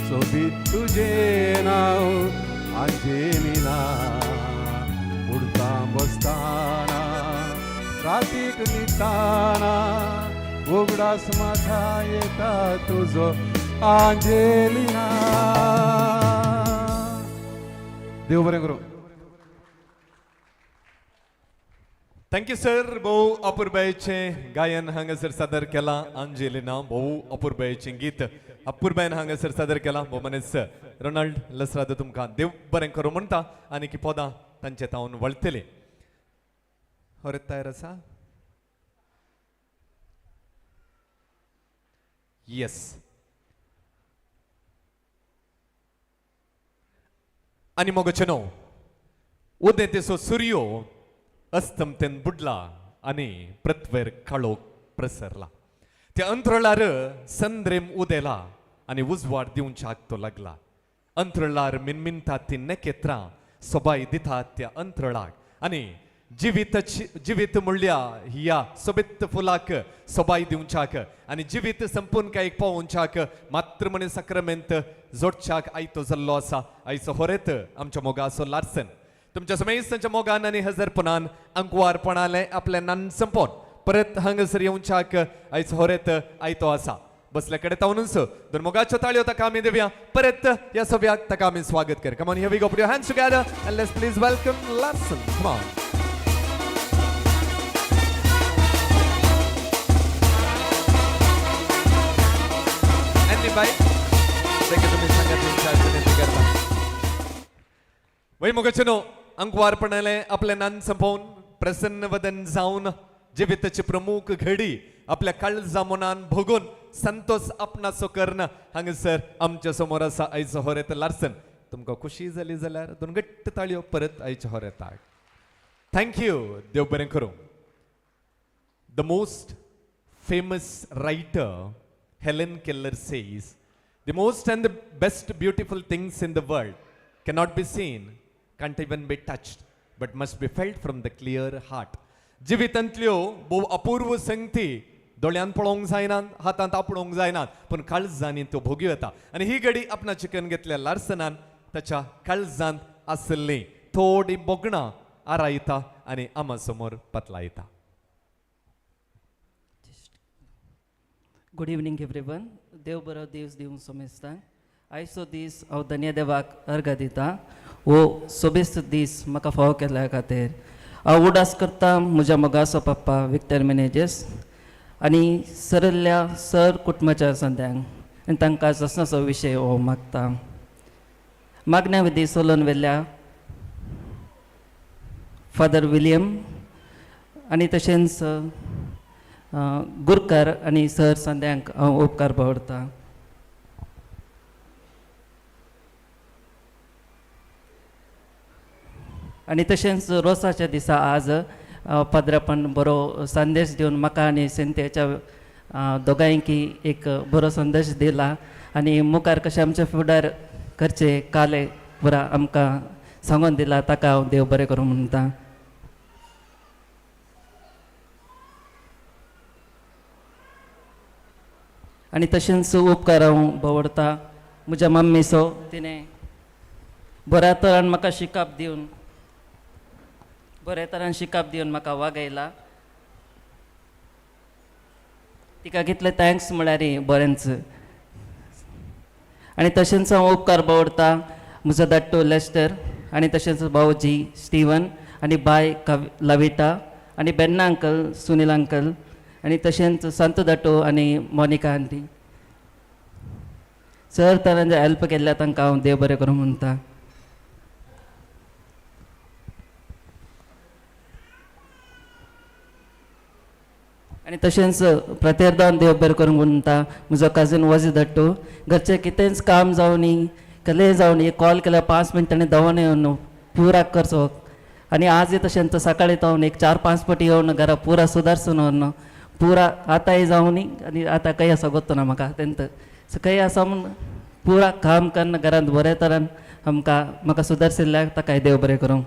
सोबीत तुजें नांव आंजेलिना उठता बसताना रातीक न्हिदताना उगडास म्हाका येता तुजो आंजेलिना. देव बरें करूं. Thank you sir. भोव अपुरबायेचें गायन हांगासर सादर केलां आंजेलिना. भोव अपुरबायेचें गीत अपुरबायेन हांगासर सादर केलां. भोव मनीस रोनाल्ड लसरादो तुमकां देव बरें करूं म्हणटा आनी की पदां तांचे तावन वळटले. हरत तयार आसा? येस. आनी मोगचें न्हू उदेंतेचो सुर्यो अस्तमतेन बुडला आनी पृथ्वेर काळोख प्रसरला. त्या अंतरळार संद्रेम उदेला आनी उजवाड दिवच्याक तो लागला. अंतरळार मिनमिनतात ती नखेत्रां सोबाय दितात त्या अंतरळाक आनी जिवीताची जिवीत म्हणल्या ह्या सोबीत फुलाक सोबाय दिवच्याक आनी जिवीत संपून काय एक पावोवच्याक मातृमणी साक्रमेंत जोडच्याक आयतो जाल्लो आसा. आयचो होरेत आमच्या मोगाचो लार्सन तुमच्या समेस्तांच्या मोगान आनी हजरपणान अंकवारपणाले आपलें नान संपोवन परत हांगासर येवच्याक आयचो होरेत आयतो आसा. बसल्या कडेन तावनूच दोन मोगाच्यो ताळयो ताका आमी दिवया. परत ह्या सभ्याक ताका आमी स्वागत कर. Come on, here we go, put your hands together and let's please welcome Larson. Come on. Andy बाय, ताका तुमी सांगात तुमच्या विनंती करता. वय मोगाचे न्हू अंकवारपणाले आपलें नान संपोवन प्रसन्न वदन जावन जिविताची प्रमुख घडी आपल्या काळजा मनान भोगून संतोष आपणाचो कर्ण हांगासर आमच्या समोर आसा आयचो होरेत लार्सन. तुमकां खुशी जाली जाल्यार दोन घट्ट ताळयो परत आयच्या होरेताक. Thank you. देव बरें करूं. The most famous writer Helen Keller says, the most and the best beautiful things in the world cannot be seen, can't even be touched, but must be felt from the clear heart. जिवितांतल्यो भोव अपूर्व संगती दोळ्यान पळोवंक जायनात, हातांत आपणोवंक जायनात, पूण काळजांनी त्यो भोग्यो येता. आनी ही घडी आपणा चिकन घेतल्या लार्सनान ताच्या काळजांत आसल्लीं थोडीं भोगणां आरायता आनी आमा समोर पतलायता. Good evening everyone. देव बरो दीस दिवंक सोमेस्तांक. आयचो दीस हांव धन्य देवाक अर्घ दिता. हो सोबेस्त दीस म्हाका फावो केल्ल्या खातीर हांव उडास करता म्हज्या मोगाचो पप्पा विक्टर मेनेजस आनी सरल्ल्या सर कुटुंबाच्या संद्यांक आनी तांकां जसनाचो विशय हो मागता. मागण्या विधी सोलोन वेल्ल्या फादर विलियम आनी तशेंच गुरकार आनी सर संद्यांक हांव उपकार बावडता. आनी तशेंच रोसाच्या दिसा आज पाद्रापान बरो संदेश दिवन म्हाका आनी सिंथेच्या दोगांयकी एक बरो संदेश दिला आनी मुखार कशें आमचे फुडार करचे काले पुरा आमकां सांगून दिला. ताका हांव देव बरें करूं म्हणटा. आनी तशेंच उपकार हांव भोंवडता म्हज्या मम्मीचो, तिणें बऱ्या तरान म्हाका शिकप दिवन बऱ्या तरान शिकप दिवन म्हाका वागयला. तिका कितले thanks म्हळ्यार बरेंच. आनी तशेंच हांव उपकार बावडता म्हजो धाकटो लेस्टर आनी तशेंच भावजी स्टिवन आनी बाय लविटा आनी बेन्ना अंकल, सुनील अंकल आनी तशेंच संत दाटो आनी मोनिका आंटी. सर तरांचे हेल्प केल्ल्या तांकां हांव देव बरें करूं म्हणटा. आनी तशेंच प्रत्यर्दान देव बरें करूंक म्हणटा म्हजो कजीन वज धाडटो. घरचें कितेंच काम जावं न्ही कसलेंय जावं न्ही कॉल केल्यार 5 मिनटांनी धांवून येवन पुरा करचो. आनी आजय तशेंच सकाळीं जावन एक 4-5 पटी येवन घरा पुरा सुदारसून व्हरून पुरा आतांय जावं न्ही आनी आतां खंय आसा गोत्तो ना म्हाका तेंत सो खंय आसा म्हूण पुरा काम कन्न घरांत बऱ्या तरान आमकां म्हाका सुदारशिल्ल्याक ताकाय देव बरें करूं.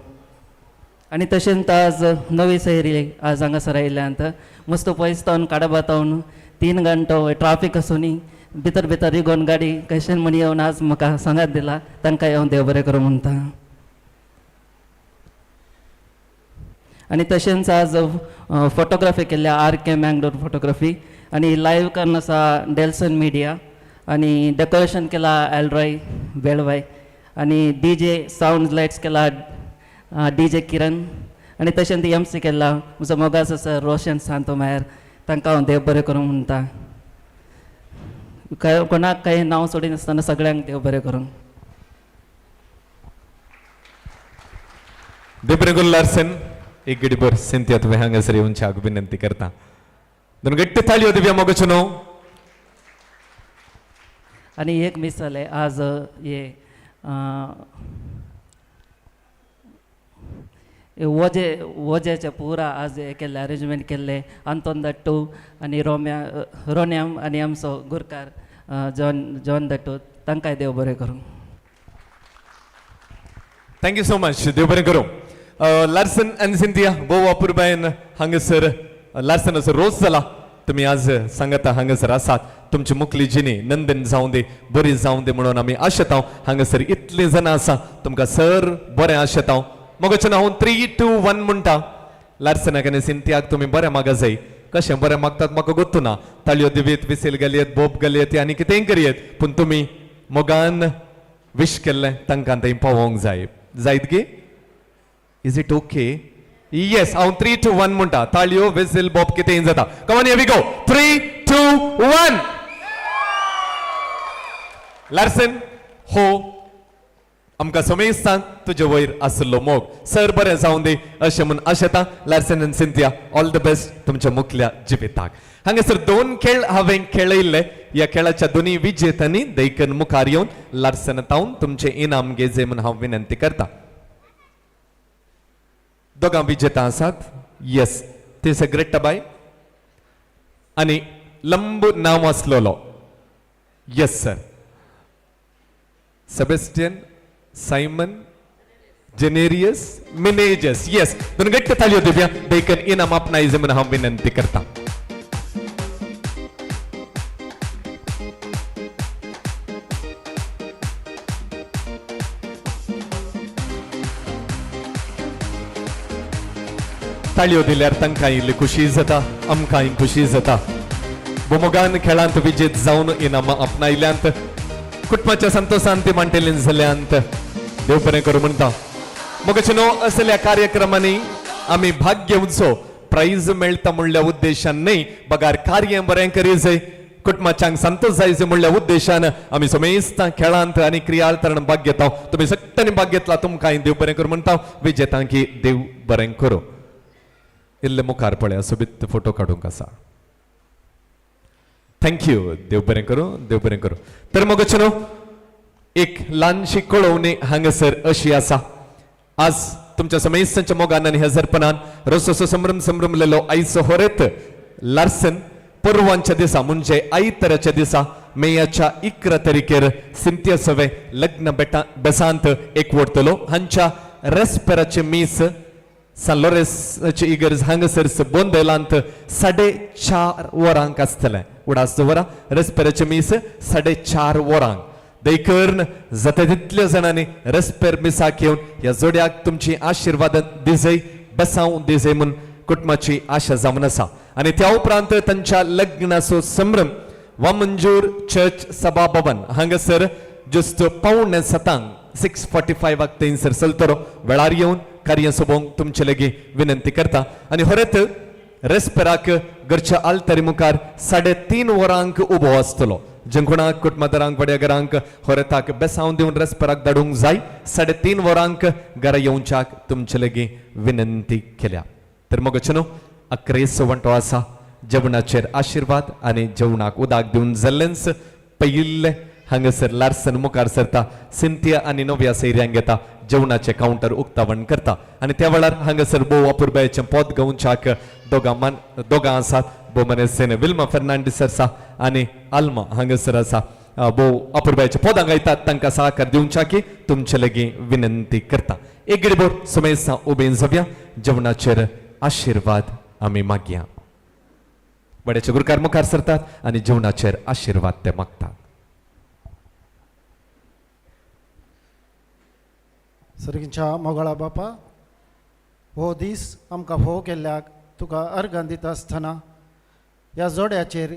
आनी तशेंच आज नवी सैरी आज हांगासर आयिल्ल्यांत मस्त पयस तावन काडाबा तावन 3 घंटो ट्राफीक आसूनी भितर भितर रिगोन गाडी कशें म्हण येवन आज म्हाका सांगात दिला. तांकां हांव देव बरें करूं म्हणटा. आनी तशेंच आज फोटोग्राफी केल्ल्या आर के मँगलोर फोटोग्राफी आनी लायव करून आसा डेल्सन मिडिया आनी डेकोरेशन केला एलरॉय बेळवाय आनी डी जे सावंड लायट्स केला डी जे किरण आनी तशेंच एम सी केला म्हजो मोगाचो सर रोशन सांतो मायर. तांकां हांव देव बरें करूं म्हणटा. कोणाक कांय नांव सोडिनासतना सगळ्यांक देव बरें करूं. देव बरें करूं लार्सन. एक गडीभर सिंथिया तुवें हांगासर येवच्याक विनंती करता. दोन गट्ट ताळयो दिवया मोगाचो न्हू. आनी एक मीस जालें आज हे वजे वजेचे पुरा आज हे केल्लें अरेंजमेंट केल्लें आंतोन दट्टू आनी रोम्या रोन्याम आनी आमचो गुरकार जॉन जॉन दट्टू तांकांय देव बरें करूं. Thank you so much. देव बरें करूं. लार्सन आनी सिंथिया भोव अपुरबायेन हांगासर लार्सनाचो रोस जाला. तुमी आज सांगता हांगासर आसात, तुमची मुखली जिणी नंदन जावं दी, बरी जावं दी म्हणून आमी आशेता. हांगासर इतलीं जाणां आसा, तुमकां सर बरें आशेता. मगोचें हांव 3 2 1 म्हणटा. लार्सनाक आनी सिंथियाक तुमी बरें मागा जाय. कशें बरें मागतात म्हाका गोत्तू ना. ताळयो दिवीत, विसील घालयत, बोब घालयत आनी कितेंय करयत, पूण तुमी मोगान विश केल्लें तांकां थंय पावोवंक जाय. जायत गे? Is it okay? Yes. हांव 3 2 1 म्हणटा. ताळयो, विसील, बोब कितेंय जाता. Come on, here we go. 3 2 1. Larsen हो आमकां समेस्तान तुजे वयर आशिल्लो मोग सर बरें जावं दी अशें म्हूण आशेता. लार्सन आनी सिंथिया, ऑल the best तुमच्या मुखल्या जिविताक. हांगासर 2 खेळ हांवें खेळयल्ले. ह्या खेळाच्या दोनूय विजेत्यांनी देखून मुखार येवन लार्सन तावन तुमचें इनाम घेजे म्हूण हांव विनंती करता. दोगां विजेता आसात. येस, थंयसर ग्रेट्टाबाय आनी लंब नांव आसलेलो. Yes sir, Sebastian Simon Janerius Menezes. Yes, दोन घट्ट ताळयो दिवया. देखून इनाम आपणायजे म्हूण हांव विनंती करता. ताळयो दिल्यार तांकां इल्ली खुशी जाता, आमकांय खुशी जाता. भोमोगान खेळांत विजेत जावन इनामां आपणायल्यांत, कुटुंबाच्या संतोशान ती मांडटली जाल्यांत. देव बरें करूं म्हणटा. मगचे न्हू असल्या कार्यक्रमांनी आमी भाग घेवचो, प्रायज मेळटा म्हणल्या उद्देशान न्हय, बगार कार्य बरें करी जाय, कुटुंबाच्यांक संतोश जाय म्हणल्या उद्देशान आमी समेस्तां खेळांत आनी क्रियातरण भाग घेता. तुमी सगळ्यांनी भाग घेतला, तुमकांय देव बरें करूं म्हणटा. विजेतांकी देव बरें करूं. इल्ले मुखार पळया, सोबीत फोटो काडूंक आसा. Thank you. देव बरें करूं, देव बरें करूं. तर मगच न्हू एक ल्हानशी कळोवणी हांगासर अशी आसा. आज तुमच्या समेस्तांच्या मोगान आनी हजरपणान रोसोसो संभ्रम संभ्रमलेलो आयचो होरेत लार्सन परवांच्या दिसा म्हणजे आयताराच्या दिसा मेयाच्या 11 तारखेर सिंथिया सवे लग्न बेटा बेसांत एकवटतलो. हांच्या रेस्पेराचे मीस सान लोरेसाची इगर्ज हांगासर बोंदेलांत 4:30 वरांक आसतलें. उडास दवरा, रेस्पेराचे मीस 4:30 वरांक. देखून जाता तितल्या जाणांनी रेस्पेर मिसाक येवन ह्या जोड्याक तुमची आशिर्वाद दिजय, बेसांव दिजय म्हूण कुटुंबाची आशा जावन आसा. आनी त्या उपरांत तांच्या लग्नाचो संभ्रम वामंजूर चर्च सभा भवन हांगासर जस्ट 6:45 6:45 थंयसर चलतलो. वेळार येवन कार्य सोबोवंक तुमचे लागीं विनंती करता. आनी हरत रेस्पेराक घरच्या आल्तारी मुखार 3:30 वरांक उबो आसतलो. जेंकोणाक कुटुंबादारांक वड्याघरांक हरताक बेसांव दिवन रेस्पेराक धाडूंक जाय. 3:30 वरांक घरा येवच्याक तुमचे लागीं विनंती केल्या. तर मगच न्हू अक्रेस वंटो आसा. जेवणाचेर आशिर्वाद आनी जेवणाक उदक दिवन जाल्लेंच पयिल्लें हांगासर लार्सन मुखार सरता. सिंथिया आनी नव्या सैऱ्यांक घेता, जेवणाचें कावंटर उक्तावण करता. आनी त्या वेळार हांगासर भोव अपुरबायेचें पोत घेवच्याक दोगां आसात. भोव मनेसेन विल्मा फेर्नांडीस आसा आनी आल्मा हांगासर आसा. भोव अपुरबायेच्या पोदां गायतात, तांकां सहकार दिवच्याकी तुमचे लागीं विनंती करता. एक गडीभर समेस्तां उबेन जावया, जेवणाचेर आशिर्वाद आमी मागया. वड्याचे गुरकार मुखार सरतात आनी जेवणाचेर आशिर्वाद ते मागतात. सर्गीच्या मोगळा बापा, हो दीस आमकां फोव केल्ल्याक तुका अर्गां दिता आसतना ह्या जोड्याचेर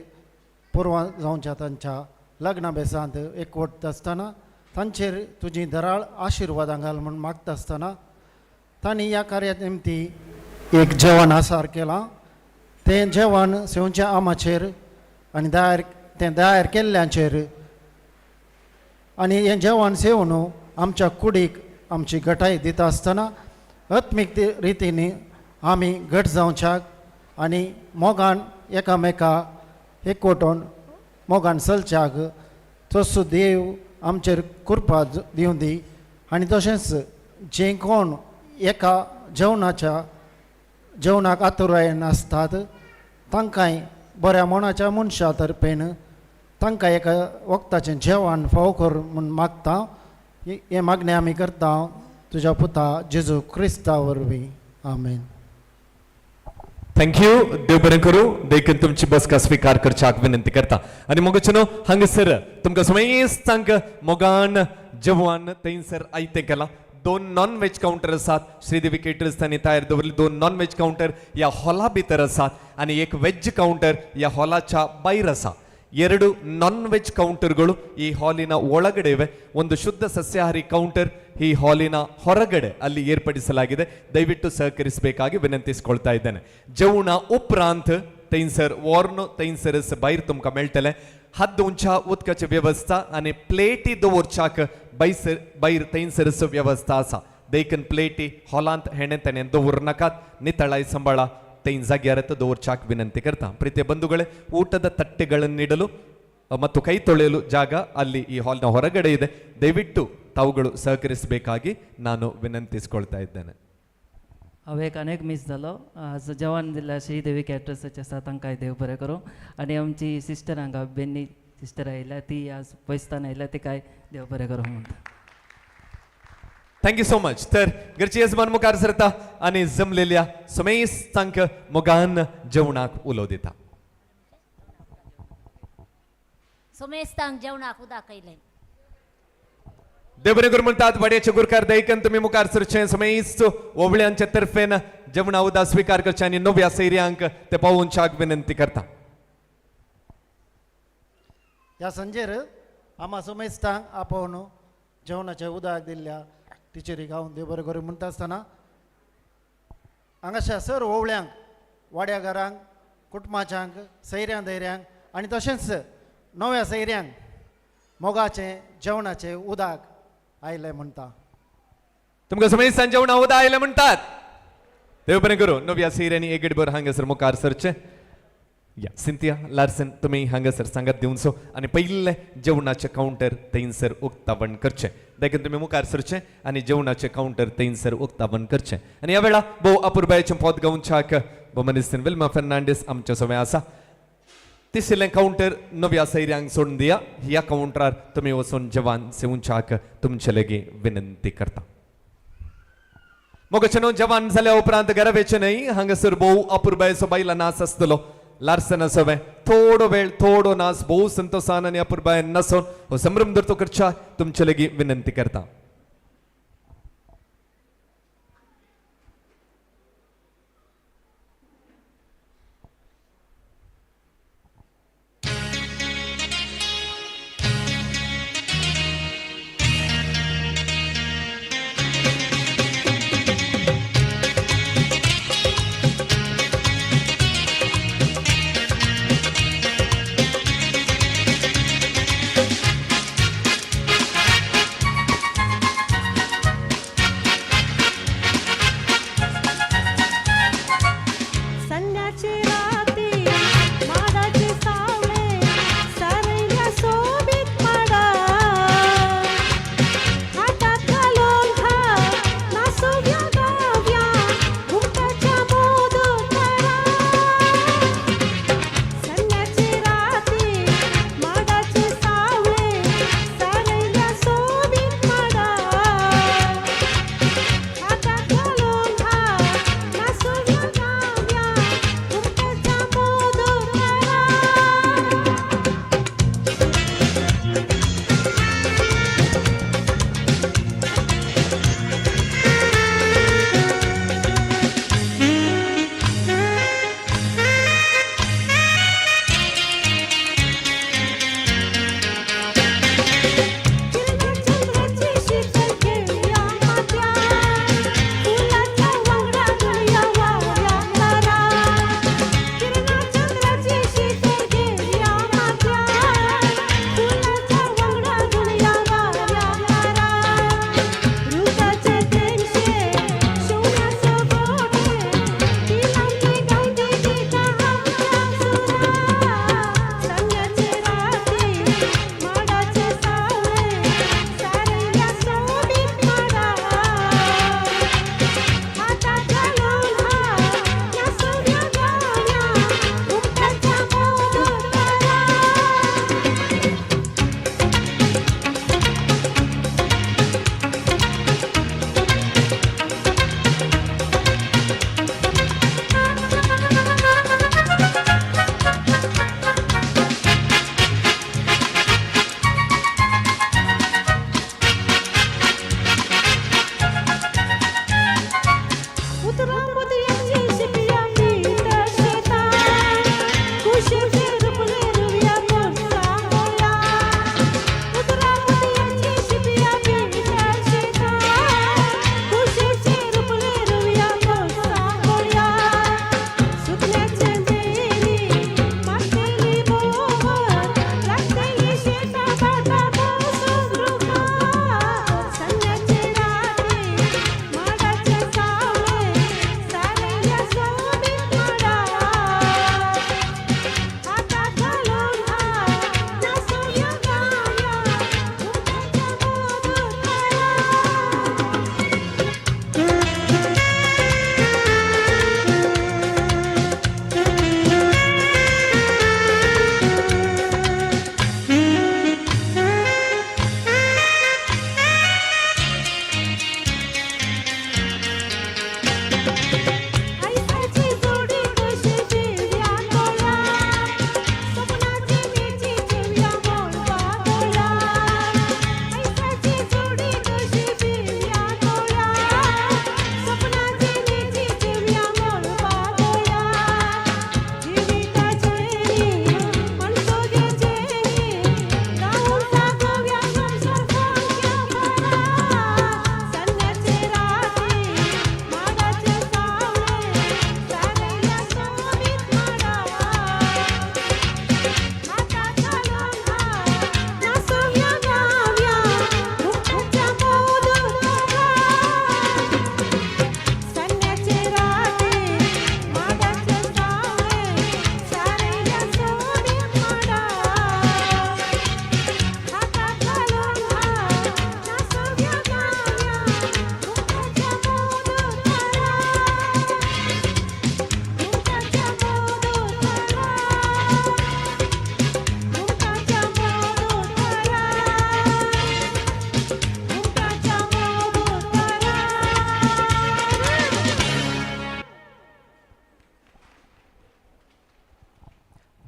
पुर्वां जावच्या तांच्या लग्ना बेसांत एकवटता आसतना तांचेर तुजी दराळ आशिर्वादां घाल म्हूण मागता आसतना तांणी ह्या कार्या निमती एक जेवण आसार केलां. तें जेवण सेवच्या आमाचेर आनी दायर तें दायर केल्ल्यांचेर आनी हें जेवण सेवन आमच्या कुडीक आमची घटाय दिता आसतना आत्मीक रितीनी आमी घट जावच्याक आनी मोगान एकामेका एकवटून मोगान चलच्याक तसो देव आमचेर कृपा दिवं दी. आनी तशेंच जे कोण एका जेवणाच्या जेवणाक आतुरायेन आसतात तांकांय बऱ्या मनाच्या मनशा तर्फेन तांकां एका वखदाचें जेवण फावो कर म्हूण मागता. हें मागणें आमी करता तुज्या पुता जेजू क्रिस्ता वरवीं, आमेन. Thank you, देव बरें करूं. देखून तुमची बसका स्विकार करच्याक विनंती करता आनी मोगाचें न्हू हांगासर तुमकां समेस्तांक मोगान जेवण थंयसर आयतें केलां. 2 नॉन व्हेज कावंटर आसात. श्रीदेवी केटर्स तांणी तयार दवरले. 2 नॉन व्हेज कावंटर ह्या हॉला भितर आसात आनी एक व्हेज कावंटर ह्या हॉलाच्या भायर आसा. 2 ನಾನ್ ವೆಜ್ ಕೌಂಟರ್ಗಳು ಈ ಹಾಲಿನ ಒಳಗಡೆ ಇವೆ. 1 ಶುದ್ಧ ಸಸ್ಯಾಹಾರಿ ಕೌಂಟರ್ ಈ ಹಾಲಿನ ಹೊರಗಡೆ ಅಲ್ಲಿ ಏರ್ಪಡಿಸಲಾಗಿದೆ. ದಯವಿಟ್ಟು ಸಹಕರಿಸಬೇಕಾಗಿ ವಿನಂತಿಸಿಕೊಳ್ತಾ ಇದ್ದೇನೆ. जेवणा उपरांत थंयसर वॉर्न थंयसरच भायर तुमकां मेळटलें. हात धुवच्या उदकाची व्यवस्था आनी प्लेटी दवरच्याक भायर थंयसरच व्यवस्था आसा. देखून प्लेटी हॉलांत हेणे तेणे दवर नाकात, नितळाय सांबाळा, ತೈನ್ ಜಾಗ್ಯಾರ ದವರ್ಚಾಕ್ ವಿನಂತಿ करता. ಪ್ರೀತಿಯ ಬಂಧುಗಳೇ, ಊಟದ ತಟ್ಟೆಗಳನ್ನಿಡಲು ಮತ್ತು ಕೈ ತೊಳೆಯಲು ಜಾಗ ಅಲ್ಲಿ ಈ ಹಾಲ್ನ ಹೊರಗಡೆ ಇದೆ. ದಯವಿಟ್ಟು ತಾವುಗಳು ಸಹಕರಿಸಬೇಕಾಗಿ ನಾನು ವಿನಂತಿಸಿಕೊಳ್ತಾ ಇದ್ದೇನೆ. हांव एक अनेक मीस जालो. आज जेवण दिल्या श्रीदेवी कॅटरर्साचे आसा, तांकांय देव बरें करूं. आनी आमची सिस्टर हांगा बेन्नी सिस्टर आयल्या, ती आज पयसतान आयल्या, तिकाय देव बरें करूं म्हणटा. Thank you so much. तर घरची येजमान मुखार सरता आनी जमलेल्या समेस्तांक मोगान जेवणाक उलो दिता. समेस्तांक जेवणाक दाखयलें. देव बरें करूं म्हणटात वाड्याचे गुरकार. दैकन तुमी मुखार सरचें. समेस्त ओवळ्यांच्या तर्फेन जेवणा उदा स्विकार करचें आनी नव्या सैर्यांक ते पावोवच्याक विनंती करता. ह्या संजेर आमा समेस्तांक आपोवन जेवणाचें उदक दिल्ल्या टिचरीक हांव देव बरें करूं म्हणटा आसतना हांगासर सर ओवळ्यांक, वाड्या घरांक, कुटुंबाच्यांक, सैऱ्यां धैर्यांक आनी तशेंच नव्या सैऱ्यांक मोगाचें जेवणाचें उदक आयलें म्हणटा. तुमकां समेस्तांक जेवणा उदक आयलें म्हणटात. देव बरें करूं. नव्या सैऱ्यांनी एक बरं हांगासर मुखार सरचें. या सिंथिया लार्सन तुमी हांगासर सांगात दिवचो आनी पयलें जेवणाचें कावंटर थंयसर उक्तावण करचें. देखून तुमी मुखार सरचें आनी जेवणाचें कावंटर थंयसर उक्तावण करचें. आनी ह्या वेळा भोव अपुरबायेचें पोत गावच्याक भोवमानेस्त विल्मा फेर्नांडीस आमच्या समें आसा. तिसरें कावंटर नव्या सैऱ्यांक सोडून दिया. ह्या कावंटरार तुमी वचून जेवण सेवच्याक तुमचे लागीं विनंती करता. मोगाचें न्हू जेवण जाल्या उपरांत घरा वयचें न्हय. हांगासर भोव अपुरबायेचो बायलां नाच आसतलो. लार्सन सवे थोडो वेळ थोडो नाच भोव संतोषान आनी अपुरबायेन नाचोन हो संभ्रम धरतो करच्या तुमचे लागीं विनंती करता.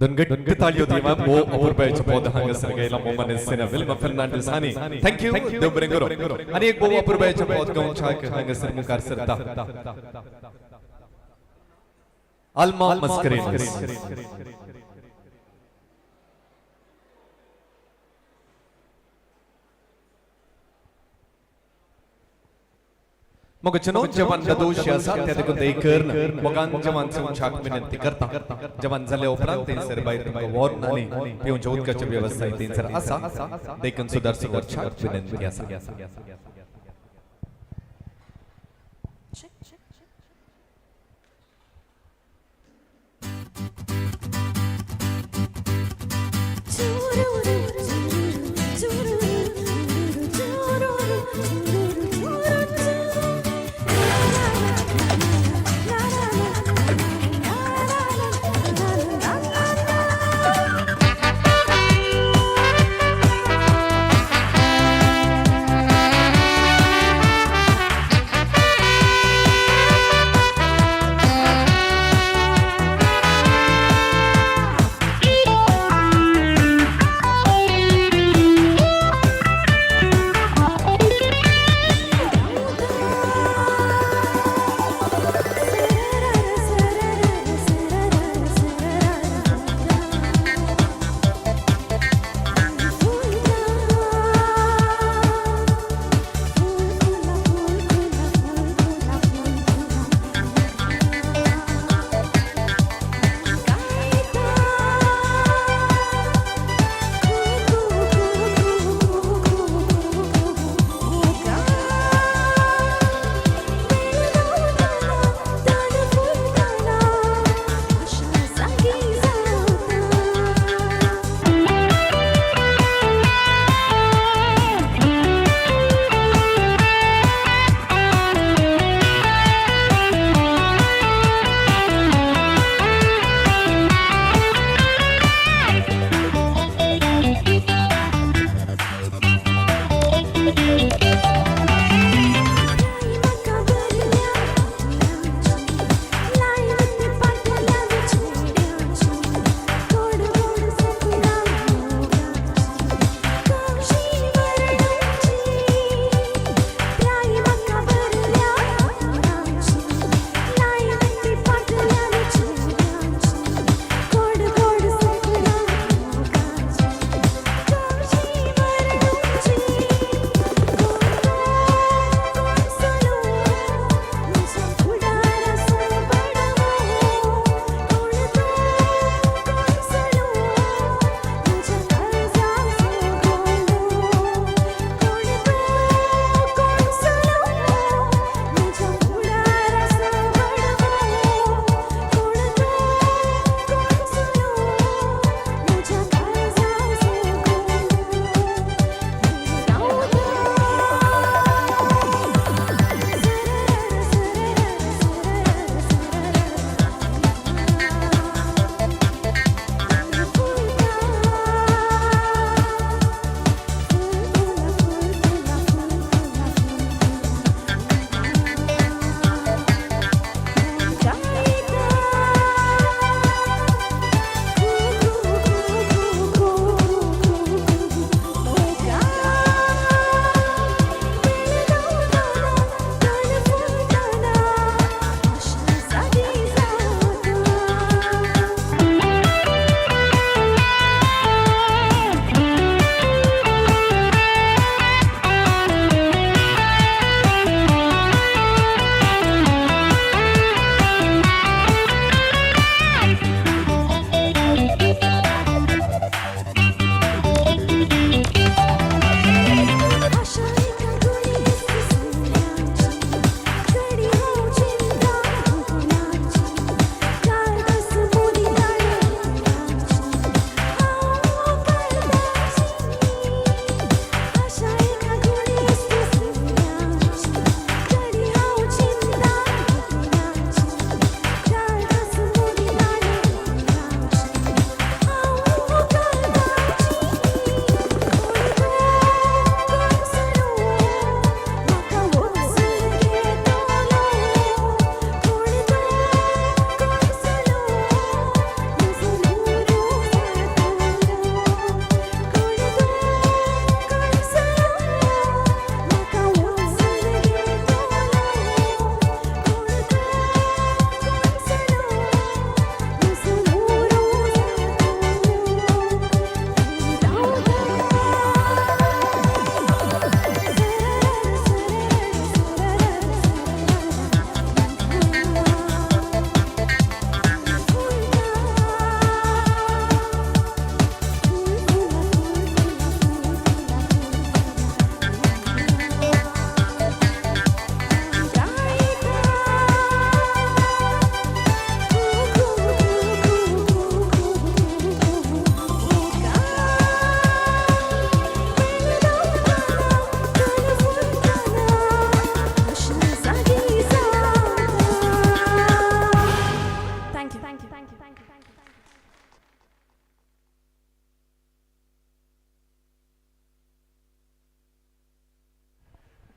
दोन गट्ट ताळयो दिवा भोव अपुरबायेचें पद हांगासर गायला मोमन विल्मा फर्नांडीस हांणी. Thank you, देव बरें करूं. आनी एक भोव अपुरबायेचें पद गावच्याक हांगासर मुखार सरता आल्मा मस्करेन्हस. मग चनो जवान ददोशी आसा त्या देखून ते कर मोगान जवान संवच्याक विनंती करता. जवान जाल्या उपरांत थंयसर भायर तुमकां वॉर्न आनी पिवच्या उदकाची वेवस्था थंयसर आसा, देखून सुदारसो करच्याक विनंती आसा.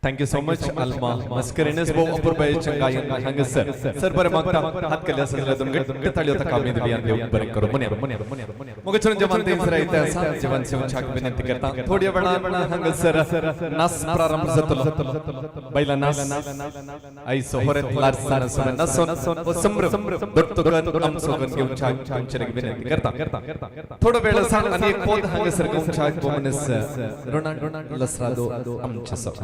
Thank you so much Alma Mascarenhas. भोव अपुरबायेचें गायन हांगासर सर बरें मागता हात केल्ले आसा जाल्यार दोन घट्ट ताळयो ताका आमी दिवया देव बरें करूं म्हणया. मोगाचें जेवण थंयसर आयते आसा जेवण सेवच्याक विनंती करता. थोड्या वेळान हांगासर नास प्रारंभ जातलो. बायलां नास आयचो होरेत लार्सान आसा नासोन हो संभ्रम दत्तगन आमचो गन घेवच्याक तुमचेर विनंती करता. थोडो वेळ आसा आनी एक पद हांगासर घेवच्याक भोवमनस रोनाल्ड लसरादो आमच्या सभा.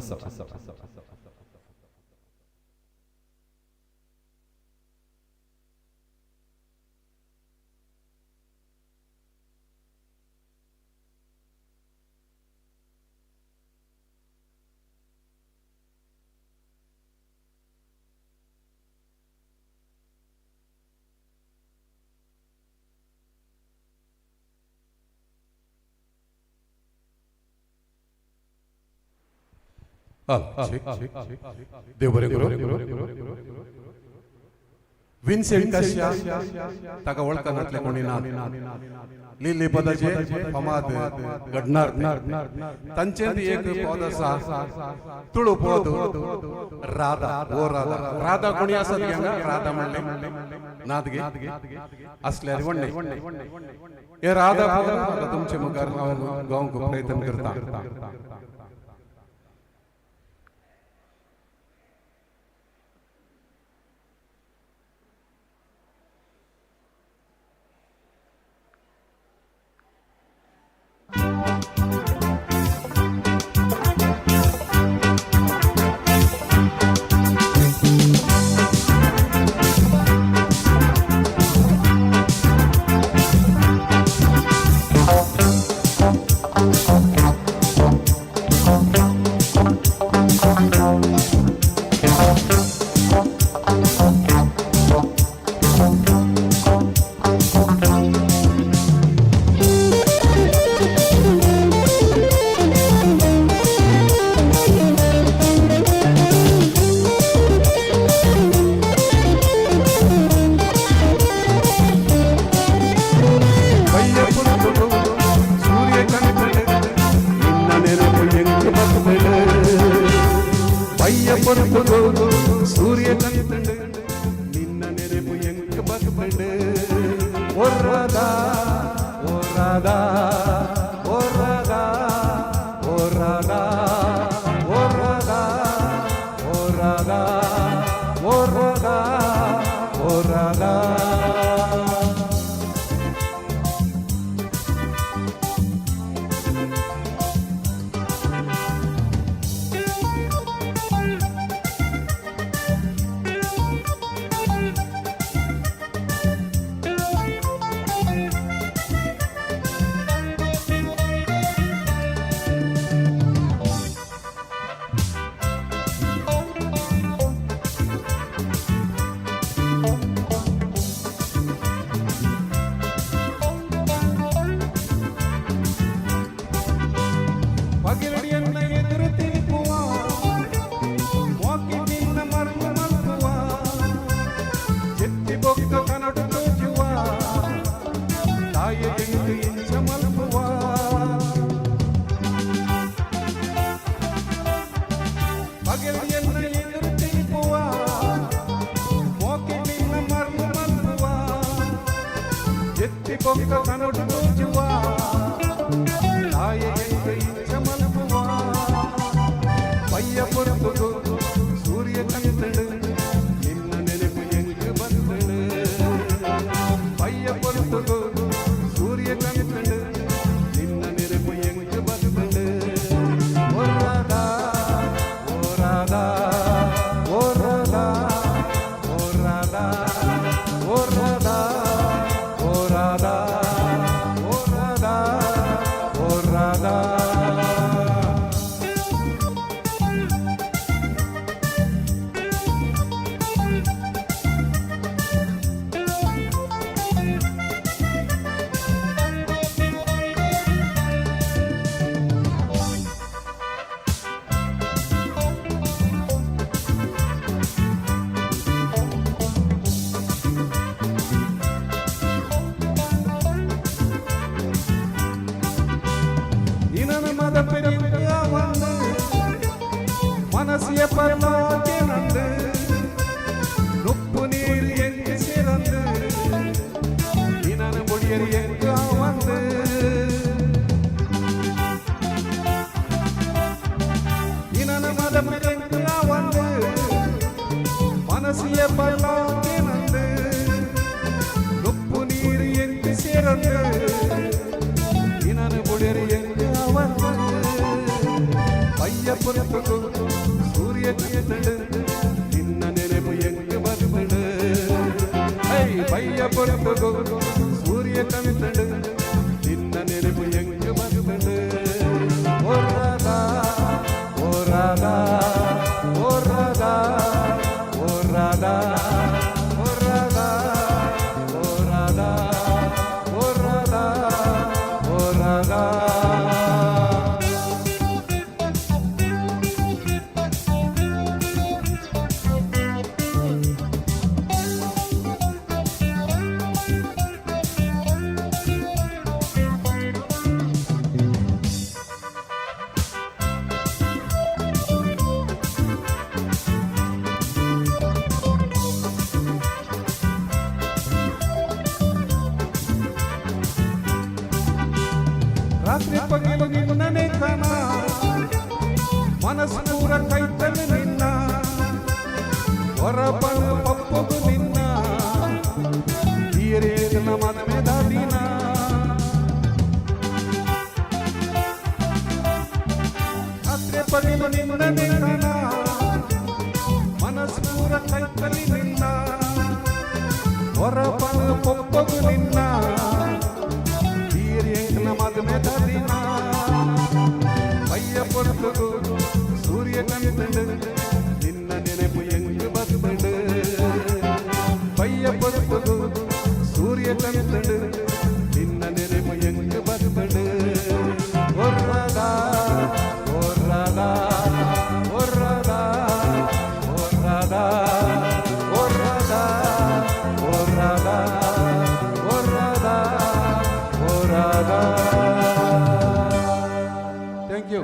देव बरें करूं. विन्सेंट काश्या ताका वळखनातले कोणी ना. लिली पदाचे फामाद घडणार तांचे एक पद आसा तुळू पद राधा. ओ राधा राधा कोणी आसत गे हांगा? राधा म्हणले नात गे आसल्यार म्हणले हे राधा पद तुमचे मुखार हांव गावंक प्रयत्न करता. ಮನಸ್ಸಿಗೆ ಪರಲಾಕೆ ನಂದು ನುಪ್ಪು ನೀರು ಎಂಗ್ ಸೇರಂದು ನಿನ್ನ ಬುಡಿಯರು ಎಂಗ வந்து ನಿನ್ನ ಮದಮ ಎಂಗ வந்து மனசிய பல்லாக்கே நந்து நுப்பு நீர் எங்கு சேரந்து நினனு புடரு எங்கு வந்து பைய பொறுத்துக்கு சூரிய கத்தடு நின்ன நினைவு எங்கு வருமடு பைய பொறுத்துக்கு சூரிய கத்தடு நின்ன நினைவு எங்கு வருமடு ஓ ராதா ஓ ராதா ஓ ராதா ஓ ராதா ஓ ராதா ஓ ராதா ஓ ராதா ஓ ராதா. ರಾತ್ರಿ ಪಗಲು ನಿನ್ನನೆ ಕನ ಮನಸ್ಸು ಪೂರ ಕೈತಲು ನಿನ್ನ ಹೊರಬಂದು ಪಪ್ಪಗು ನಿನ್ನ ತೀರೇನ ಮದುವೆ ದಿನ ರಾತ್ರಿ ಪಗಲು ನಿನ್ನನೆ ಕನ ಮನಸ್ಸು ಪೂರ ಕೈತಲು ನಿನ್ನ ಹೊರಬಂದು ಪಪ್ಪಗು ನಿನ್ನ ಮದುವೆ ದಿನ ಪಯ್ಯ பொறுத்துகு சூரிய கண்டண்டு நின்ன நினைப்பு எங்கு பத்துண்டு பைய பொறுத்துகு சூரிய கண்டண்டு நின்ன நினைப்பு எங்கு பத்துண்டு ஓ ராதா ஓ ராதா ஓ ராதா ஓ ராதா ஓ ராதா ஓ ராதா ஓ ராதா ஓ ராதா. Thank you.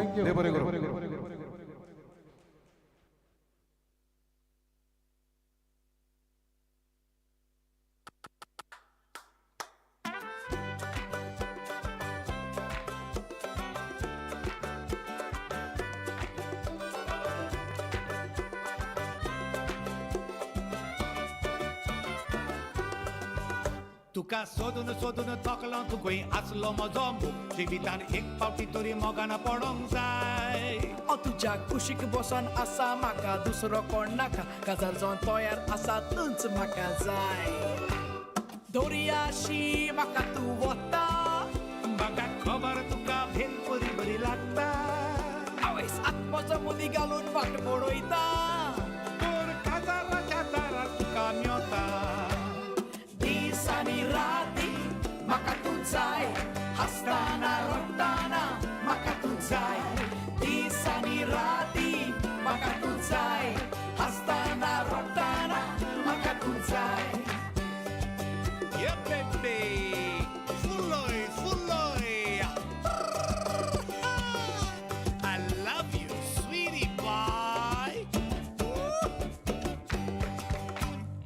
तुका सोदून सोदून थकलो तूं खंय आसलो म्हजो मोग जिवितान एक फावटी तरी मोगान पडोंक जाय. हांव तुज्या कुशीक बसोन आसा म्हाका दुसरो कोण नाका काजार जावन तयार आसा तूंच म्हाका जाय. दर्याशी म्हाका तूं वता म्हाका खबर तुका भेलपुरी बरी लागता. आवयस आत्मोजो मुदी घालून वाट पळयता तोर काजाराच्या दारार तुका मेवता. दिसांनी राती म्हाका तूं जाय हांसतना रडटना म्हाका तूं जाय. दिसांनी राती म्हाका तूं जाय हांसतना रडटना म्हाका तूं जाय. Yeah, baby. Fulloy, fulloy. I love you, sweetie pie.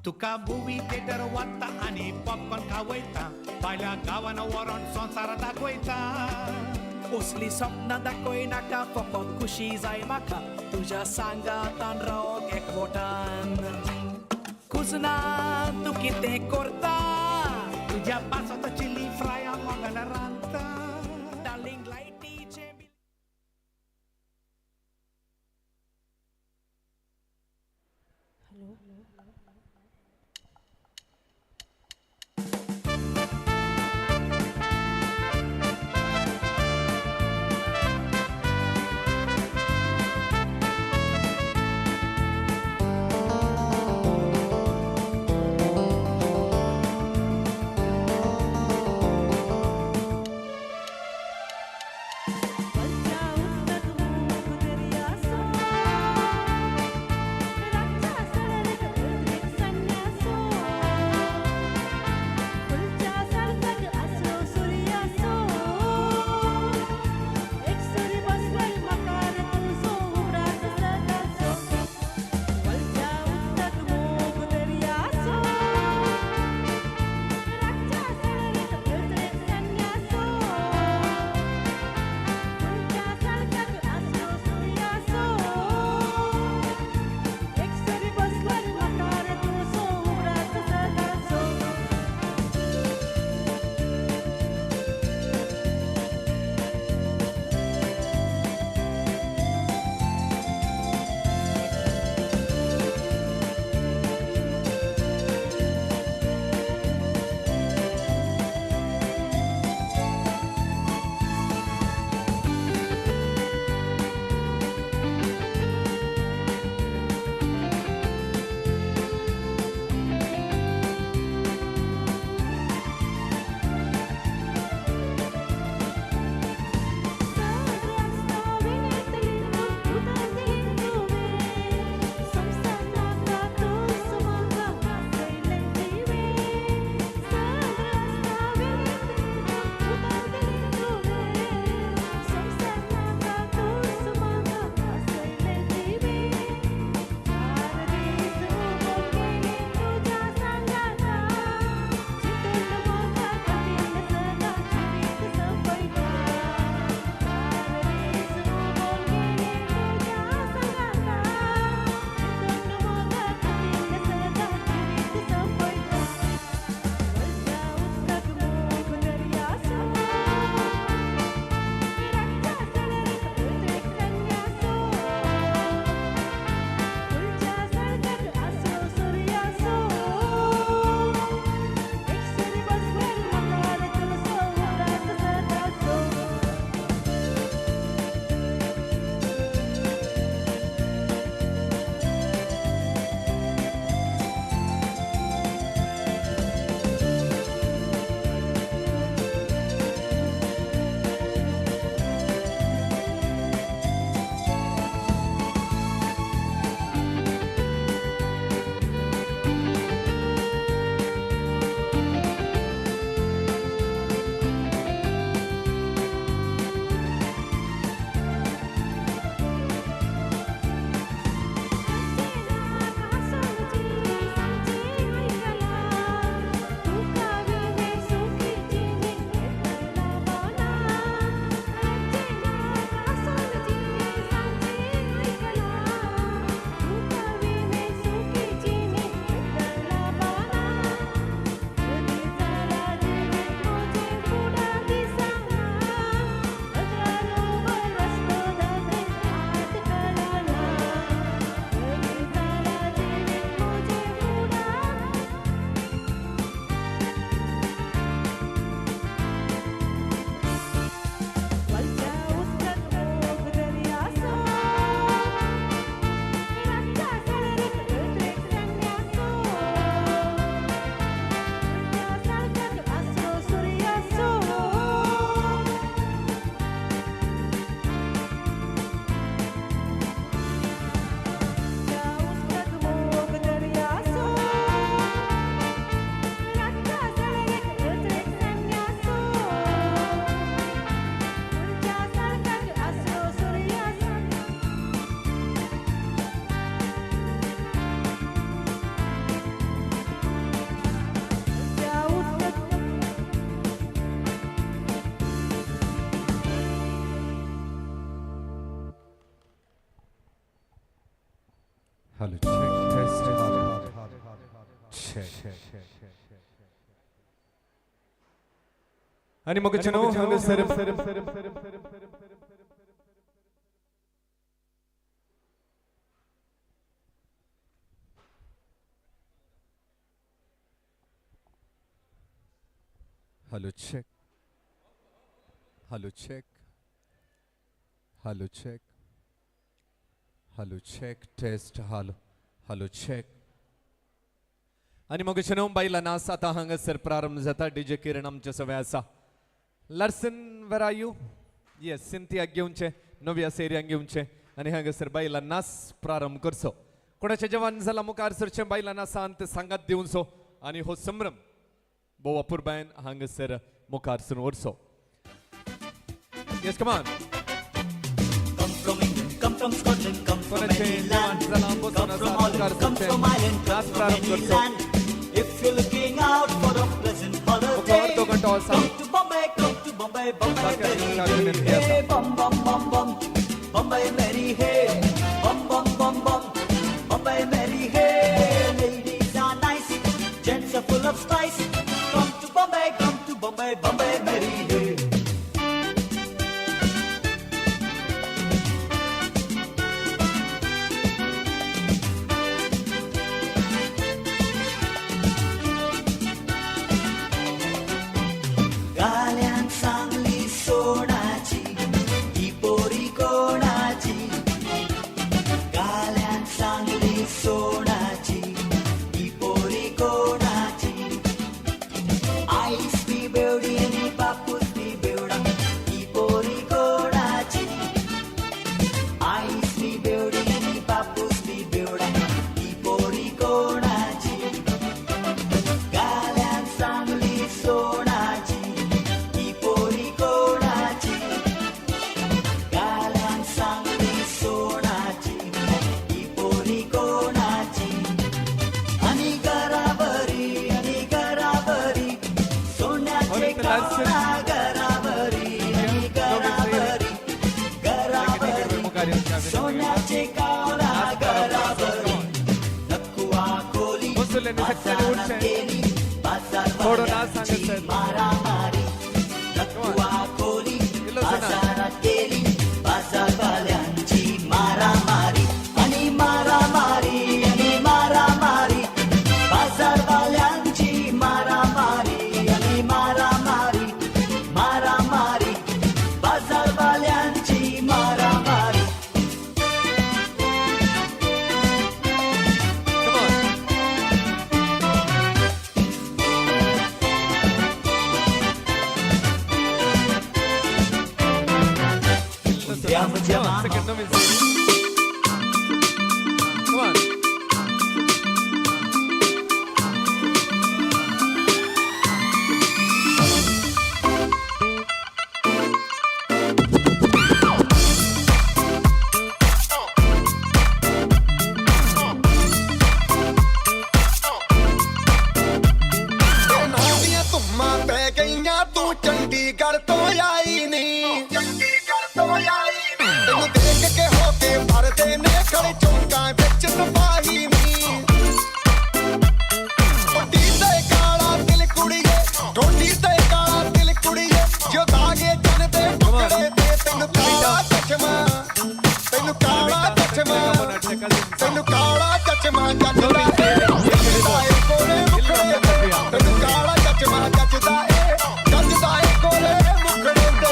तुका मुवी थिएटर वता आनी पॉपकॉर्न खावयता भायल्या गांवान व्हरोन संवसार दाखयता. असली सपनां दाखय नाका फकत खुशी जाय म्हाका तुज्या सांगातान रावोंक एकवटान. कुजना तूं कितें करता तुज्या पासत चिली फ्राय मोगान रांदता. डार्लिंग लायटीचें Let's Hello check test check. आनी मोगाचे न्हू हांगासर hello check hello check hello check hello check test hello hello check. आनी मोगाचे न्हू बायलां नाच आतां हांगासर प्रारंभ जाता. डीजे किरण आमचे सगळे आसा. Larsen where are you? Yes, सिंथियाक घेवचें, नव्या सेऱ्यांक घेवचें आनी हांगासर बायलां नाच प्रारंभ करचो. कोणाचें जेवण जालां मुखार सरचें, बायलां नाचान ते सांगात दिवचो आनी हो संभ्रम भोव अपुरबायेन हांगासर मुखार सरून व्हरचो. Yes, come on. Come from England, come from Scotland, come from any land. Come from Holland, come from Ireland, come from any land. If you're looking out for a pleasant holiday, come to Bombay, come to Bombay, Bombay Mary hey. Hey, bum bum bum bum, Bombay Mary hey. Bum bum bum bum, Bombay Mary hey. Ladies are nice, gents are full of spice. Come to Bombay, come to Bombay, Bombay Mary hey. गाल्यान सांगली सोनाची ही पोरी कोणाची, गाल्यान सांगली सोनाची ही पोरी कोणाची. Ice बी बेवडी आनी बापूस बी बेवडा ही पोरी कोणाची, ice बी बेवडी आनी बापूस बी बेवडा ही पोरी कोणाची. गाल्यान सांगली सोनाची ही पोरी कोणाची, गाल्यान सांगली सोनाची ही पोरी कोणाची. आणि गराबरी आणि गराबरी सोन्याचे कावळा गराबरी आणि गराबरी गराबरी सोन्याचे कावळा गराबरी. नकुआ खोली बाजारात गेली बाजारवाल्यांची मारामारी, नकुआ खोली बाजारात गेली बाजारवाल्यांची मारामारी. आणि मारामारी आणि मारामारी बाजारवाल्यांची मारामारी आणि मारामारी मारामारी बाजारवाल्यांची मारामारी. म्हज्या मामा Come on. ਨਾਂ ਦੀਆਂ ਧੁੰਮਾਂ ਪੈ ਗਈਆਂ, ਤੂੰ ਚੰਡੀਗੜ੍ਹ ਤੋਂ ਆਈ ਨੀ, ਚੰਡੀਗੜ੍ਹ ਤੋਂ ਆਈ ਨੀ। ਤੈਨੂੰ ਦੇਖ ਕੇ ਹੋ ਕੇ ਮਰਦੇ ਨੇ ਖੜੇ ਚੌਂਕਾਂ ਵਿੱਚ ਸਿਪਾਹੀ ਨੀ। ਟੋਡੀ ਤੇ ਕਾਲਾ ਦਿਲ ਕੁੜੀਏ, ਟੋਡੀ ਤੇ ਕਾਲਾ ਦਿਲ ਕੁੜੀਏ, ਜੋ ਦਾਗੇ ਚੰਨ ਦੇ ਟੁਕੜੇ ਤੇ। ਤੈਨੂੰ ਕਾਲਾ ਚਸ਼ਮਾ, ਤੈਨੂੰ ਕਾਲਾ ਚਸ਼ਮਾ, ਤੈਨੂੰ ਕਾਲਾ ਚਸ਼ਮਾ ਜੱਜਦਾ ਏ, ਜੱਜਦਾ ਏ ਗੋਰੇ ਮੁਖੜੇ ਤੇ। ਤੈਨੂੰ ਕਾਲਾ ਚਸ਼ਮਾ ਜੱਜਦਾ ਏ, ਜੱਜਦਾ ਏ ਗੋਰੇ ਮੁਖੜੇ ਤੇ।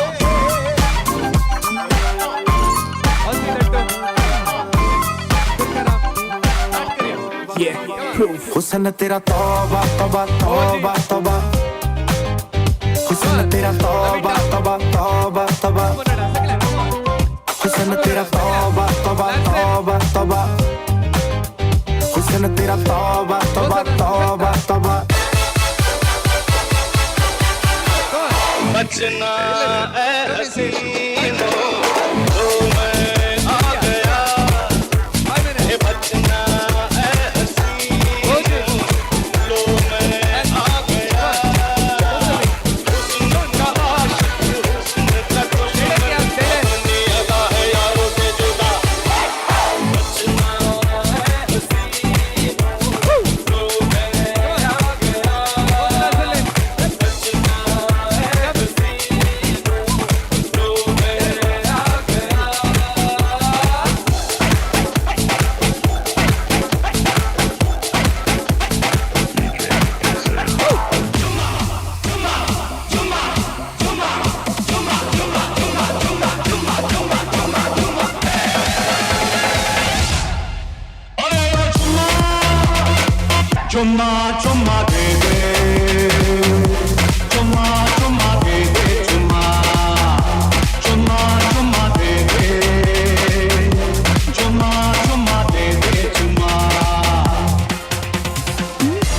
हुसन तेरा तौबा तौबा तौबा तौबा, हुसन तेरा तौबा तौबा तौबा तौबा, हुसन तेरा तौबा तौबा तौबा तौबा, हुसन तेरा तौबा तौबा तौबा तौबा। बचना ऐ हसीनो तो मैं आ गया, हे बचना ऐ हसीनो लो मैं आ गया। हुस्न का आशिक हुस्न का दुश्मन अपनी अदा है यारों से जुदा। बचना ऐ हसीनो चुम्मा चुम्मा दे दे, चुम्मा चुम्मा दे दे, चुम्मा चुम्मा चुम्मा दे दे, चुम्मा चुम्मा दे दे चुम्मा।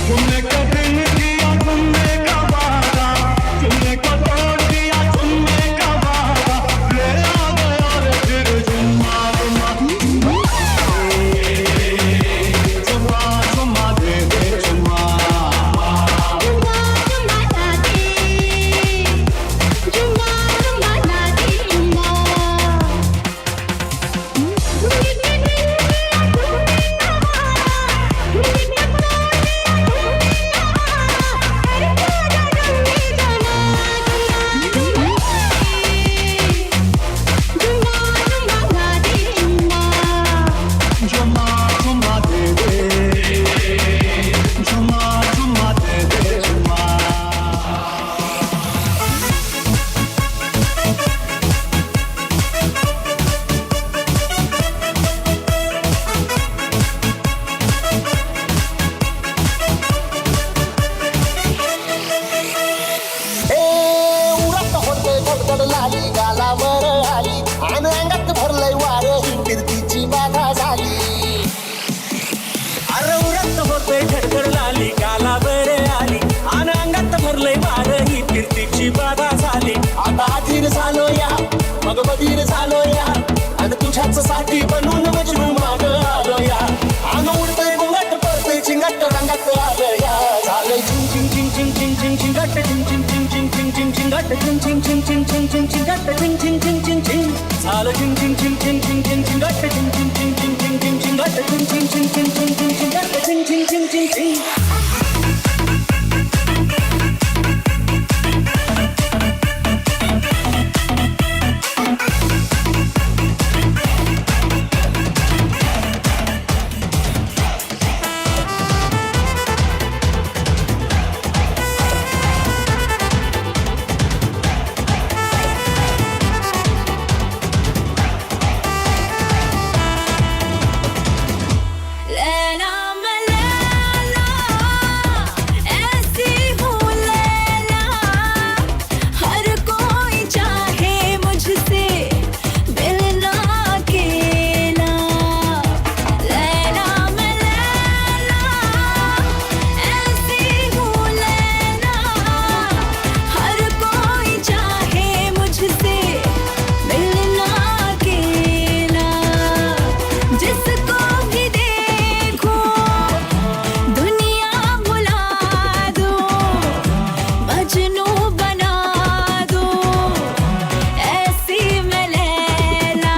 तुमने का दिल किया तुमने का वादा, तुमने का तोड़ दिया तुमने का वादा, ले आ गया रे फिर चुम्मा चुम्मा, चुम्मा चुम्मा दे दे चुम्मा। चुम्मा चुम्मा दे दे, चुम्मा चुम्मा दे दे चुम्मा। ए उरात होते गडगड लाली गालावर आली आणि अंगात भरलंय वार ही फिरतीची बाधा झाली. अरे उरात होते घडघड लाली गालावर आली आणि अंगात भरलंय वार ही फिरतीची बाधा झाली. आता अधीर झालो या मग बधीर झालो या आणि तुझ्याच साठी बनून मजनू माग आलो या. आणि उडतंय गुंगाट पडतंय चिंगाट रंगात आलं या. झालंय चिंग चिंग चिंग चिंग चिंग चिंग चिंगाट चिंग चिंग चिंग चिंग चिंग चिंग चिंगाट चिंग चिंग चिंग चिंग चिंग चिंग चिंगाट चिंग चिंग चिंग चिंग चिंग झालं चिंग चिंग चिंग चिंग चिंग चिंग चिंगाट चिंग चिंग चिंग चिंग चिंग चिंग चिंगाट चिंग चिंग चिंग चिंग चिंग चिंग चिंगाट चिंग चिंग चिंग चिंग चिंग. लैला मैं लैला ऐसी हूँ लैला, हर कोई चाहे मुझसे मिलना अकेला। लैला मैं लैला ऐसी हूँ लैला, हर कोई चाहे मुझसे मिलना अकेला। जिसको भी देखो दुनिया भुला दो, मजनू बना दो, ऐसी मैं लैला।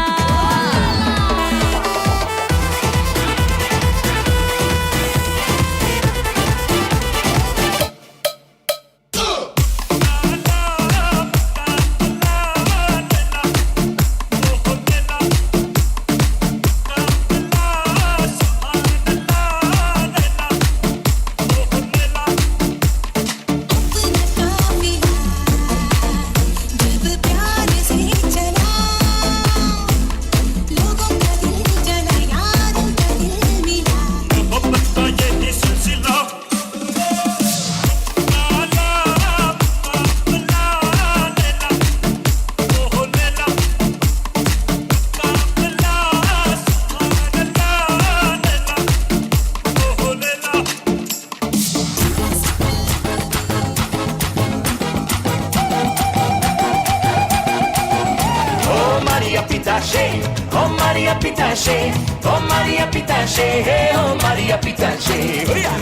जब प्यार से चला लोगों का दिल जला, यारों का दिल मिला। मोहब्बत का ये सिलसिला Oh Maria Pitache, oh Maria Pitache, oh Maria Pitache, oh Maria Pitache. Yeah.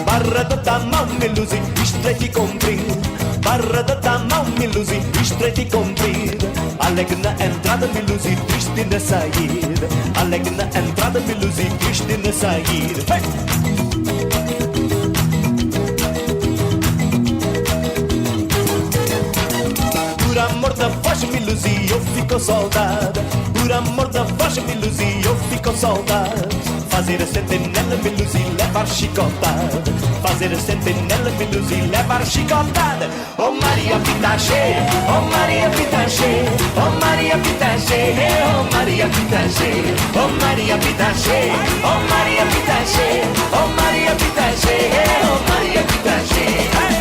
Barra da mão me luzi, estreito e comprido. Barra da mão me luzi, estreito e comprido. Alegre na entrada, me luzi, triste na saída. Alegre na entrada, me luzi, triste na saída. Hey! Por amor da voz me ilusi, eu fico soldado. Por amor da voz me ilusi, eu fico soldado. Fazer a sentinela me ilusi, levar chicotada. Fazer a sentinela me ilusi, levar chicotada. Oh Maria Pitache, oh Oh Maria Pitache, oh Maria Pitache, oh Maria Pitache, oh Maria Pitache, oh Maria Pitache, oh Maria Pitache, oh Maria Pitache. Hey!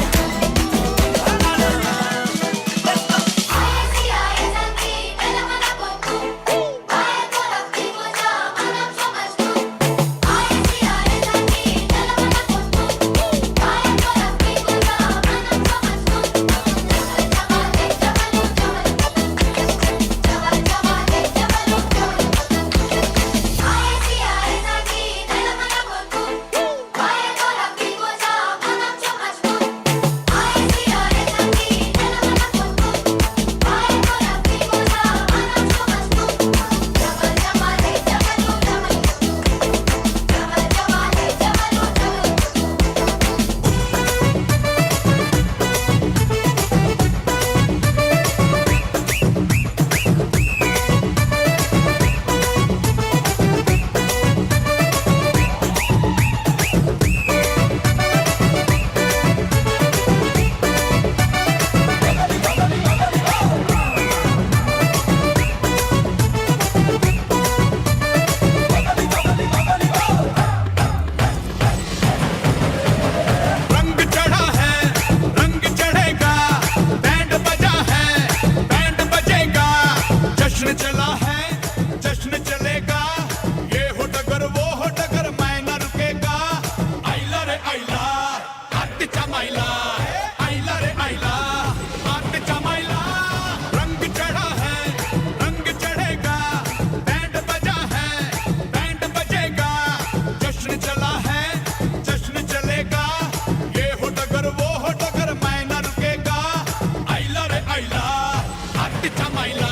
रंग चढ़ा है रंग चढ़ेगा, band बजा है band बजेगा, जश्न चला है जश्न चलेगा, ये हो डगर वो हो डगर मैं न रुकेगा। आइला रे आइला हाथ माइला, आइला रे आइला हाथ माइला। रंग चढ़ा है रंग चढ़ेगा, बैंड बजा है बैंड बजेगा, जश्न चला है जश्न चलेगा, ये हो डगर वो हो डगर मैं न रुकेगा। आइला रे आइला हाथ माइला,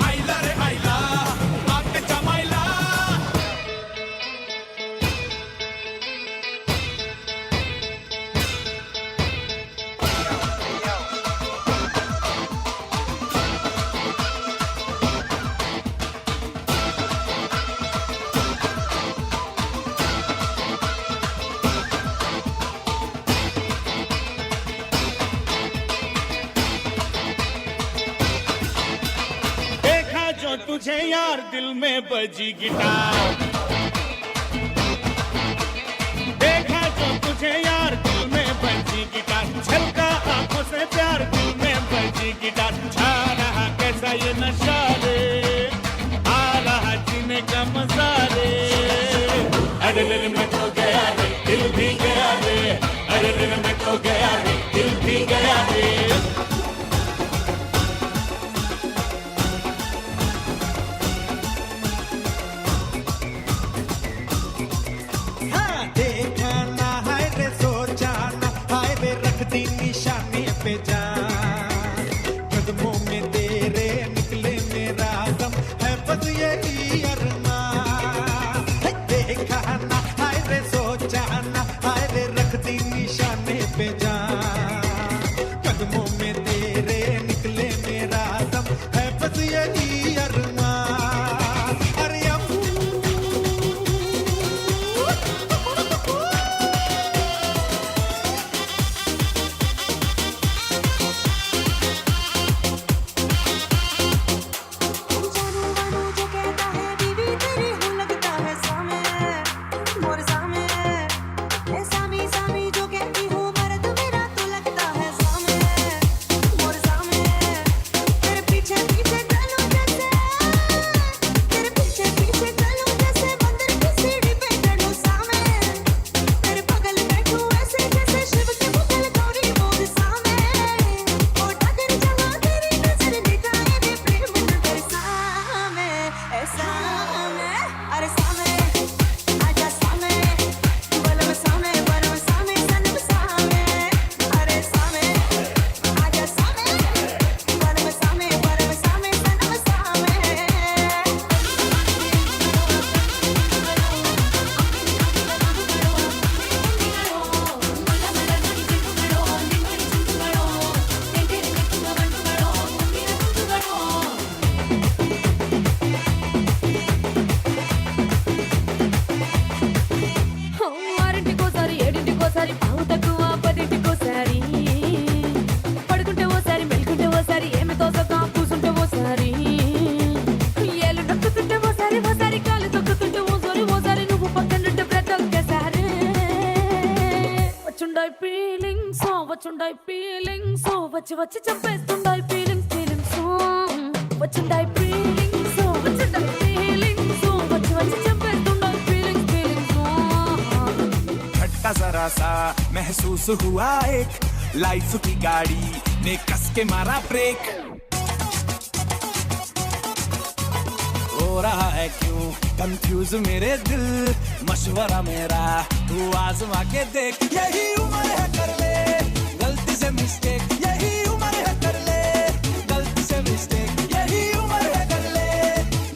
आइला रे आइला हाथ माइला। देखा जो तुझे यार दिल में बजी गिटार, देखा जो तुझे यार दिल में बजी गिटार, छलका आंखों से प्यार दिल में बजी गिटार, छा रहा कैसा ये नशा रे, आ रहा जीने का मजा रे। अरे रे मैं तो गया रे दिल भी गया रे, अरे रे मैं तो गया रे दिल भी गया रे। हाँ, देखा ना हाय रे सोचा ना हाय रे रख दी निशाने पे जान, कदमों में तेरे निकले వచ్చి వచ్చి చంపేస్తుండాయి ఫీలింగ్స్ ఫీలింగ్స్ వచ్చిండాయి ఫీలింగ్స్ వచ్చిండాయి ఫీలింగ్స్ వచ్చి వచ్చి చంపేస్తుండాయి ఫీలింగ్స్ ఫీలింగ్స్. झटका जरा सा महसूस हुआ, एक लाइफ की गाड़ी ने कस के मारा ब्रेक। हो रहा है क्यों कंफ्यूज मेरे दिल, मशवरा मेरा तू आजमा के देख। यही उम्र है कर ले गलती से मिस्टेक, यही उम्र है कर ले गलती से मिस्टेक, यही उम्र है कर ले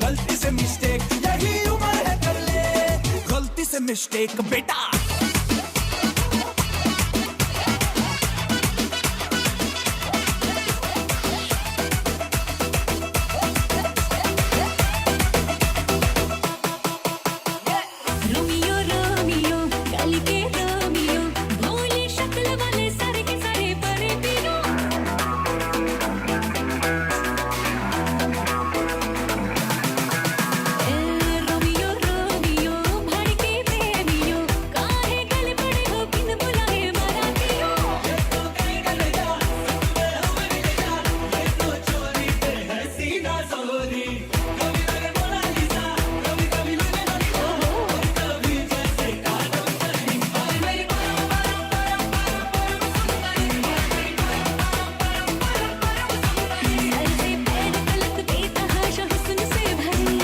गलती से मिस्टेक, यही उम्र है कर ले गलती से मिस्टेक बेटा। रोमियो रोमियो गली के रोमियो, भोली शक्ल वाले सारे के सारे परे पियो। ए रोमियो रोमियो भड़के प्रेमियो, काहे गल पड़े हो बिन बुलाए बारातियों। सर से पैर तलक बेतहाशा हुस्न से भरी।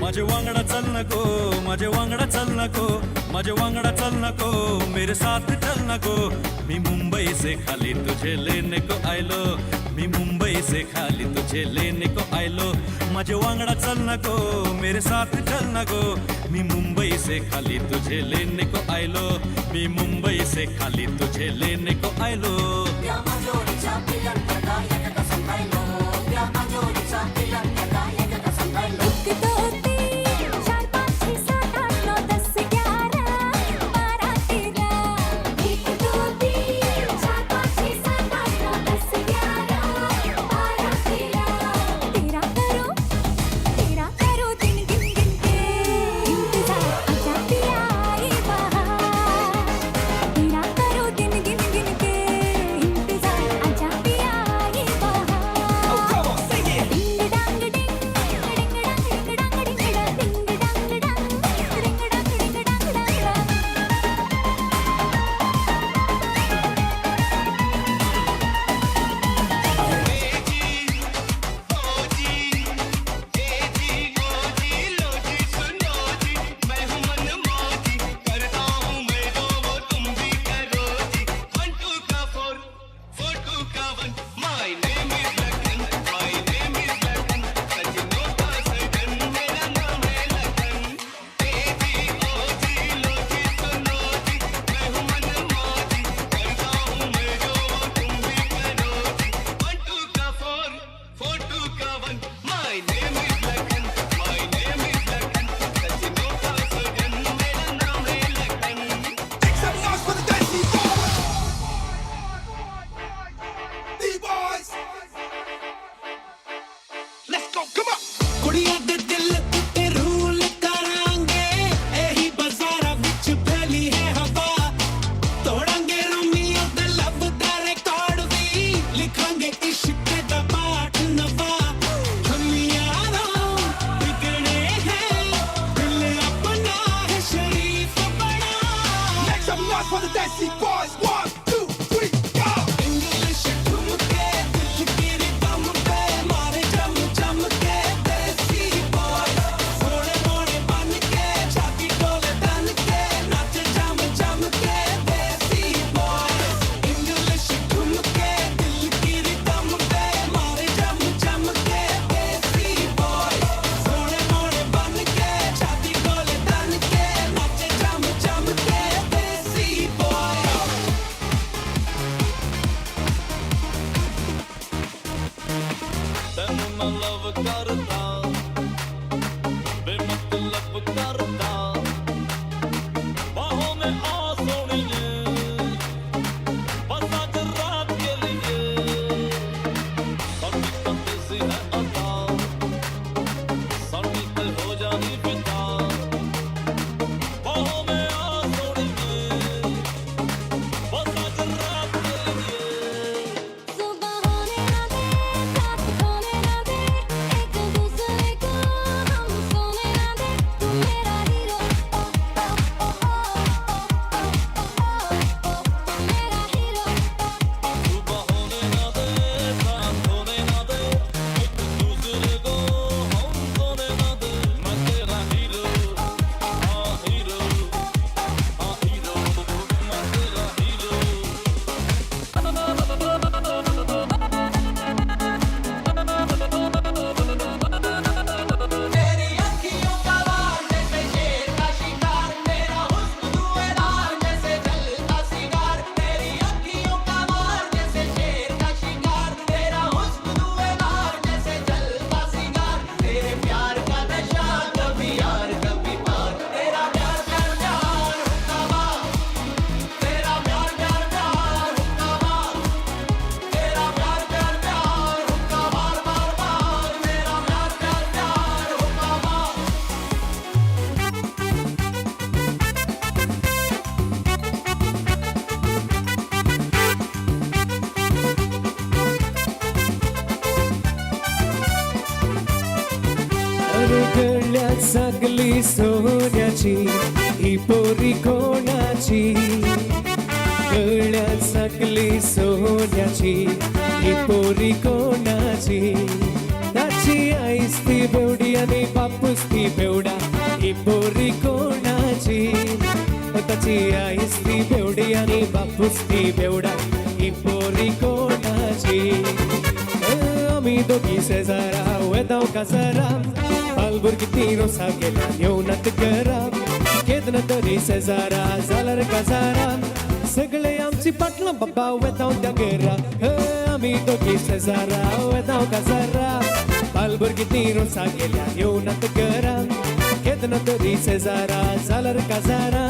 माझे वांगडा चल नको, माझे वांगडा चल नको, माझे वांगडा चल नको, मेरे साथ चल नको। मी मुंबई से खाली तुझे लेने को आयलो, मी मुंबई से खाली तुझे लेने को आयलो। माझे वांगडा चल नको, मेरे साथ चल नको, मी मुंबई से खाली तुझे लेने को आयलो, मी मुंबई से खाली तुझे लेने को आयलो। एक दो तीन चार पाँच छः सात आठ नौ दस ग्यारह बारह तेरह। एक दो तीन चार पाँच छः सात आठ नौ दस ग्यारह बारह तेरह। तेरा करो दिन गिन गिन के इंतजार, आजा पिया आए बाहर। तेरा करो दिन गिन गिन के इंतजार, आजा पिया सगली सोन्याची ही पोरी कोणाची, गळ्यात सगली सोन्याची ही पोरी कोणाची. ताची आईस ती बेवडी आनी बापूस ती बेवडा ही पोरी कोणाची, ताची आईस ती बेवडी आनी बापूस ती बेवडा ही पोरी कोणाची. आमी दोगी शेजारा वेदाव काजारा, पालबुरगी ती रोसा गेल्या येवनात घरा, केदना तरी शेजारा जाल्यार काजारा, सगळे आमची पाटलां बाबा वेताव त्या घरा. आमी दोगी शेजारा वेताव काजारा, पालबुरगी ती रोसा गेल्या येवनात घरा, केदना तरी शेजारा जाल्यार काजारा,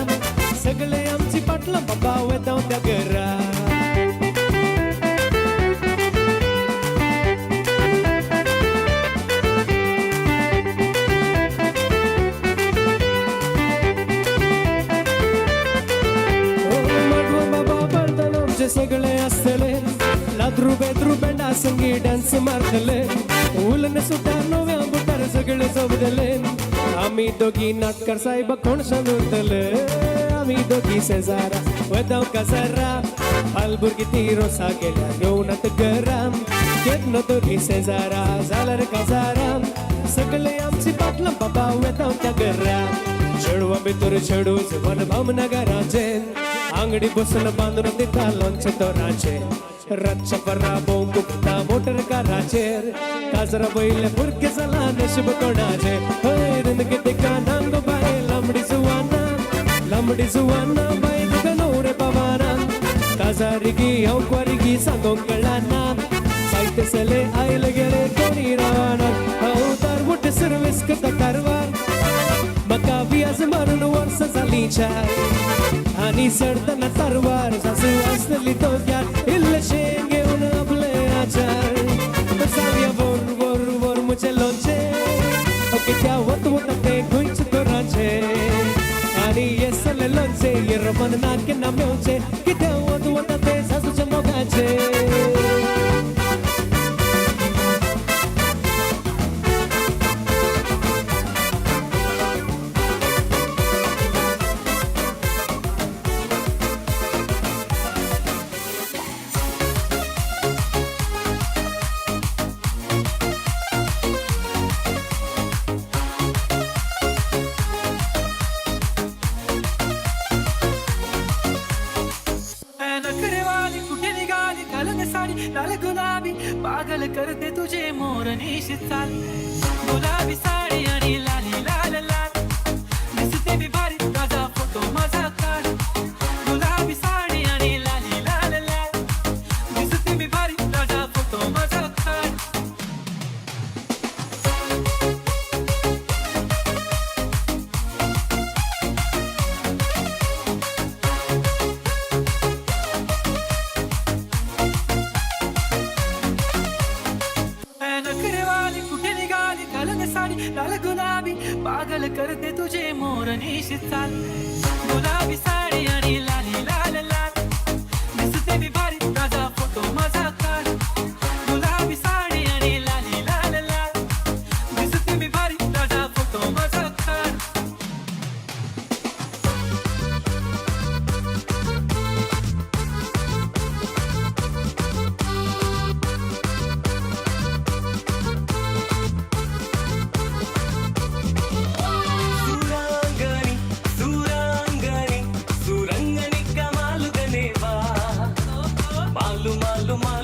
सगळे आमची पाटलां बाबा वेताव त्या घरा. सगळे आसतले लाद्रू बेद्रू बेंडा संगी डान्स मारतले, उलन सुद्धा नव्या बुटार सगळे सोबतले, आमी दोगी नाटकार साहेब कोण उरतले. आमी दोगी शेजारा वेताव काजारा, पालबुरगी ती रोसा गेल्या येवनात घरा, केदनो तरी शेजारा जाल्यार काजारा, सगळे आमची पाटलां बाबा वेताव त्या घरा. चेडवा भितर चेडू जवन भावनगराचे, आंगडी बसून बांदून दिता लोणचें तोराचें, रातच्या परा भोंवूंक वता मोटर काराचेर, काजरा वयले भुरगे जाला नशीब कोणाचें. हय रंग दिका नांगो बाय लांबडी जुवाना, लांबडी जुवाना बाय तुका न्हवरे पावाना, काजारी हांव क्वारी सांगोंक कळना, जायते सले आयले गेले कोणी रावना, हांव तारवट सर्वीस करता कारवार, म्हाका वियाज मारून वर्सां जालीं चार, आनी चडतना तरवार सासू आसतली तोक्यार, इल्लेशें घेवन आपले आचार. जावया व्हर व्हर व्हर म्हजें लोणचें, कित्या वत वता तें खंयच्या तोराचें, आनी हें सगळें लोणचें हें रमन ना केन्ना मेवचें, कित्या वत वता तें सासूच्या मोगाचें. पागल करते तुझे मोरनीश चाल, गुलाबी साडी आणि लाली लाल लाल, दिसते मी भारी माझा फोटो माझा काढ, गुलाबी साडी आणि लाली लाल लाल, दिसते मी भारी माझा फोटो माझा काढ. लाल गुलाबी पागल करते तुझे मोरनीश चाल, गुलाबी साडी आणि लाली लाल लाल, दिसते मी भारी माझा फोटो माझा काढ, गुलाबी साडी आणि लाली लाल लाल, दिसते मी भारी माझा फोटो माझा काढ. सुरंगनी सुरंगनी कमाल गनेवा, मालू मालू मालू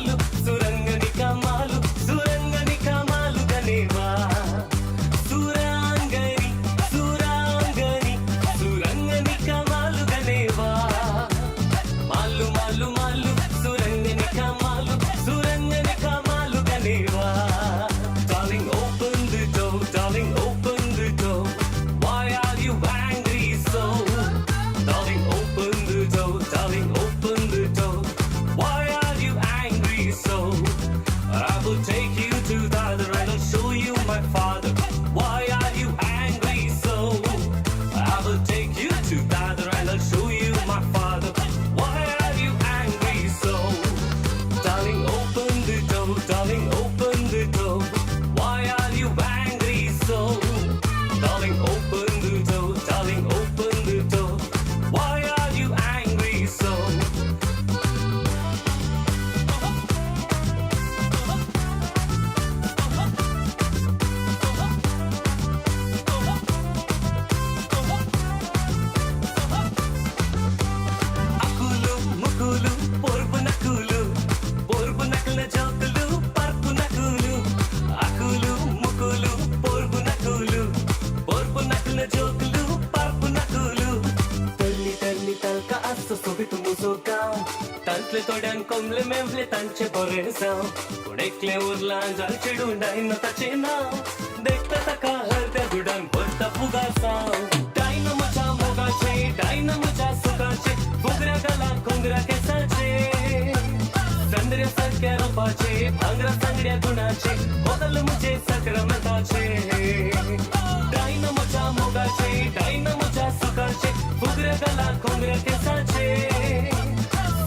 नाचले थोड्यांक कोमले मेवले तांचे बरें जावं पूण एकलें उरलां जाल चेडूं डायनो ताचें नांव देखता ताका हरद्या गुडान भरता फुगासांव डायनो म्हज्या मोगाचें डायनो म्हज्या सुखाचें फुगऱ्या गाला कोंगऱ्या केसाचें चंद्र्या सारक्या रोपाचें भांगरा सांगड्या गुणाचें होगल म्हजें सक्रमताचें डायनो म्हज्या मोगाचें डायनो म्हज्या सुखाचें फुगऱ्या गाला कोंगऱ्या केसाचें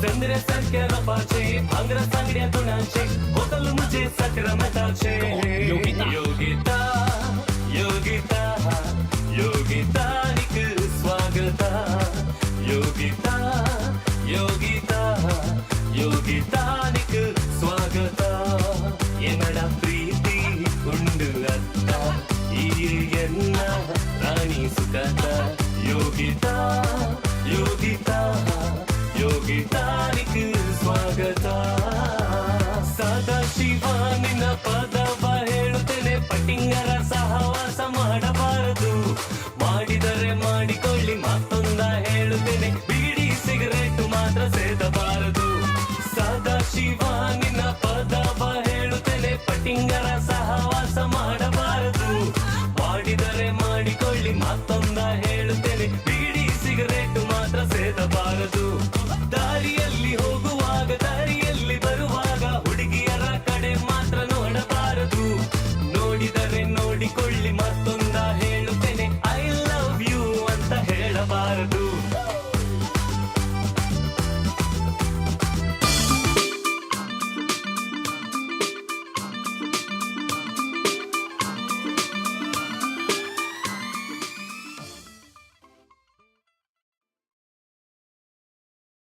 चंद्र्या सारक्या रोपाचें भांगरा सांगड्या गुणाचें होगल म्हजें सक्रमताचें योगिता योगिता योगिता योगितानिक स्वागता योगिता योगिता योगितानिक ಸ್ವಾಗತ ಎನ್ನಡ ಪ್ರೀತಿ ಉಂಡು ಅತ್ತ ಈ ಎನ್ನ ರಾಣಿ ಸುಖತ ಯೋಗಿತಾ ಯೋಗಿತಾ ಯೋಗಿತಾನಿಕ್ ಸ್ವಾಗತ ಸದಾ ಶಿವ ನಿನ್ನ ಪದವ ಹೇಳುತ್ತೇನೆ ಪಟಿಂಗರ ಸಹವಾಸ ಮಾಡಬಾರದು ಮಾಡಿದರೆ ಮಾಡಿಕೊಳ್ಳಿ ಮತ್ತೊಂದ ಹೇಳುತ್ತೇನೆ ಬೀಡಿ ಸಿಗರೇಟ್ ಮಾತ್ರ ಸೇದಬಾರದು ಸದಾ ಶಿವ ನಿನ್ನ ಪದವ